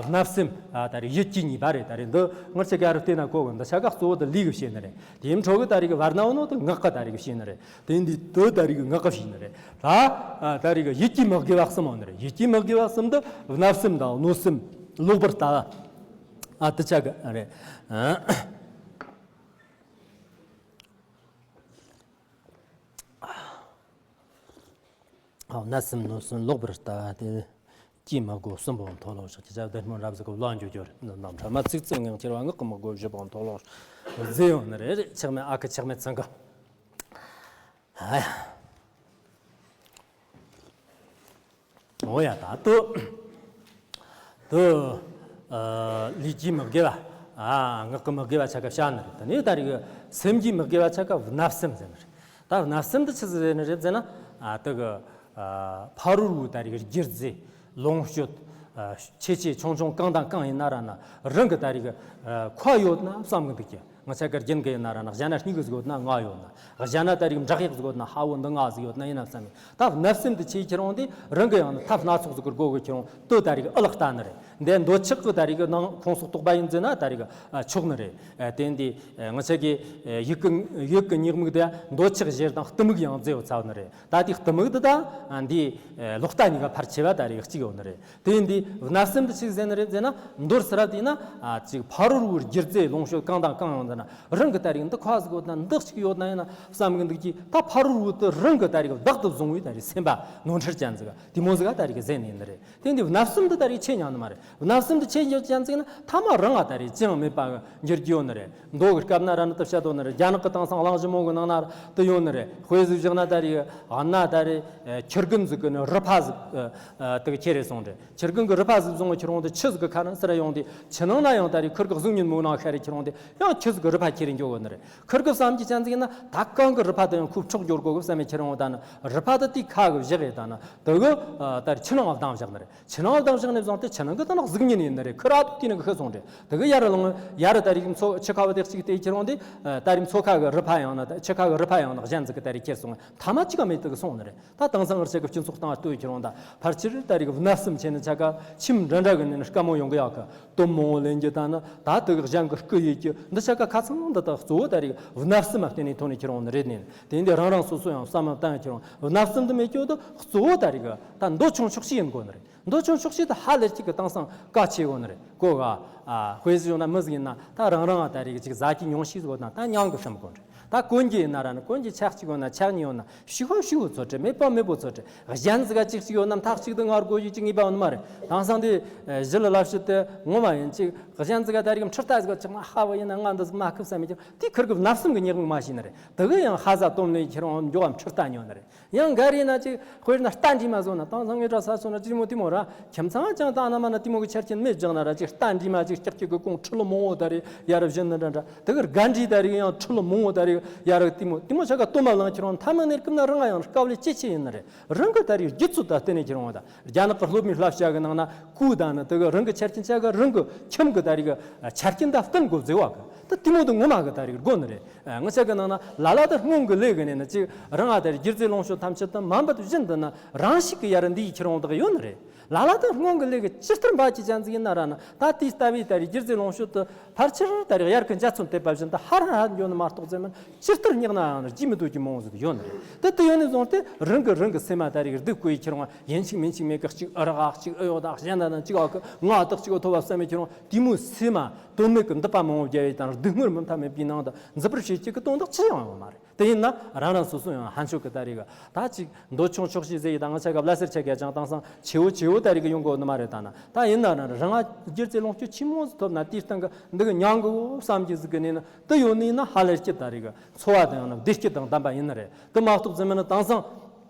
བརྣབ་སེམས་ད་རིག་ཡིད་ཀྱི་གཉིས་པ་རེད། ད་རིག་འདི་ངར་ཆ་ག་རུ་བལྟས་ན་གོ་གི། འདི་ཆ་ག་གཙོ་བོ་དུ་ལུས་གི་བྱེད་ནི་རེད། དེའི་འཕྲོ་གི་ད་རིག་བར་ན་བོ་ནོ་དུ་ངག་གི་ད་རིག་བྱེད་ནི་རེད། དེ་འདི་དུ་ད་རིག་ངག་གི་བྱེད་ནི་རེད། ད་ད་རིག་ཡིད་ཀྱི་མི་དགེ་བ་གསུམ་ཡོད་ནི་རེད། ཡིད་ཀྱི་མི་དགེ་བ་གསུམ་དུ་བརྣབ་སེམས་དང་གནོད་སེམས་ལོག་པར་ལྟ་བ། ཨ་དུ་ཆ་གི་རེད། ཨ་བརྣབ་སེམས་གནོད་སེམས་ལོག་པར་ལྟ་བ་དེ། ཀྱེ་མི་དགོས་གསུམ་པོ་མཐོལ་ལོ་བཤགས། ཁྱེད་ཅག་བདེ་སྨོན་རབ་ཟིག་གི་བློ་འགྱོད་འགྱོད་རེད། འདི་རྣམས་ཕྲ་མ་ཚིག་རྩུབ་ངན་ཁྱེར་བ་ངག་གི་མི་དགོས་བཞི་པོ་མཐོལ་ལོ་བཤགས་ཟེར་ཡོང་ནི་རེད། རེད་ཆག་མེད་ཨ་ཁུ་ཆག་མེད་ཚང་གི། ཨ་ཡ། འོ་ཡ་ད་དུ། དུ། ཨ་ལུས་ཀྱི་མི་དགེ་བ། ཨ་ངག་གི་མི་དགེ་བ་ཆ་ག་བཤད་ནི་རེད། དེ་ནས་ད་རིག་སེམས་ཀྱི་མི་དགེ་བ་ཆ་ག་བརྣབ་སེམས་ཟེར་ནི་རེད། ད་བརྣབ་སེམས་དེ་ཆི་ཟིག་ཟེར་ནི་རེད་ཟེར་ན། ཨ་དེ་གི་ཨ་ཕ་རོལ་པོའི་ད་རིག་རྒྱུ་རྫས་ལོངས་སྤྱོད་ཨ་ཆེ་ཆེ་ཆུང་ཆུང་གང་དང་གང་ཡིན་ན་ར་ན་རང་གི་ད་རིག་ཨ་མཁོ་ཡོད་ན་བསམ་གི་འདུག་གི། ང་ཆ་གར་རྒྱན་གི་ཡིན་ན་ར་ན་གཞན་ན་སྙིང་གི་ཟིག་ཡོད་ན་ང་ཡོད་ན། གཞན་ན་ད་རིག་འབྲག་གཡག་ཟིག་ཡོད་ན་ཧ་བོ་འདི་ང་ཟིག་ཡོད་ན་ཡིན་ན་བསམ་ཡིན། ད་བརྣབ་སེམས་དེ་ཆེ་ཁྱེར་འོང་དེ་རང་གི་ཡང་ན་ཐབས་སྣ་ཚོགས་ཟིག་གི་སྒོ་གི་ཁྱེར་འོང་དུ་ད་རིག་ཨི་ལག་ལྟ་ནི་རེད། འདི་འདོད་ཆགས་ཀྱི་ད་རིག་ནང་ཁོང་སོགས་རྟོག་པ་ཡིན་ཟེར་ན་ད་རིག་ཨ་ཆོག་ནི་རེད། ཨ་དེ་འདི་ཨ་ང་ཆ་གི་ཨ་ཡིད་ཀྱི་ཡིད་ཀྱི་ཉེས་དམིགས་དེ་འདོད་ཆགས་ཞེ་སྡང་གཏི་མུག་ཡང་རྫས་ཡོད་ཚ་ནི་རེད། ད་དེ་གཏི་མུག་དེ་དང་འདི་ཨ་ལོག་ལྟ་གཉིས་ཀ་ཕར་ཆེ་བ་ད་རིག་གཅིག་ཡོད་ནི་རེད། དེ་འདི་བརྣབ་སེམས་དེ་ཆི་ཟེར་ནི་རེད་ཟེར་ན། མདོར་ཟེར་བ་དེ་ན་ཨ་ཅིག་ཕ་རོལ་པོའི་རྒྱུ་རྫས་ལོངས་སྤྱོད་གང་དང་གང་ཡོང་ཟེར་ན་རང་གི་ད་རིག་འདི་ཁ་ཟིག་ཡོད་ན་འདི་གཅིག་ཡོད་ན་ཡིན་ན་བསམ་གི་འདུག་གི། ད་ཕ་རོལ་པོ་དེ་རང་གི་ད་རིག་བདག་ཏུ་བཟུང་བའི་ད་རིག་སེམས་པ་ནོར་འཁྲུལ་ཅན་ཟིག་དེ་མོ་ཟིག་ད་རིག་ཟེར་ནི་ཡིན་ནི་རེད། དེ་འདི་བརྣབ་སེམས་དེ་ད་རིག་ཆེ་ཉག་ནི་མ་རེད། བརྣབ་སེམས་དེ་ཆེ་ཉག་ཅན་ཟིག་ན་ཐ་མ་རང་ང་ད་རིག་ཅི་ཡང་མེད་པ་འགྱུར་གྱི་ཡོད་ནི་རེད། མདོ་གི་སྐབས་ན་ར་ནི་དུ་བཤད་དོ་ནི་རེད། རྒྱ་ནག་གི་དེང་སང་གླེང་གཞི་མང་གི་ནང་ན་དུ་ཡོད་ནི་རེད། དཔེ་ཟིག་བཞག་ན་ད་རིག་ཨ་ན་ད་རིག་ཁྱི་རྒན་ཟིག་གི་ནི་རུས་པ་ཟིག་དུ་ཁྱེར་རེ་སོང་རེད། ཁྱི་རྒན་གི་རུས་པ་ཟིག་བཟུང་བ་ཁྱེར་འོང་དེ་ཆུ་ཟིག་གི་ཁ་ན་ཟེར་ཡོང་དེ་ཆུ་ནང་ན་ཡང་ད་རིག་ཁུར་གི་གཟུགས་བརྙན་མོ་ནང་ཤར་རེ་ཁྱེར་འོང་དེ་ཡང་ཆུ་ཟིག་གི་རུས་པ་ཁྱེར་རེ་འགྱོ་གོ་ནི་རེད། ཁུར་གི་བསམ་གྱི་ཅན་ཟིག་ན་ད་གང་གི་རུས་པ་དེ་ཡང་ཁུ་འཕྲོག་འགྱོ་དགོ་གི་བསམ་མེད་ཁྱེར་འོང་ད་ནི་རུས་པ་དེ་དེ་ཁ་གི་བཞག་ཡེ་ད་ནི་དུ་གི་ད་རིག་ཆུ་ནང་ལ་བཏང་བཞག་ནི་རེད། ཆུ་ནང་ལ་བཏང་བཞག་ནས་བཟུང་སྟེ་ཆུ་ནང་གི་ད་ནི་གཟུགས་བརྙན་ཡིན་ནི་རེད། ཁུར་ཨ་ཐུག་དེ་ནི་གི་ཤི་སོང་རེད། དེ་གི་ཡར་ལངས་ཡར་ད་རིག་མཚོ་ཆུ་ཁ་བ་དེ་གཅིག་དེ་ཁྱེར་འོང་དེ་ད་རིག་མཚོ་ཁ་གི་རུས་པ་ཡང་ན་ཆུ་ཁ་གི་རུས་པ་ཡང་ན་གཞན་ཟིག་གི་ད་རིག་ཁྱེར་སོང་ཐ་མ་གཅིག་ག་མེད་དེ་གི་སོང་ནི་རེད། ད་དེང་སང་ང་ཆ་གི་སྤྱི་ཚོགས་སྟེང་ལྟོས་ཁྱེར་འོང་ད་ཕལ་ཆེར་ད་རིག་བརྣབ་སེམས་ཆེ་ནི་ཆ་ག་ཁྱིམ་འདྲ་འདྲ་གི་ནི་དཀའ་མོ་ཡོང་གི་ཡག་གི། སྟོབས་མང་བོ་ལེན་རྒྱུ་ད་ནི་ད་དེ་གི་གཞན་གི་རྐུ་ཡེད་རྒྱུ་འདི་ཆ་ག་ཁ་ཚང་འདི་དག་གཙོ་བོ་ད་རིག་བརྣབ་སེམས་མ་བརྟེན་ནས་ཐོན་ནས་ཁྱེར་འོང་ནི་རེད། ནི་དེ་འདི་རང་རང་སོ་སོ་ཡང་བསམ་བློ་བཏང་ཁྱེར་འོང་། བརྣབ་སེམས་འདི་མེད་རྒྱུ་དུ་གཙོ་བོ་ད་རིག་ད་འདོད་ཆུང་ཆོག་ཤེས་ཡིན་དགོ་ནི་རེད། འདོད་ཆུང་ཆོག་ཤེས་དུ་ཧ་ལས་གཅིག་གི་དེང་སང་གལ་ཆེ་གོ་ནི་རེད། གོ་ག་ཨ་དཔེ་ཟིག་ཡོང་ན་མི་ཟིག་ཡིན་ན་ད་རང་རང་ད་རིག་ཅིག་ཟ་རྒྱུ་ཉུང་ཤས་ཟིག་ཡོད་ན་ད་ཉང་གི་བསམ་གོ་ནི་རེད། ད་གོན་རྒྱུ་ཡིན་ན་ར་ནི་གོན་རྒྱུ་ཆག་གཅིག་ཡོད་ན་ཆག་གཉིས་ཡོད་ན་ཕྱུག་པོ་ཕྱུག་པོ་ཚོ་ཁྲིད། མེད་པ་མེད་པོ་ཚོ་ཁྲིད། གཞན་ཟིག་ག་གཅིག་གཅིག་ཡོད་ན་མཐའ་གཅིག་ཏུ་ངར་དགོས་རྒྱུ་གཅིག་ངེས་པ་ཡོད་ནི་མ་རེད། དེང་སང་དེ་གཞི་ལ་ལབ་ཤི་དེ་ངོ་མ་ཡིན་གཅིག་གཞན་ཟིག་ག་ད་རིག་འཕྲུལ་རྟ་ཟིག་ག་ཅིག་མ་ཧ་བ་ཡིན་ན་ང་འདི་ཟིག་མ་ཁུབ་བསམ་མི་ཁྱེར་དེ་ཁུར་གི་བརྣབ་སེམས་གི་ཉེས་དམིགས་མ་ཤེས་ནི་རེད། དེ་གི་ཡང་ཧ་ཟ་སྟོམ་ནས་ཁྱེར་འོང་མགྱོགས་འཕྲུལ་རྟ་ཉོ་ནི་རེད། ཡང་འགའ་རེ་ན་ཅིག་དཔེར་ན་རྟ་འདྲེས་མ་བཟོ་ན་དེང་སང་ངེད་འདྲ་ས་སོ་ན་ཅི་མོ་དེ་མོ་ར། ཁྱིམ་ཚང་ཅང་ད་ན་མ་ན་དེ་མོ་གི་ཆ་རྐྱེན་མེད་ཀྱང་ན་ར་ཅིག་རྟ་འདྲེས་མ་ཅིག་ཀྱག་ཀྱག་གི་ཀོང་ཁྲི་ལོ་མང་བོ་ད་རེ་ཡ་རབས་བཞིན་ནི་འདྲ་འདྲ། དེ་གི་སྒ་འདྲེས་ད་རེ་ཡང་ཁྲི་ལོ་མང་བོ་ད་རེ་ཡ་རབས་དེ་མོ་དེ་མོ་ཆ་ག་སྟོད་མ་ལང་ཁྱེར་འོང་མཐའ་མ་གནས་སྐབས་ན་རང་ང་ཡང་དཀའ་ལས་ཅི་ཆེ་ཡིན་ནི་རེད། རང་གི་ད་རེ་རྒྱུད་ཚོད་ད་བརྟེན་ནས་ཁྱེར་འོང་ད་རྒྱ་ནག་གི་སློབ་མའི་བསླབ་བྱ་གི་ནང་ན་གོས་ད་ནི་དེ་གི་རང་གི་ཆ་རྐྱེན་ཆ་ག་རང་གི་ཁྱིམ་གི་ད་རེ་གི་ཆ་རྐྱེན་ད་བསྟུན་དགོས་ཟེར་བ་གི་ད་དེ་མོ་དེ་ངོ་མ་གི་ད་རེ་དགོས་ནི་རེད། ངི་ཆ་གི་ནང་ན་ལ་ལ་དེ་སྔོན་གི་ལས་གི་ནས་ནི་ཅིག་རང་ཨ་དེར་སྒྱུ་རྩལ་ལོངས་སྤྱོད་ཐམས་ཅད་དུ་མ་འབད་བཞིན་དུ་ནི་རང་ཤུགས་ཀྱི་ཡར་འདི་ཡི་ཁྱེར་འོང་དག་ཡོད་ནི་རེད། ལ་ལ་དེ་སྔོན་གི་ལས་གི་ཇི་ལྟར་འབའ་ཅི་ཅན་ཟིག་ཡིན་ན་ར་ནི་ད་དེའི་ལྟ་བའི་ད་རེས་སྒྱུ་རྩལ་ལོངས་སྤྱོད་དུ་ཕལ་ཆེར་ད་རེས་དབྱར་གི་འཇའ་ཚོན་དེད་པ་བཞིན་དུ་ཧར་ཧར་འགྱོ་ནི་མ་གཏོགས་ཟེར་མིན་ཇི་ལྟར་སྙེག་ན་ཡང་ནི་རྒྱུས་མི་འདུག་གི་མང་བོ་ཟིག་ཡོད་ནི་རེད། དེ་དེ་ཡོད་ནི་བཟུང་སྟེ་རང་གི་རང་གི་སེམས་མ་ད་རེས་སྡུག་གོ་ཡི་ཁྱེར་འོང་ཡིན་གཅིག་མིན་གཅིག་མེད་གི་གཅིག་ཨ་རག་གཅིག་ཨ་ཡོ་དག་གཞན་ད་ནི་གཅིག་ཨ་གི་ང་དག་གཅིག་ཨ་ཐོབ་པ་བསམ་མི་ཁྱེར་འོང་དེ་མོའི་སེམས་མ་དོན་མེད་ཀྱི་འདུད་པ་མང་བོ་བརྒྱབ་ཡི་དང་སྡུག་བསྔལ་མུ་མཐའ་མེད་པའི་ནང་དུ་འཛུལ་བར་བྱེད་ཀྱི་དོན་དག་ཅི་ཡང་ཡོད་མ་རེད། དེ་ཡིན་ན་རང་རང་སོ་སོ་ཡང་ཕན་ཆོད་ཀྱི་ད་རེས་གི་ད་ཅིག་འདོད་ཆུང་ཆོག་ཤེས་ཟེར་ཡི་ད་ང་ཆ་ག་བླ་སེར་ཆ་ག་ཅང་དེང་སང་ཆེ་བོ་ཆེ་བོ་ད་རེས་གི་ཡོང་གི་ཡོད་ནི་མ་རེད། ད་ན་ད་ཡིན་ན་རང་རང་སྒྱུ་རྩལ་ལོངས་སྤྱོད་ཆེན་མོ་ཟིག་ཐོབ་ན་དེའི་སྟེང་གི་འདི་གི་མྱང་གི་བསམ་གྱི་ཟིག་གི་ནས་ན་དེ་ཡོད་ནི་ཡིན་ན་ཧ་ལས་ཀྱི་ད་རེས་གི་འཚོ་བ་དང་ཡང་ན་བདེ་སྐྱིད་དང་ལྡན་པ་ཡིན་ནི་རེད། དེ་མ་གཏོགས་ཟེར་མིན་ན་དེང་སང་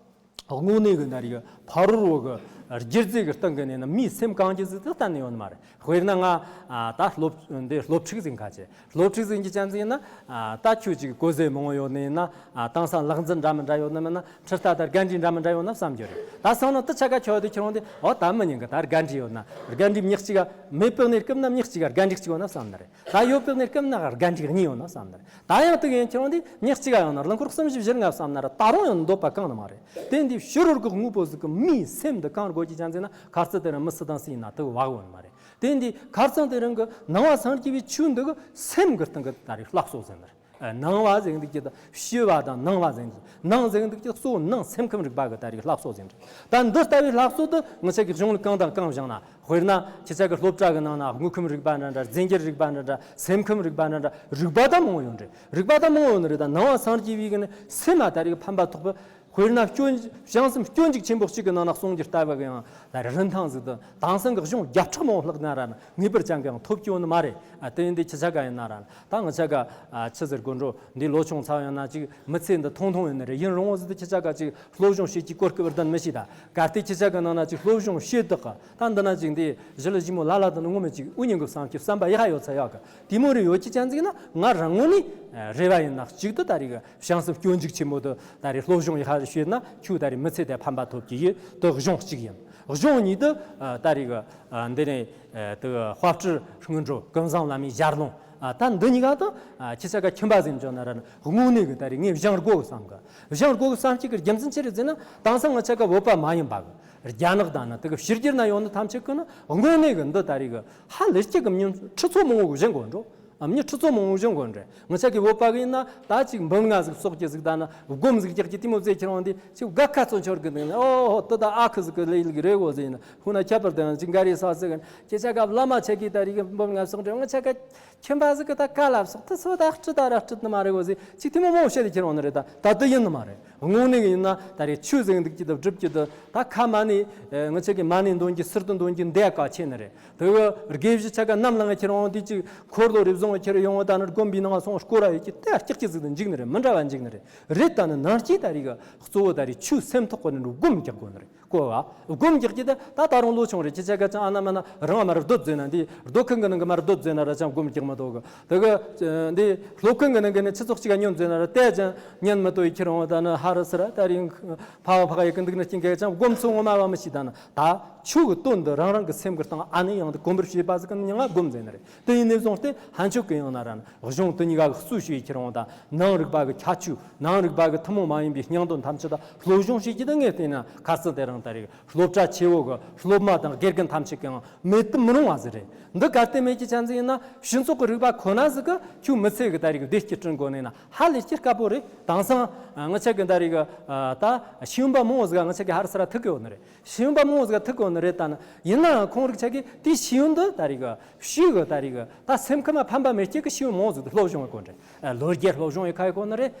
དངོས་གནས་གི་ན་རིག་ཕ་རོལ་བོ་གི་སྒྱུ་རྩལ་གི་སྟེང་གི་ནས་ན་མིའི་སེམས་གང་གི་ཟིག་དེ་གཏན་ནས་ཡོད་ནི་མ་རེད། དཔེར་ན་ང་ད་སློབ་འདི་སློབ་ཕྲུག་ཟིག་ཁ་ཆེ་སློབ་ཕྲུག་ཟིག་གི་ཅན་ཟིག་ཡིན་ན་ད་ཁྱོད་ཅིག་གོ་ཟེ་མང་བོ་ཡོད་ནི་ཡིན་ན་དེང་སང་ལག་འཛིན་འདྲ་མི་འདྲ་ཡོད་ནི་མིན་ན་ཁྲི་རྟ་དང་སྒ་འདྲེ་འདྲ་མི་འདྲ་ཡོད་ན་བསམ་རྒྱུ་རེད། ད་སང་ན་དེ་ཆ་ག་ཁྱོད་དེ་ཁྱེར་འོང་དེ་འོ་ད་མི་ཉན་གི་ད་སྒ་འདྲེ་ཡོད་ན་སྒ་འདྲེ་མྱི་གཅིག་ག་མེད་པའི་གནས་སྐབས་ན་མྱི་གཅིག་ག་སྒ་འདྲེ་གཅིག་ཡོད་ན་བསམ་ནི་རེད། ད་ཡོད་པའི་གནས་སྐབས་ན་སྒ་འདྲེ་གཉིས་ཡོད་ན་བསམ་ནི་རེད། ད་ཡང་དེ་ཡིན་ཁྱེར་འོང་དེ་མྱི་གཅིག་ག་ཡོད་ན་རླངས་འཁོར་གསུམ་བཞི་བཞིར་ང་བསམ་ན་ར་ད་རུང་ཡང་འདོད་པ་གང་ནི་མ་རེད། དེ་འདི་ཕྱི་རོལ་གི་དངོས་པོ་ཟིག་གི་མིའི་སེམས་འདི་གང་དགོས་ཀྱི་ཅན་ཟིན་ན་ཁ་རྩི་དེ་རིང་མི་སུ་དང་སུ་ཡིན་ན་དེ་བ་གོ་ནི་མ་རེད། དེ་འདི་ཁ་རྩང་དེ་རིང་གི་ནང་བ་སངས་རྒྱས་པའི་ཆོས་འདི་གི་སེམས་གི་སྟེང་གི་ད་རེས་ལྷག་སོ་ཟིན་ནི་རེད། ནང་བ་ཟེར་འདུག་ཀྱི་ད་ཕྱི་བ་དང་ནང་བ་ཟེར་འདུག་ནང་ཟེར་འདུག་ཀྱི་གཙོ་བོ་ནང་སེམས་ཁམས་རིག་པ་གི་ད་རེས་ལྷག་སོ་ཟིན་རེད། ད་འདི་ལྟ་བུའི་ལྷག་སོ་དུ་ང་ཆ་གི་གཞུང་ལ་གང་དང་གང་བཞག་ན། དཔེར་ན་ཁྱེད་ཅག་གི་སློབ་གྲྭ་གི་ནང་ན་དངོས་ཁམས་རིག་པ་འདྲ་འདྲ་རྫས་འགྱུར་རིག་པ་འདྲ་འདྲ་སེམས་ཁམས་རིག་པ་འདྲ་འདྲ་རིག་པ་ད་མང་བོ་ཡོད་རེད། རིག་པ་ད་མང་བོ་ཡོད་ནི་རེད། ད་ནང་བ་སངས་རྒྱས་པའི་གི་ནི་སེམས་ལ་ད་རེས་ཕན་པ་ཐོགས་པ། དཔེར་ན་སྐྱོན་བྱང་སེམས་སྐྱོན་འཇུག་ཆེན་པོ་གཅིག་གི་ནང་ན་གསུང་རྒྱུ་ལྟ་བུ་གི་ཡང་ད་རེས་རིན་ཐང་ཟིག་ཏུ་དེང་སང་གི་གཞུང་བརྒྱ་ཕྲག་མང་བོ་ལྷག་ན་ར་ནི་ངེས་པར་ཅང་གི་ཡང་ཐོབ་ཀྱི་ཡོད་ནི་མ་རེད། ཨ་དེ་ཡིན་དུས་ཁྱེད་ཅག་ག་ཡིན་ན་ར་ནི་ད་ང་ཅག་ག་ཨ་ཆི་ཟེར་དགོས་འགྲོ། འདི་ལོ་ཆུང་ཚ་ཡང་ན་ཅིག་མི་ཚེ་འདི་ཐུང་ཐུང་ཡིན་ནི་རེད། ཡིན་རུང་བ་ཟིག་ཏུ་ཁྱེད་ཅག་ག་ཅིག་སློབ་སྦྱོང་བྱེད་ཀྱི་གོ་སྐབས་བདམས་མི་ཤེས་ད། གལ་ཏེ་ཁྱེད་ཅག་གི་ནང་ན་ཅིག་སློབ་སྦྱོང་བྱེད་བདག་གི་ད་འདི་ན་ཅིག་འདི་ཞི་ལུ་ཞི་མོ་ལ་ལ་དུ་ནི་ངོ་མ་ཅིག་ཨུ་ཉིང་གི་བསམ་གྱི་བསམ་པ་ཡག་ཡོད་ཚ་ཡག་གི་དེ་མོ་རེ་ཡོད་ཀྱི་ཅན་ཟིག་ན་ང་རང་ངོ་ནས་རེ་བ་ཡིན་ན་གཅིག་ཏུ་ད་རེས་གི་བྱང་སེམས་སྐྱོན་འཇུག་ཆེན་མོ་དུ་ད་རེས་སློབ་སྦྱོང་ཡག་རེ་བྱེད་ན་ཁྱོད་ད་རེས་མི་ཚེ་དེ་ཕན་པ་ཐོབ་ཀྱི་ཡོད་དུ་གཞུང་གཅིག་ཡིན། གཞུང་གཉིས་དུ་ད་རེས་གི་འདི་ནས་དུ་དཔལ་སྤྲུལ་སྔོན་འགྲོ་ཀུན་བཟང་བླ་མའི་ཞལ་ལུང་། ཨ་ད་འདི་གཉིས་ཀ་དང་ཨ་ཁྱེད་ཅག་ག་ཁྱིམ་པ་ཟིག་འཇོག་ན་ར་ནི་དངོས་གནས་གི་ད་རེས་ངས་སྦྱང་དགོས་གི་བསམ་གི། སྦྱང་དགོས་གི་བསམ་གཅིག་གི་རྒྱུ་མཚན་ཅི་རེད་ཟེར་ན་དེང་སང་ང་ཅག་ག་བོད་པ་མ་ཡིན་པ་གི་རྒྱ་ནག་དང་ནི་དེ་གི་ཕྱི་རྒྱལ་ན་ཡོད་ནི་ཐམས་ཅད་གི་ནི་དངོས་གནས་གི་འདི་ད་རེས་གི་ཧ་ལས་ཀྱི་གི་མྱི་ཁྲི་ཚོ་མང་བོ་གི་བཞེངས་དགོས་འགྲོ། ཨ་མྱི་ཁྲི་ཚོ་མང་བོ་བཞེངས་དགོས་འདྲ། ང་ཅག་གི་བོད་པ་གི་ཡིན་ན་ད་ཅིག་འབུམ་ལྔ་ཟིག་གསོག་རྒྱུ་ཟིག་ད་ནི་སྒོམ་ཟིག་རྒྱག་གི་དེ་མོ་ཟེར་ཁྱེར་འོང་དེ་ཅིག་དགའ་ཁ་ཚོ་འཆོར་གི་འདུག་ནི། ཨོ་ཧོ་དེ་ད་ཨ་ཁུ་ཟིག་གི་ལས་ཡིན་གི་རེད་གོ་ཟེར་ཡིན་ན་ཧུ་ན་ཁྱད་པར་དང་ཅིག་འགའ་རེ་ས་ཟིག་གི་ཁྱེད་ཅག་ག་བླ་མ་ཆ་གི་ད་རེས་གི་འབུམ་ལྔ་གསོག་འདྲ། ང་ཅག་ག་ཁྱིམ་པ་ཟིག་གི་ད་ཀ་ལབ་སོག་དེ་སོ་ད་སྤྲི་ད་ར་སྤྲི་ནི་མ་རེད་གོ་ཟེར་ཅིག་དེ་མོ་མང་བོ་བཤད་དེ་ཁྱེར་འོང་ནི་རེད། ད་ད་དེ་ཡིན་ནི་མ་རེད། དངོས་གནས་ཡིན་ན་ད་རེས་ཆོས་ཟེར་འདུག་ཀྱི་ད་སྒྲུབ་ཀྱི་ད་ད་ཁ་མ་ཎི། ང་ཅག་གི་མ་ཎི་འདོན་གྱི་ཟུར་དུ་འདོན་གྱི་འདས་ཀ་ཆེ་ནི་རེད། དེ་གི་དགེ་བཞི་ཆ་ག་ནམ་ལངས་ཁྱེར་འོང་དེ་ཅིག་འཁོར་ལོ་རེ་བཟུང་ཁྱེར་ཡོང་བ་ད་ནི་དགོན་པའི་ནང་སོང་སྐོར་ར་ཡོད་ཀྱི་དེ་སྐྱག་ཀྱི་ཟིག་ཏུ་འཇིག་ནི་རེད། མི་འདྲ་བ་འཇིག་ནི་རེད། རེད་ད་ནི་ནང་སྐྱེས་ད་རེས་གི་གཙོ་བོ་ད་རེས་ཆོས་སེམས་ཐོག་གི་ནི་སྒོམ་རྒྱག་དགོས་ནི་རེད། གོ་བ། སྒོམ་རྒྱག་གི་ད་ད་ད་རུང་ལོ་ཆུང་རེད། ཁྱེད་ཅག་ག་ཅང་ཨ་ན་མ་ན་རང་མར་སྡོད་ཟེར་ན་འདི་སྡོད་མཁན་གི་ནང་གི་མར་སྡོད་ཟེར་ན་ར་ཅང་སྒོམ་རྒྱག་མི་ཐུབ་གི། དེ་གི་འདི་སློབ་ཁང་གི་ནང་གི་ནི་སྤྱི་ཚོགས་གཅིག་ག་ཉོན་ཟེར་ན་ར་དེ་ཅང་ཉན་མི་ཐུབ་ཡི་ཁྱེར་འོང་ད་ནི་ཧ་རི་སི་ར་ད་རིང་ཕ་བ་ཕ་ག་ཡི་གི་འདུག་ནི་རྐྱེན་གི་ཅང་སྒོམ་ཚུལ་ངོ་མ་བ་མི་ཤེས། ད་ནི་ད་ཆོས་གི་དོན་འདི་རང་རང་གི་སེམས་གི་སྟེང་ཨ་ནི་ཡང་དུ་གོམས་པར་བྱེད་པ་ཟིག་གི་ནི་ང་སྒོམ་ཟེར་ནི་རེད། དེ་ཡིན་ནས་བཟུང་སྟེ་ཕན་ཆོད་གི་ཡང་ན་ར་ནི་གཞུང་དེ་གཉིས་ཀ་གི་གཙོ་ཞུ་ཡི་ཁྱེར་འོང་ད་ནང་རིག་པ་གི་ཁྱད་ཆོས། ནང་རིག་པ་གི་ཐུན་མོང་མ་ཡིན་པའི་སྙིང་དོན་ཐམས་ཅད་ད་སློབ་སྦྱོང་བྱེད་ཀྱི་ད་ངས་བལྟས་ན་ཁ་སང་དེ་རིང་ད་རེས་སློབ་གྲྭ་ཆེ་བོ་གི་སློབ་མ་དང་དགེ་རྒན་ཐམས་ཅད་ཀྱང་མེད་དུ་མི་རུང་བ་ཟིག་རེད། འདི་གལ་ཏེ་མེད་ཀྱི་ཅན་ཟིག་ཡིན་ན་སྤྱི་ཚོགས་ཀྱི་རིག་པ་ཁོ་ན་ཟིག་གི་ཁྱོད་མི་ཚེ་གི་ད་རེས་གི་བདེ་སྐྱིད་བསྐྲུན་དགོས་ནས་ན་ཧ་ལས་ཀྱི་དཀའ་པོ་རེད། དེང་སང་ང་ཅག་གི་ད་རེས་གི་ད་ཤེས་ཡོན་པ་མང་བོ་ཟིག་ང་ཅག་གི་ཧར་སི་ར་ཐུག་གི་ཡོད་ནི་རེད། ཤེས་ཡོན་པ་མང་བོ་ཟིག་ཐུག་གི་ཡོད་ནི་རེད། ད་ནི་ཡིན་ནའང་ཁོང་རིག་ཅག་གི་དེ་ཤེས་ཡོན་འདི་ད་རེས་གི་ཤེས་གི་ད་རེས་གི་ད་སེམས་ཁམས་ལ་ཕན་པ་མེད་ཀྱི་གི་ཤེས་ཡོན་མང་བོ་ཟིག་སློབ་སྦྱོང་ཡི་གོ་ནི་རེད། ལོ་བརྒྱད་སློབ་སྦྱོང་ཡི་ཁ་ཡི་གོ་ནི་རེད།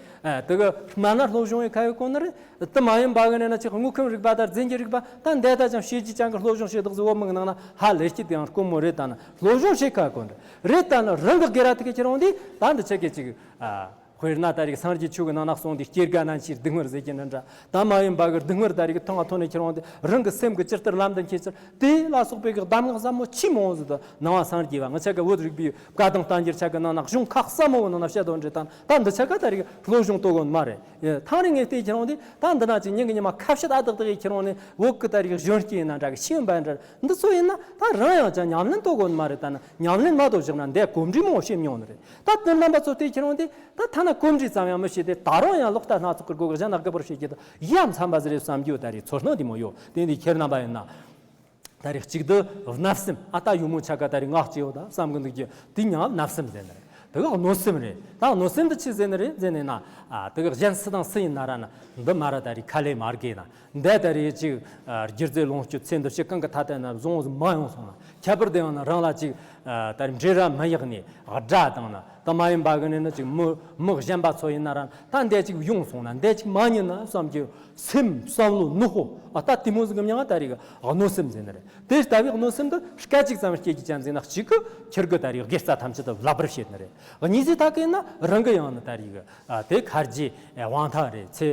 དེ་གི་སྨན་སྣ་སློབ་སྦྱོང་ཡི་ཁ་ཡི་གོ་ནི་རེད། དེ་མ་ཡིན་པ་གི་ནས་ན་ཅིག་དངོས་ཁམས་རིག་པ་དང་རྫས་འགྱུར་རིག་པ་དང་འདས་ད་ཅང་ཤེས་ཀྱི་ཅང་གི་སློབ་སྦྱོང་བྱེད་དག་ཟིག་བོད་མི་གི་ནང་ན་ཧ་ལས་ཀྱི་དེ་ཡང་དཀོན་མོ་རེད། ད་ནི་སློབ་སྦྱོང་བྱེད་ཁ་གོ་ནི་རེད། ད་ནི་རང་གི་སྒེར་ར་ཐུག་གི་ཁྱེར་འོང་དེ་ད་འདི་ཆེ་གི་ཅིག་ཨ། དཔེར་ན་ད་རེས་སངས་རྒྱས་ཆོས་ཀྱི་ནང་ན་གསུངས་ཏེ། སྐྱེ་རྒ་ན་འཆིའི་སྡུག་བསྔལ་ཟེར་གྱི་འདྲ་འདྲ། ད་མ་ཡིན་པ་གི་སྡུག་བསྔལ་ད་རེས་ཐང་ང་ཐོན་ནས་ཁྱེར་འོང་དེ། རང་གི་སེམས་ཀྱི་ཇི་ལྟར་ལམ་དུ་འཁྱེར་ཚུལ་དེ་ལ་སོགས་པའི་གི་གདམས་ངག་ཟབ་མོ་ཆེས་མང་བོ་ཟིག་ད་ནང་པ་སངས་རྒྱས་པ་ང་ཆ་གི་བོད་རིག་པའི་བཀའ་དང་བསྟན་འགྱུར་ཆ་གི་ནང་ན་གཞུང་ཁག་ཟབ་མོ་བོ་ནང་ན་བཤད་དོན་འདྲ་དང་། ད་འདི་ཆ་ག་ད་རེས་སློབ་སྦྱོང་གཏོང་དགོས་ནི་མ་རེད། ཐང་རིང་ངས་བལྟས་ཁྱེར་འོང་དེ། ད་འདི་ན་ཅིག་ཉིན་གི་ཉི་མ་ཁ་བཤད་ཨ་དག་དག་གི་ཁྱེར་འོང་ནས། བོད་ཀྱི་ད་རེས་གཞོན་སྐྱེས་ཡིན་ན་འདྲ་གི། ཤེས་ཡོན་པ་འདྲ། འདི་ཚོ་ཡིན་ན་ད་རང་ཡང་ཅང་ཉམས་ལེན་གཏོང་དགོས་ནི་མ་རེད། ད་ན་ཉམས་ལེན་མ་གཏོང་བཞག་ན་འདི་གོམས་འདྲིས་མང་བོ་བྱེད་མྱོང་ནི་རེད། ད་དེ་རྣམ་པ་ཚོ་བལྟས་ཁྱེར་འོང་དེ། ད་ཐ་ན་གོམས་འདྲིས་ཙམ་ཡང་མི་བྱེད་དེ། ད་རུང་ཡང་ལོག་ལྟ་སྣ་ཚོགས་ཀྱི་སྒོ་གི་གཞན་དག་གི་བར་བྱེད་ཀྱི་དུ་ཡ་མཚན་པ་ཟིག་རེད་བསམ་རྒྱུ་ད་རེས་ཚོར་སྣང་དེ་མོ་ཡོད། དེ་འདི་ཁྱེར་རྣམ་པ་ཡིན་ན། ད་རེས་གཅིག་ཏུ་བརྣབ་སེམས། ཨ་ད་ཡུ་མོ་ཆ་ག་ད་རེས་ངག་ཅི་ཡོད་ད་བསམ་གི་འདུག་གི། དེ་ཉག་བརྣབ་སེམས་ཟེར་ནི་རེད། དེ་ག་གནོད་སེམས་རེད། ད་གནོད་སེམས་དེ་ཆི་ཟེར་ནི་རེད་ཟེར་ནི་ན། ཨ་དེ་ག་གཞན་སུ་དང་སུ་ཡིན་ན་ར་ན། འདི་མ་ར་ད་རེས་ཁ་ལས་མར་གི་ན། འདི་ད་རེས་ཅིག་ཨ་རྒྱུ་རྫས་ལོངས་སྤྱོད་ཚེ་འདི་ཕྱི་གང་གི་ཐ་ད་ན་བཟུང་བཟུང་མ་ཡོང་སོང་ན། ཁྱད་པར་དུ་ཡང་ན་རང་ལ་ཅིག་ཨ་ད་རེས་འབྲེལ་བ་མི་ཡག་ནི་དགྲ་དང་ན། ད་མ་ཡིན་པ་གི་ནི་ནི་ཅིག་མི་མི་གཞན་པ་ཚོ་ཡིན་ན་ར། ད་འདི་ཅིག་ཡོང་སོང་ན་འདི་ཅིག་མ་ཉན་ན་བསམ་གྱི། སེམས་བསམ་བློ་ནུ་ཧོ། ཨ་ད་དེ་མོ་ཟིག་གི་མྱང་ད་རེས་གནོད་སེམས་ཟེར་ནི་རེད། དེ་ལྟ་བུའི་གནོད་སེམས་དེ་སྐད་ཅིག་ཙམ་སྐྱེ་གི་ཅན་ཟིག་ན། གཅིག་གི་ཁྱེར་གི་ད་རེས་དགེ་རྩ་ཐམས་ཅད་དུ་བརླག་པར་བྱེད་ནི་རེད། གཉིས་ཟིག་ད་གི་ན་རང་གི་ཡང་ན་ད་རེས་ཨ་དེ་ཁར་ཇི་དབང་ཐང་རེད། ཚེ་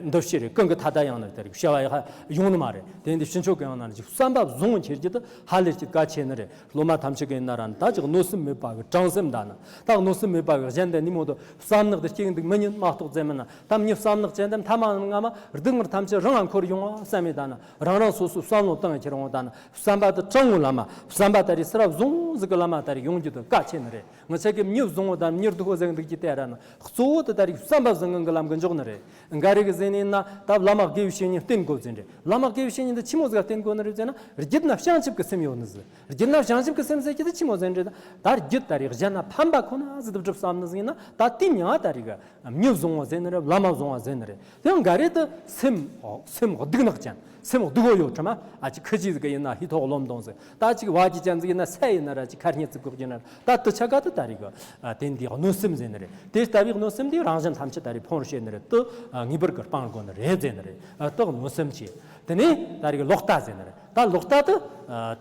འདི་ཕྱི་རེད། གང་གི་ཐ་ད་ཡང་ན་ད་རེས་བྱ་བ་ཡག་ཡོང་ནི་མ་རེད། དེ་འདི་ཕྱི་ཕྱོགས་གི་ཡང་ན་ཅིག་བསམ་པ་བཟང་བོ་ཁྱེར་གྱི་དེ་ཧ་ལས་ཀྱི་གལ་ཆེ་ནི་རེད། སློབ་མ་ཐམས་ཅད་ཀྱིས་ན་ར་ད་ཅིག་གནོད་སེམས་མེད་པ་གི་དྲང་སེམས་ད་ན། ད་གནོད་སེམས་མེད་པ་གི་གཞན་དེ་ནི་མོ་དུ་བསམ་ནག་དུ་སྐྱེ་འདུག་མི་ཉན་མ་གཏོགས་ཙམ་མིན་ན། ད་མྱི་བསམ་ནག་ཅན་དེ་མཐའ་མ་ང་མ་སྡུག་བསྔལ་ཐམས་ཅད་རང་ལ་འཁོར་ཡོང་བ་བསམ་མེད་ད་ན། རང་རང་སོ་སོའི་བསམ་བློ་བཏང་ཁྱེར་འོང་ད་ན། བསམ་པ་དུ་དྲང་ངོ་ལ་མ། བསམ་པ་ད་རེས་སི་ར་བཟང་ཟིག་གི་ལ་མ་ད་རེས་ཡོང་རྒྱུ་དུ་གལ་ཆེ་ནི་རེད། ང་ཆ་གི་མྱི་བཟང་བོ་དང་མྱི་སྡུག་པོ་ཟེར་འདུག་ཀྱི་དེ་ར་ན། གཙོ་བོ་དུ་ད་རེས་བསམ་པ་བཟང་ངན་གི་ལམ་གི་འཇོག་ནི་རེད། འགའ་རེ་གི་ཟེར་ནི་ན་ད་བླ་མ་དགེ་བའི་བཤེས་གཉེན་བསྟེན་དགོས་ཟེར་རེད། བླ་མ་དགེ་བའི་བཤེས་གཉེན་དུ་ཆི་མོ་ཟིག་བསྟེན་དགོས་ནི་རེད་ཟེར་ན། རྒྱུད་ན་བྱང་ཆུབ་ཀྱི་སེམས་ཡོད་ནི་ཟིག་རྒྱུད་ན་བྱང་ཆུབ་ཀྱི་སེམས་ཟེར་གྱི་དེ་ཆི་མོ་ཟེར་འདྲ། ད་རྒྱུད་ད་རེས་གཞན་ན་ཕན་པ་ཁོ་ན་ཟིག་ཏུ་སྒྲུབ་བསམ་ནི་ཟིག་ཡིན་ན། ད་དེ་མྱང་ད་རེས་གི་མྱི་བཟང་བ་ཟེར་ནི་རེད། བླ་མ་བཟང་བ་ཟེར་ནི་རེད། དེ་ཡང་འགའ་རེ་དུ་སེམས་སེམས་སྡུག་ནག་ཅན། སེམས་སྡུག་བོ་ཡོད་ཁྲ་མ། ཨ་ཅིག་ཁི་ཅི་ཟིག་གི་ཡིན་ན་ཧི་ཐོག་ལོམ་དོང་ཟིག་ད་ཅིག་བ་ཅི་ཅན་ཟིག་ཡིན་ན། ས་ཡིན་ན་ར་ཅིག་ཁ་སྙད་ཙིག་གོག་གི་ན། ད་དུ་ཆ་ག་དུ་ད་རེས་གི་དེ་འདི་གནོད་སེམས་ཟེར་ནི་རེད། དེ་ལྟ་བུའི་གནོད་སེམས་འདི་རང་གཞན་ཐམས་ཅད་ད་རེས་ཕོངས་བྱེད་ནི་རེད། དུ་ངེས་པར་གི་སྤང་དགོས་ནི་རེད་ཟེར་ནི་རེད། དུ་གནོད་སེམས་ཆེ། དེ་ནས་ད་རེས་གི་ལོག་ལྟ་ཟེར་ནི་རེད། ད་ལོག་ལྟ་དུ་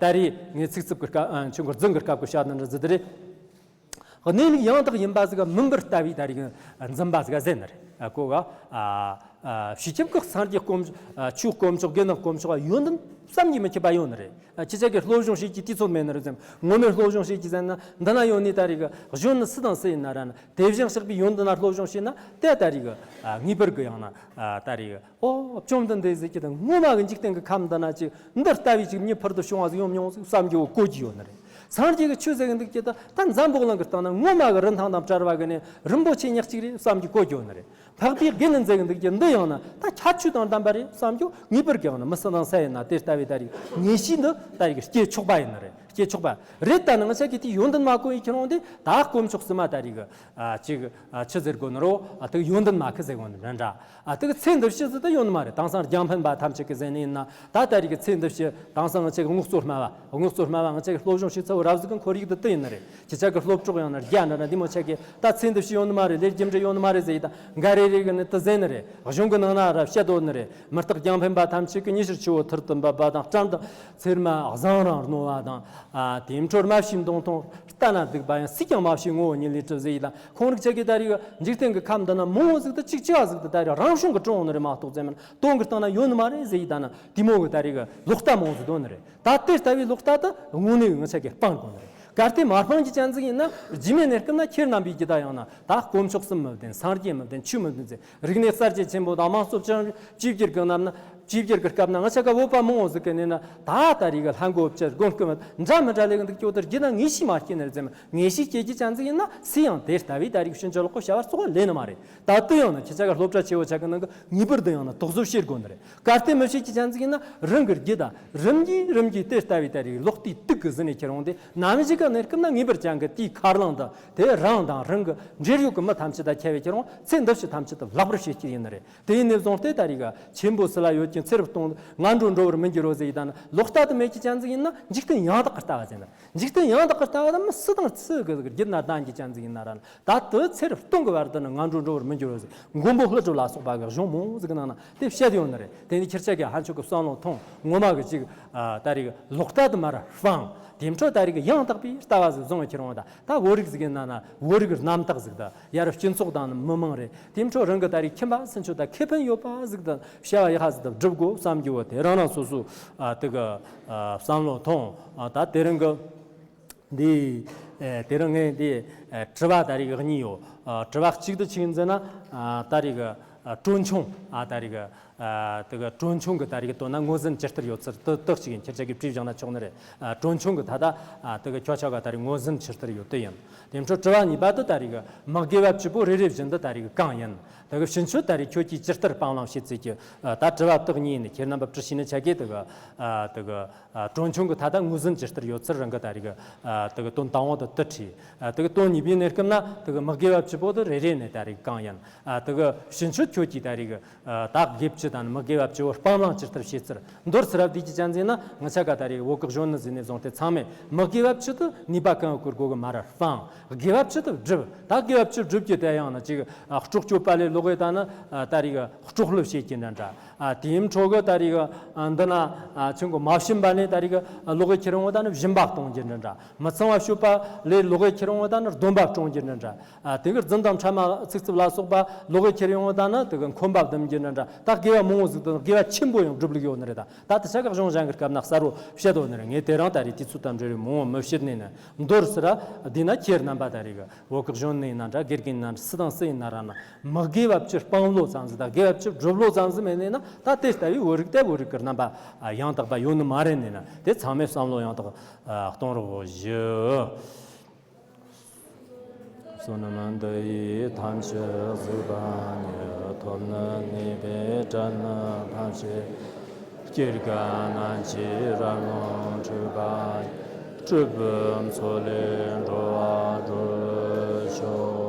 ད་རེས་ངས་ཚིག་རྩུབ་ཀྱི་སྐབས་ཆུང་གི་རྫུན་གྱི་སྐབས་ཀྱི་བཤད་ནི་འདྲ་ཟིག་དེ་རེད། གནས་ལུགས་ཡང་དག་ཡིན་པ་ཟིག་མིན་པར་ལྟ་བའི་ད་རེས་འཛིན་པ་ཟིག་ཟེར་ནི་རེད། གོ་ག་ཨ་ཨ་སྤྱི་ཁྱབ་ཀྱི་སངས་རྒྱས་དཀོན་ཆོས་དཀོན་མཆོག་དགེ་འདུན་དཀོན་མཆོག་ཡོན་ཏན་བསམ་གྱིས་མི་ཁྱབ་པ་ཡོད་ནི་རེད། ཨ་ཁྱེད་ཅག་གིས་སློབ་སྦྱོང་བྱེད་ཀྱི་དུས་ཚོད་མེད་ནི་རེད་ཟེར། ངོ་མའི་སློབ་སྦྱོང་བྱེད་ཀྱི་ཟེར་ན་འདི་ན་ཡོད་ནི་ད་རེས་གཞོན་ནུ་སུ་དང་སུ་ཡིན་ན་ར་ན། དེ་བཞིན་གཤེགས་པའི་ཡོན་ཏན་ན་སློབ་སྦྱོང་བྱས་ན་དེ་ད་རེས་ངེས་པར་གི་ཡང་ན་ད་རེས། ཨོ་བཅོམ་ལྡན་འདས་ཟེར་གྱི་དང་ངོ་མ་གི་འཇིག་རྟེན་གྱི་ཁམས་འདི་ན་ཅིག་འདི་ལྟ་བུའི་ཅིག་མྱི་ཕུལ་དུ་བྱུང་བ་ཟིག་ཡོང་མྱོང་ཟིག་བསམ་རྒྱུ་བོ་གོ་རྒྱུ་ཡོད་ནི་རེད། སངས་རྒྱས་ཀྱི་ཆོས་ཟེར་གི་འདུག་ཀྱི་ད་ད་འཛམ་བུ་གླིང་གི་སྟེང་ན་ངོ་མ་གི་རིན་ཐང་དང་བྲལ་བ་གི་ནི་རིན་པོ་ཆེ་ཉག་གཅིག་རེད་བསམ་རྒྱུ་གོ་རྒྱུ་ཡོད་ནི་རེད། འཕགས་པའི་དགེ་འདུན་ཟེར་གི་འདུག་ཀྱི་འདི་ཡང་ན་ད་ཁྱད་ཆོས་དང་ལྡན་པ་རེད་བསམ་རྒྱུ་ངེས་པར་གི་ཡང་ན་མི་སུ་དང་སུ་ཡིན་ན་དེ་ལྟ་བུའི་ད་རེས་ངེས་ཤེས་འདི་ད་རེས་སྐྱེ་ཆོག་པ་ཡིན་ནི་རེད། སྐྱེ་ཆོག་པ་རེད། ད་ནང་ཆ་གི་དེ་ཡོན་ཏན་མ་གོ་ཡི་ཁྱེར་འོང་དེ་ད་དཀོན་མཆོག་སུ་མ་ད་རེས་གི་ཨ་ཅིག་ཨ་ཆི་ཟེར་དགོས་ནི་རོ། ཨ་དེ་གི་ཡོན་ཏན་མ་ཁི་ཟེར་དགོས་ནི་འདྲ་འདྲ། ཨ་དེ་གི་ཚེ་འདི་ཕྱི་ཟིག་ད་ཡོད་ནི་མ་རེད། དེང་སང་རྒྱང་འཕེན་པ་ཐམས་ཅད་ཀྱི་ཟེར་ནི་ཡིན་ན། ད་ད་རེས་ཀྱི་ཚེ་འདི་ཕྱི་དེང་སང་ང་ཅག་གི་ངོ་གཙོ་སྨྲ་བ་ངོ་གཙོ་སྨྲ་བ་ང་ཅག་གི་སློབ་སྦྱོང་བྱེད་ཚུལ་རབ་གཟུགས་ཀྱི་ཁོར་ཡུག་འདི་དེ་ཡིན་ནི་རེད། ཁྱེད་ཅག་གི་སློབ་གྲོགས་ཡང་ན་རྒྱ་འདྲ་འདྲ་འདི་མོ་ཆ་གི་ད་ཚེ་འདི་ཕྱི་ཡོད་ནི་མ་རེད། ལས་རྒྱུ་འབྲས་ཡོད་ནི་མ་རེད་ཟེར་ཡི་ད་འགའ་རེ་རེ་གི་ནི་དེ་ཟེར་ནི་རེད། གཞུང་གི་ནང་ན་ར་བཤད་དོ་ནི་རེད། མི་རྟག་རྒྱང་འཕེན་པ་ཐམས་ཅད་ཀྱི་ཉི་ཤུར་ཆུ་བོ་ཐུར་དུ་འབབ་པ་དང་། བཀྲམ་དང་ཚེར་མ་བཟང་རང་རྣོ་བ་དང་། ཨ་དེ་འཕྲོར་སྨྲ་ཤེས་མདུང་ཐུང་ལྟ་ན་སྡིག་པ་ཡང་། སུས་ཀྱང་སྨྲ་ཤེས་ངོ་བོ་ཉིད་ལས་གྲུབ་ཟེར་ཡི་ད། ཁོང་རིགས་ཆ་གི་ད་རེས་འཇིག་རྟེན་གྱི་ཁམས་འདི་ན་མང་བོ་ཟིག་ཏུ་གཅིག་གཅིག་ཟིག་ཏུ་ད་རེས་རང་བྱུང་གི་གྲུབ་འོང་ནི་རེད་མ་གཏོགས་ཙམ་མིན། དོན་གྱི་སྟེང་ན་ཡོད་ནི་མ་རེད་ཟེར་ཡི་ད་ན། དེ་མོ་གི་ད་རེས་ལོག་ལྟ་མང་བོ་ཟིག་འདོན་ནི་རེད། ད་དེ་ལྟ་བུའི་ལོག་ལྟ་དེ་དངོས་གནས་ང་ཆ་གི་སྤང་དགོས་ནི་རེད། གལ་ཏེ་མ་སྤང་གི་ཅན་ཟིག་ཡིན་ན། རྗེས་མའི་གནས་སྐབས་ན་ཁྱེད་རྣམ་པའི་གི་ད་ཡང་ན་ད་དཀོན་མཆོག་གསུམ་མི་བདེན། སངས་རྒྱས་མི་བདེན། ཆོས་མི་བདེན་ཟེར། རིག་གནས་གསར་བརྗེ་ཆེན་པོ་དང་དམངས་གཙོ་བཅིངས་བཅོས་བསྒྱུར་གི་རྣམས་ན། བཅོས་བསྒྱུར་གི་སྐབས་ན་ང་ཆ་ག་བོད་པ་མང་བོ་ཟིག་གི་ནས་ན་ད་ད་རེས་གི་ལྷ་མགོ་བཅར་དགོན་སྐུ་མི་འདྲ་མི་འདྲ་ལས་གི་འདུག་ཀྱོག་དེར་རྒྱུད་ན་ངེས་ཤེས་མ་སྐྱེས་ནི་རེད་ཟེར། ངེས་ཤེས་སྐྱེ་རྒྱུ་ཅན་ཟིག་ཡིན་ན་སུ་ཡང་དེ་ལྟ་བུའི་ད་རེས་ཕྱིན་ཅི་ལོག་གི་བྱ་བ་རྩོག་པ་ལས་ནི་མ་རེད། ད་དུ་ཡང་ན་ཁྱེད་ཅག་གི་སློབ་གྲྭ་ཆེ་བོ་ཆ་གི་ནང་གི་ངེས་པར་དུ་ཡང་ན་དོགས་ཟོན་བྱེད་དགོས་ནི་རེད། གལ་ཏེ་མི་བྱེད་ཀྱི་ཅན་ཟིག་ཡིན་ན་རང་གི་རྒྱུད་ད་རིམ་གྱིས་རིམ་གྱིས་དེ་ལྟ་བུའི་ད་རེས་ལོག་ལྟའི་དུག་གི་ཟིན་ནས་ཁྱེར་འོང་དེ། ནམ་ཞིག་གི་གནས་སྐབས་ན་ངེས་པར་ཅན་གི་དེའི་ཁ་རླངས་དང་དེ་རང་དང་རང་གི་འབྲེལ་ཡོད་གི་མི་ཐམས་ཅད་ད་ཁྱེར་བའི་ཁྱེར་འོང་ཚེ་འདི་ཕྱི་ཐམས་ཅད་དུ་བརླག་པར་བྱེད་རྒྱུ་ཡིན་ནི་རེད། དེ་ཡིན་ནས་བཟུང་སྟེ་ད་རེས་ག་ཆེན་པོ་སུ་ལ་ཡོད་ཀྱང་ཚེ་རབས་སྟོང་ངན་འགྲོར་འགྲོ་བར་མི་འགྱུར་རོ་ཟེར་ཡི་ད་ན། ལོག་ལྟ་དུ་མེད་ཀྱི་ཅན་ཟིག་ཡིན་ན་འཇིག་རྟེན་ཡང་དག་གི་ལྟ་བ་ཟེར་ན། འཇིག་རྟེན་ཡང་དག་གི་ལྟ་བ་ད་མི་སུ་དང་སུ་གི་རྒྱུད་ན་ལྡན་གྱི་ཅན་ཟིག་ཡིན་ན་ར་ན། ད་དུ་ཚེ་རབས་སྟོང་གི་བར་དུ་ནི་ངན་འགྲོར་འགྲོ་བར་མི་འགྱུར་རོ་ཟེར། མགོན་པོ་ཀླུ་སྒྲུབ་ལ་སོགས་པ་གི་གཞུང་མང་ཟིག་གི་ནང་ན་དེ་བཤད་ཡོད་ནི་རེད། དེ་ནི་ཁྱེད་ཅག་གི་ཧན་ཆོས་ཀྱི་བསམ་བློ་ཐོངས། ངོ་མ་གི་ཅིག་ད་རེས་ལོག་ལྟ་དུ་མར་སྤང་། དེ་འཕྲོ་ད་རིག་ཡང་དག་པའི་ལྟ་བ་ཟིག་བཟུང་བ་ཁྱེར་འོང་ད། ད་བོད་རིགས་ཟིག་ཡིན་ན་ན་བོད་རིགས་རྣམ་དག་ཟིག་ད་ཡར་སྤྱི་ཚོགས་དང་མི་མང་རེད། དེ་འཕྲོ་རང་གི་ད་རིག་ཁྱིམ་པ་སུན་ཆོད་ད་ཁེ་ཕན་ཡོད་པ་ཟིག་ད་བྱ་བ་ཡག་ཟིག་ད་སྒྲུབ་དགོས་བསམ་རྒྱུ་བོ་དེ་རང་རང་སོ་སོ་ཨ་དེ་གི་ཨ་བསམ་བློ་ཐོངས། ཨ་ད་དེ་རིང་གི་འདི་ཨེ་དེ་རིང་ངས་འདི་ཨེ་དྲི་བ་ད་རིག་གཉིས་ཡོད། ཨ་དྲི་བ་གཅིག་ཏུ་ཆི་ཡིན་ཟེར་ན། ཨ་ད་རིག་ཨ་གྲོན་ཆུང་ཨ་ད་རིག་ཨ་དེ་གི་གྲོན་ཆུང་གི་ད་རིག་དོན་ན་ངོས་ཟིན་ཇི་ལྟར་ཡོད་ཚུལ་དེ་དག་ཅིག་ཡིན། ཁྱེད་ཅག་གིས་བྲིས་བཞག་ན་ཆོག་ནི་རེད། ཨ་གྲོན་ཆུང་གི་ད་ལྟ་ཨ་དེ་གི་ཁྱོད་ཅག་ག་ད་རིག་ངོས་ཟིན་ཇི་ལྟར་ཡོད་དེ་ཡིན། དེ་འཕྲོ་དྲི་བ་གཉིས་པ་དེ་ད་རིག་མི་དགེ་བ་བཅུ་པོ་རེ་རེ་བཞིན་དུ་ད་རིག་གང་ཡིན། དེ་གི་ཕྱིན་ཆད་ད་རིག་ཁྱོད་ཀྱིས་ཇི་ལྟར་སྤང་བླང་བྱེད་ཚུལ་གྱི་ཨ་ད་དྲི་བ་དེ་གཉིས་ཡིན། ཁྱེད་རྣམ་པ་བྲིས་ཤེས་ནི་ཆ་གི་དེ་གི་ཨ་དེ་གི་ཨ་གྲོན་ཆུང་གི་ད་ལྟ་ངོས་ཟིན་ཇི་ལྟར་ཡོད་ཚུལ་རང་གི་ད་རིག་ཨ་དེ་གི་དོན་དང་པོ་དེ་དེ་བྲིས། ཨ་དེ་གི་དོན་གཉིས་པའི་གནས་སྐབས་ན་དེ་གི་མི་དགེ་བ་བཅུ་པོ་དེ་རེ་རེ་ནས་ད་རིག་གང་ཡིན། ཨ་དེ་གི་ཕྱིན་ཆད་ཁྱོད་ཀྱིས་ད་རིག་ཨ་ད་དགེ་བཅུ་དང་མི་དགེ་བ་བཅུ་བོ་སྤང་བླང་ཇི་ལྟར་བྱེད་ཚུལ་མདོར་ཟེར་བ་དེ་ཅི་ཅང་ཟེར་ན། ང་ཆ་ག་ད་རིག་བོད་གི་གཞོན་ནུ་ཟིག་ནས་བཟུང་སྟེ་ཚང་མས་མི་དགེ་བ་བཅུ་དེ་ནུས་པ་གང་ཡོད་སྒོ་གི་མ་ར་སྤང་། དགེ་བ་བཅུ་དེ་སྒྲུབ། ད་དགེ་བ་བཅུ་སྒྲུབ་ཀྱི་དེ་ཡང་ན་ཅིག་ཨ་སྲོག་གཅོད་པ་ལས་ལོག་གི་ད་ནི་ཨ་ད་རིག་སྲོག་བླུ་བྱེད་ཀྱི་འདྲ་འདྲ། ཨ་དེའི་འཕྲོ་གི་ད་རིག་ཨ་འདི་ན་ཨ་ཆུང་གི་མ་བྱིན་པ་ནས་ད་རིག་ཨ་ལོག་གི་ཁྱེར་འོང་ད་ནི་སྦྱིན་པ་གཏོང་རྒྱུ་འདྲ་འདྲ། མི་ཚངས་པ་སྤྱོད་པ་ལས་ལོག་གི་ཁྱེར་འོང་ད་ནི་སྡོམ་པ་སྲུང་རྒྱུ་འདྲ་འདྲ། ཨ་དེ་གི་རྫུན་དང་ཕྲ་མ་ཚིག་རྩུབ་ལ་སོགས་པ་ལོག་གི་ཁྱེར་ཡོང་ད་ནི་དེ་གི་འཁོན་པ་སྡུམ་རྒྱུ་འདྲ་འདྲ། ད་དགེ་བ་མང་བོ་ཟིག་དང་དགེ་བ་ཆེན་པོ་ཡང་སྒྲུབ་ལུགས་ཡོད་ནི་རེད། ད་ད་དེ་ཆ་ག་གཞུང་གཞན་གི་སྐབས་ན་གསལ་བོ་བཤད་དོ་ནི་རེད། ངས་དེ་རིང་ད་རེས་དུས་ཚོད་དང་འབྲེལ་བའི་མང་བོ་མི་བཤད་ནས་ནི། མདོར་ཟེར་ར་འདི་ན་ཁྱེད་རྣམ་པ་ད་རེས་གི་བོད་གི་གཞོན་ནུ་ཡིན་ན་འདྲ། དགེ་རྒན་ཡིན་ན་འདྲ། སུ་དང་སུ་ཡིན་ན་ར་ན་མི་དགེ་བ་བཅུ་སྤང་བློ་ཙམ་ཟིག་དང་དགེ་བ་བཅུ་སྒྲུབ་བློ་ཙམ་ཟིག་མེད་ནས་ན། ད་དེ་ལྟ་བུའི་བོད་རིགས་དེ་བོད་རིགས་ཀྱི་རྣམ་པ་ཡང་དག་པ་ཡོད་ནི་མ་རེད་ནས་ན། དེ་ཚང་མས་བསམ་བློ་ཡང་དག་གཏོང་རོགས་ཞུ། བསོད་ནམས་འདི་ཡིས་ཐམས་ཅད་གཟིགས་པ་ཉིད། ཐོབ་ནས་ཉེས་པའི་དགྲ་རྣམས་ཕམ་བྱས། སྐྱེ་རྒ་ན་འཆིའི་རབ་གཡོགས་འཁྲུགས་པ་ཡི། སྲིད་པའི་མཚོ་ལས་འགྲོ་བ་སྒྲོལ་ཤོག།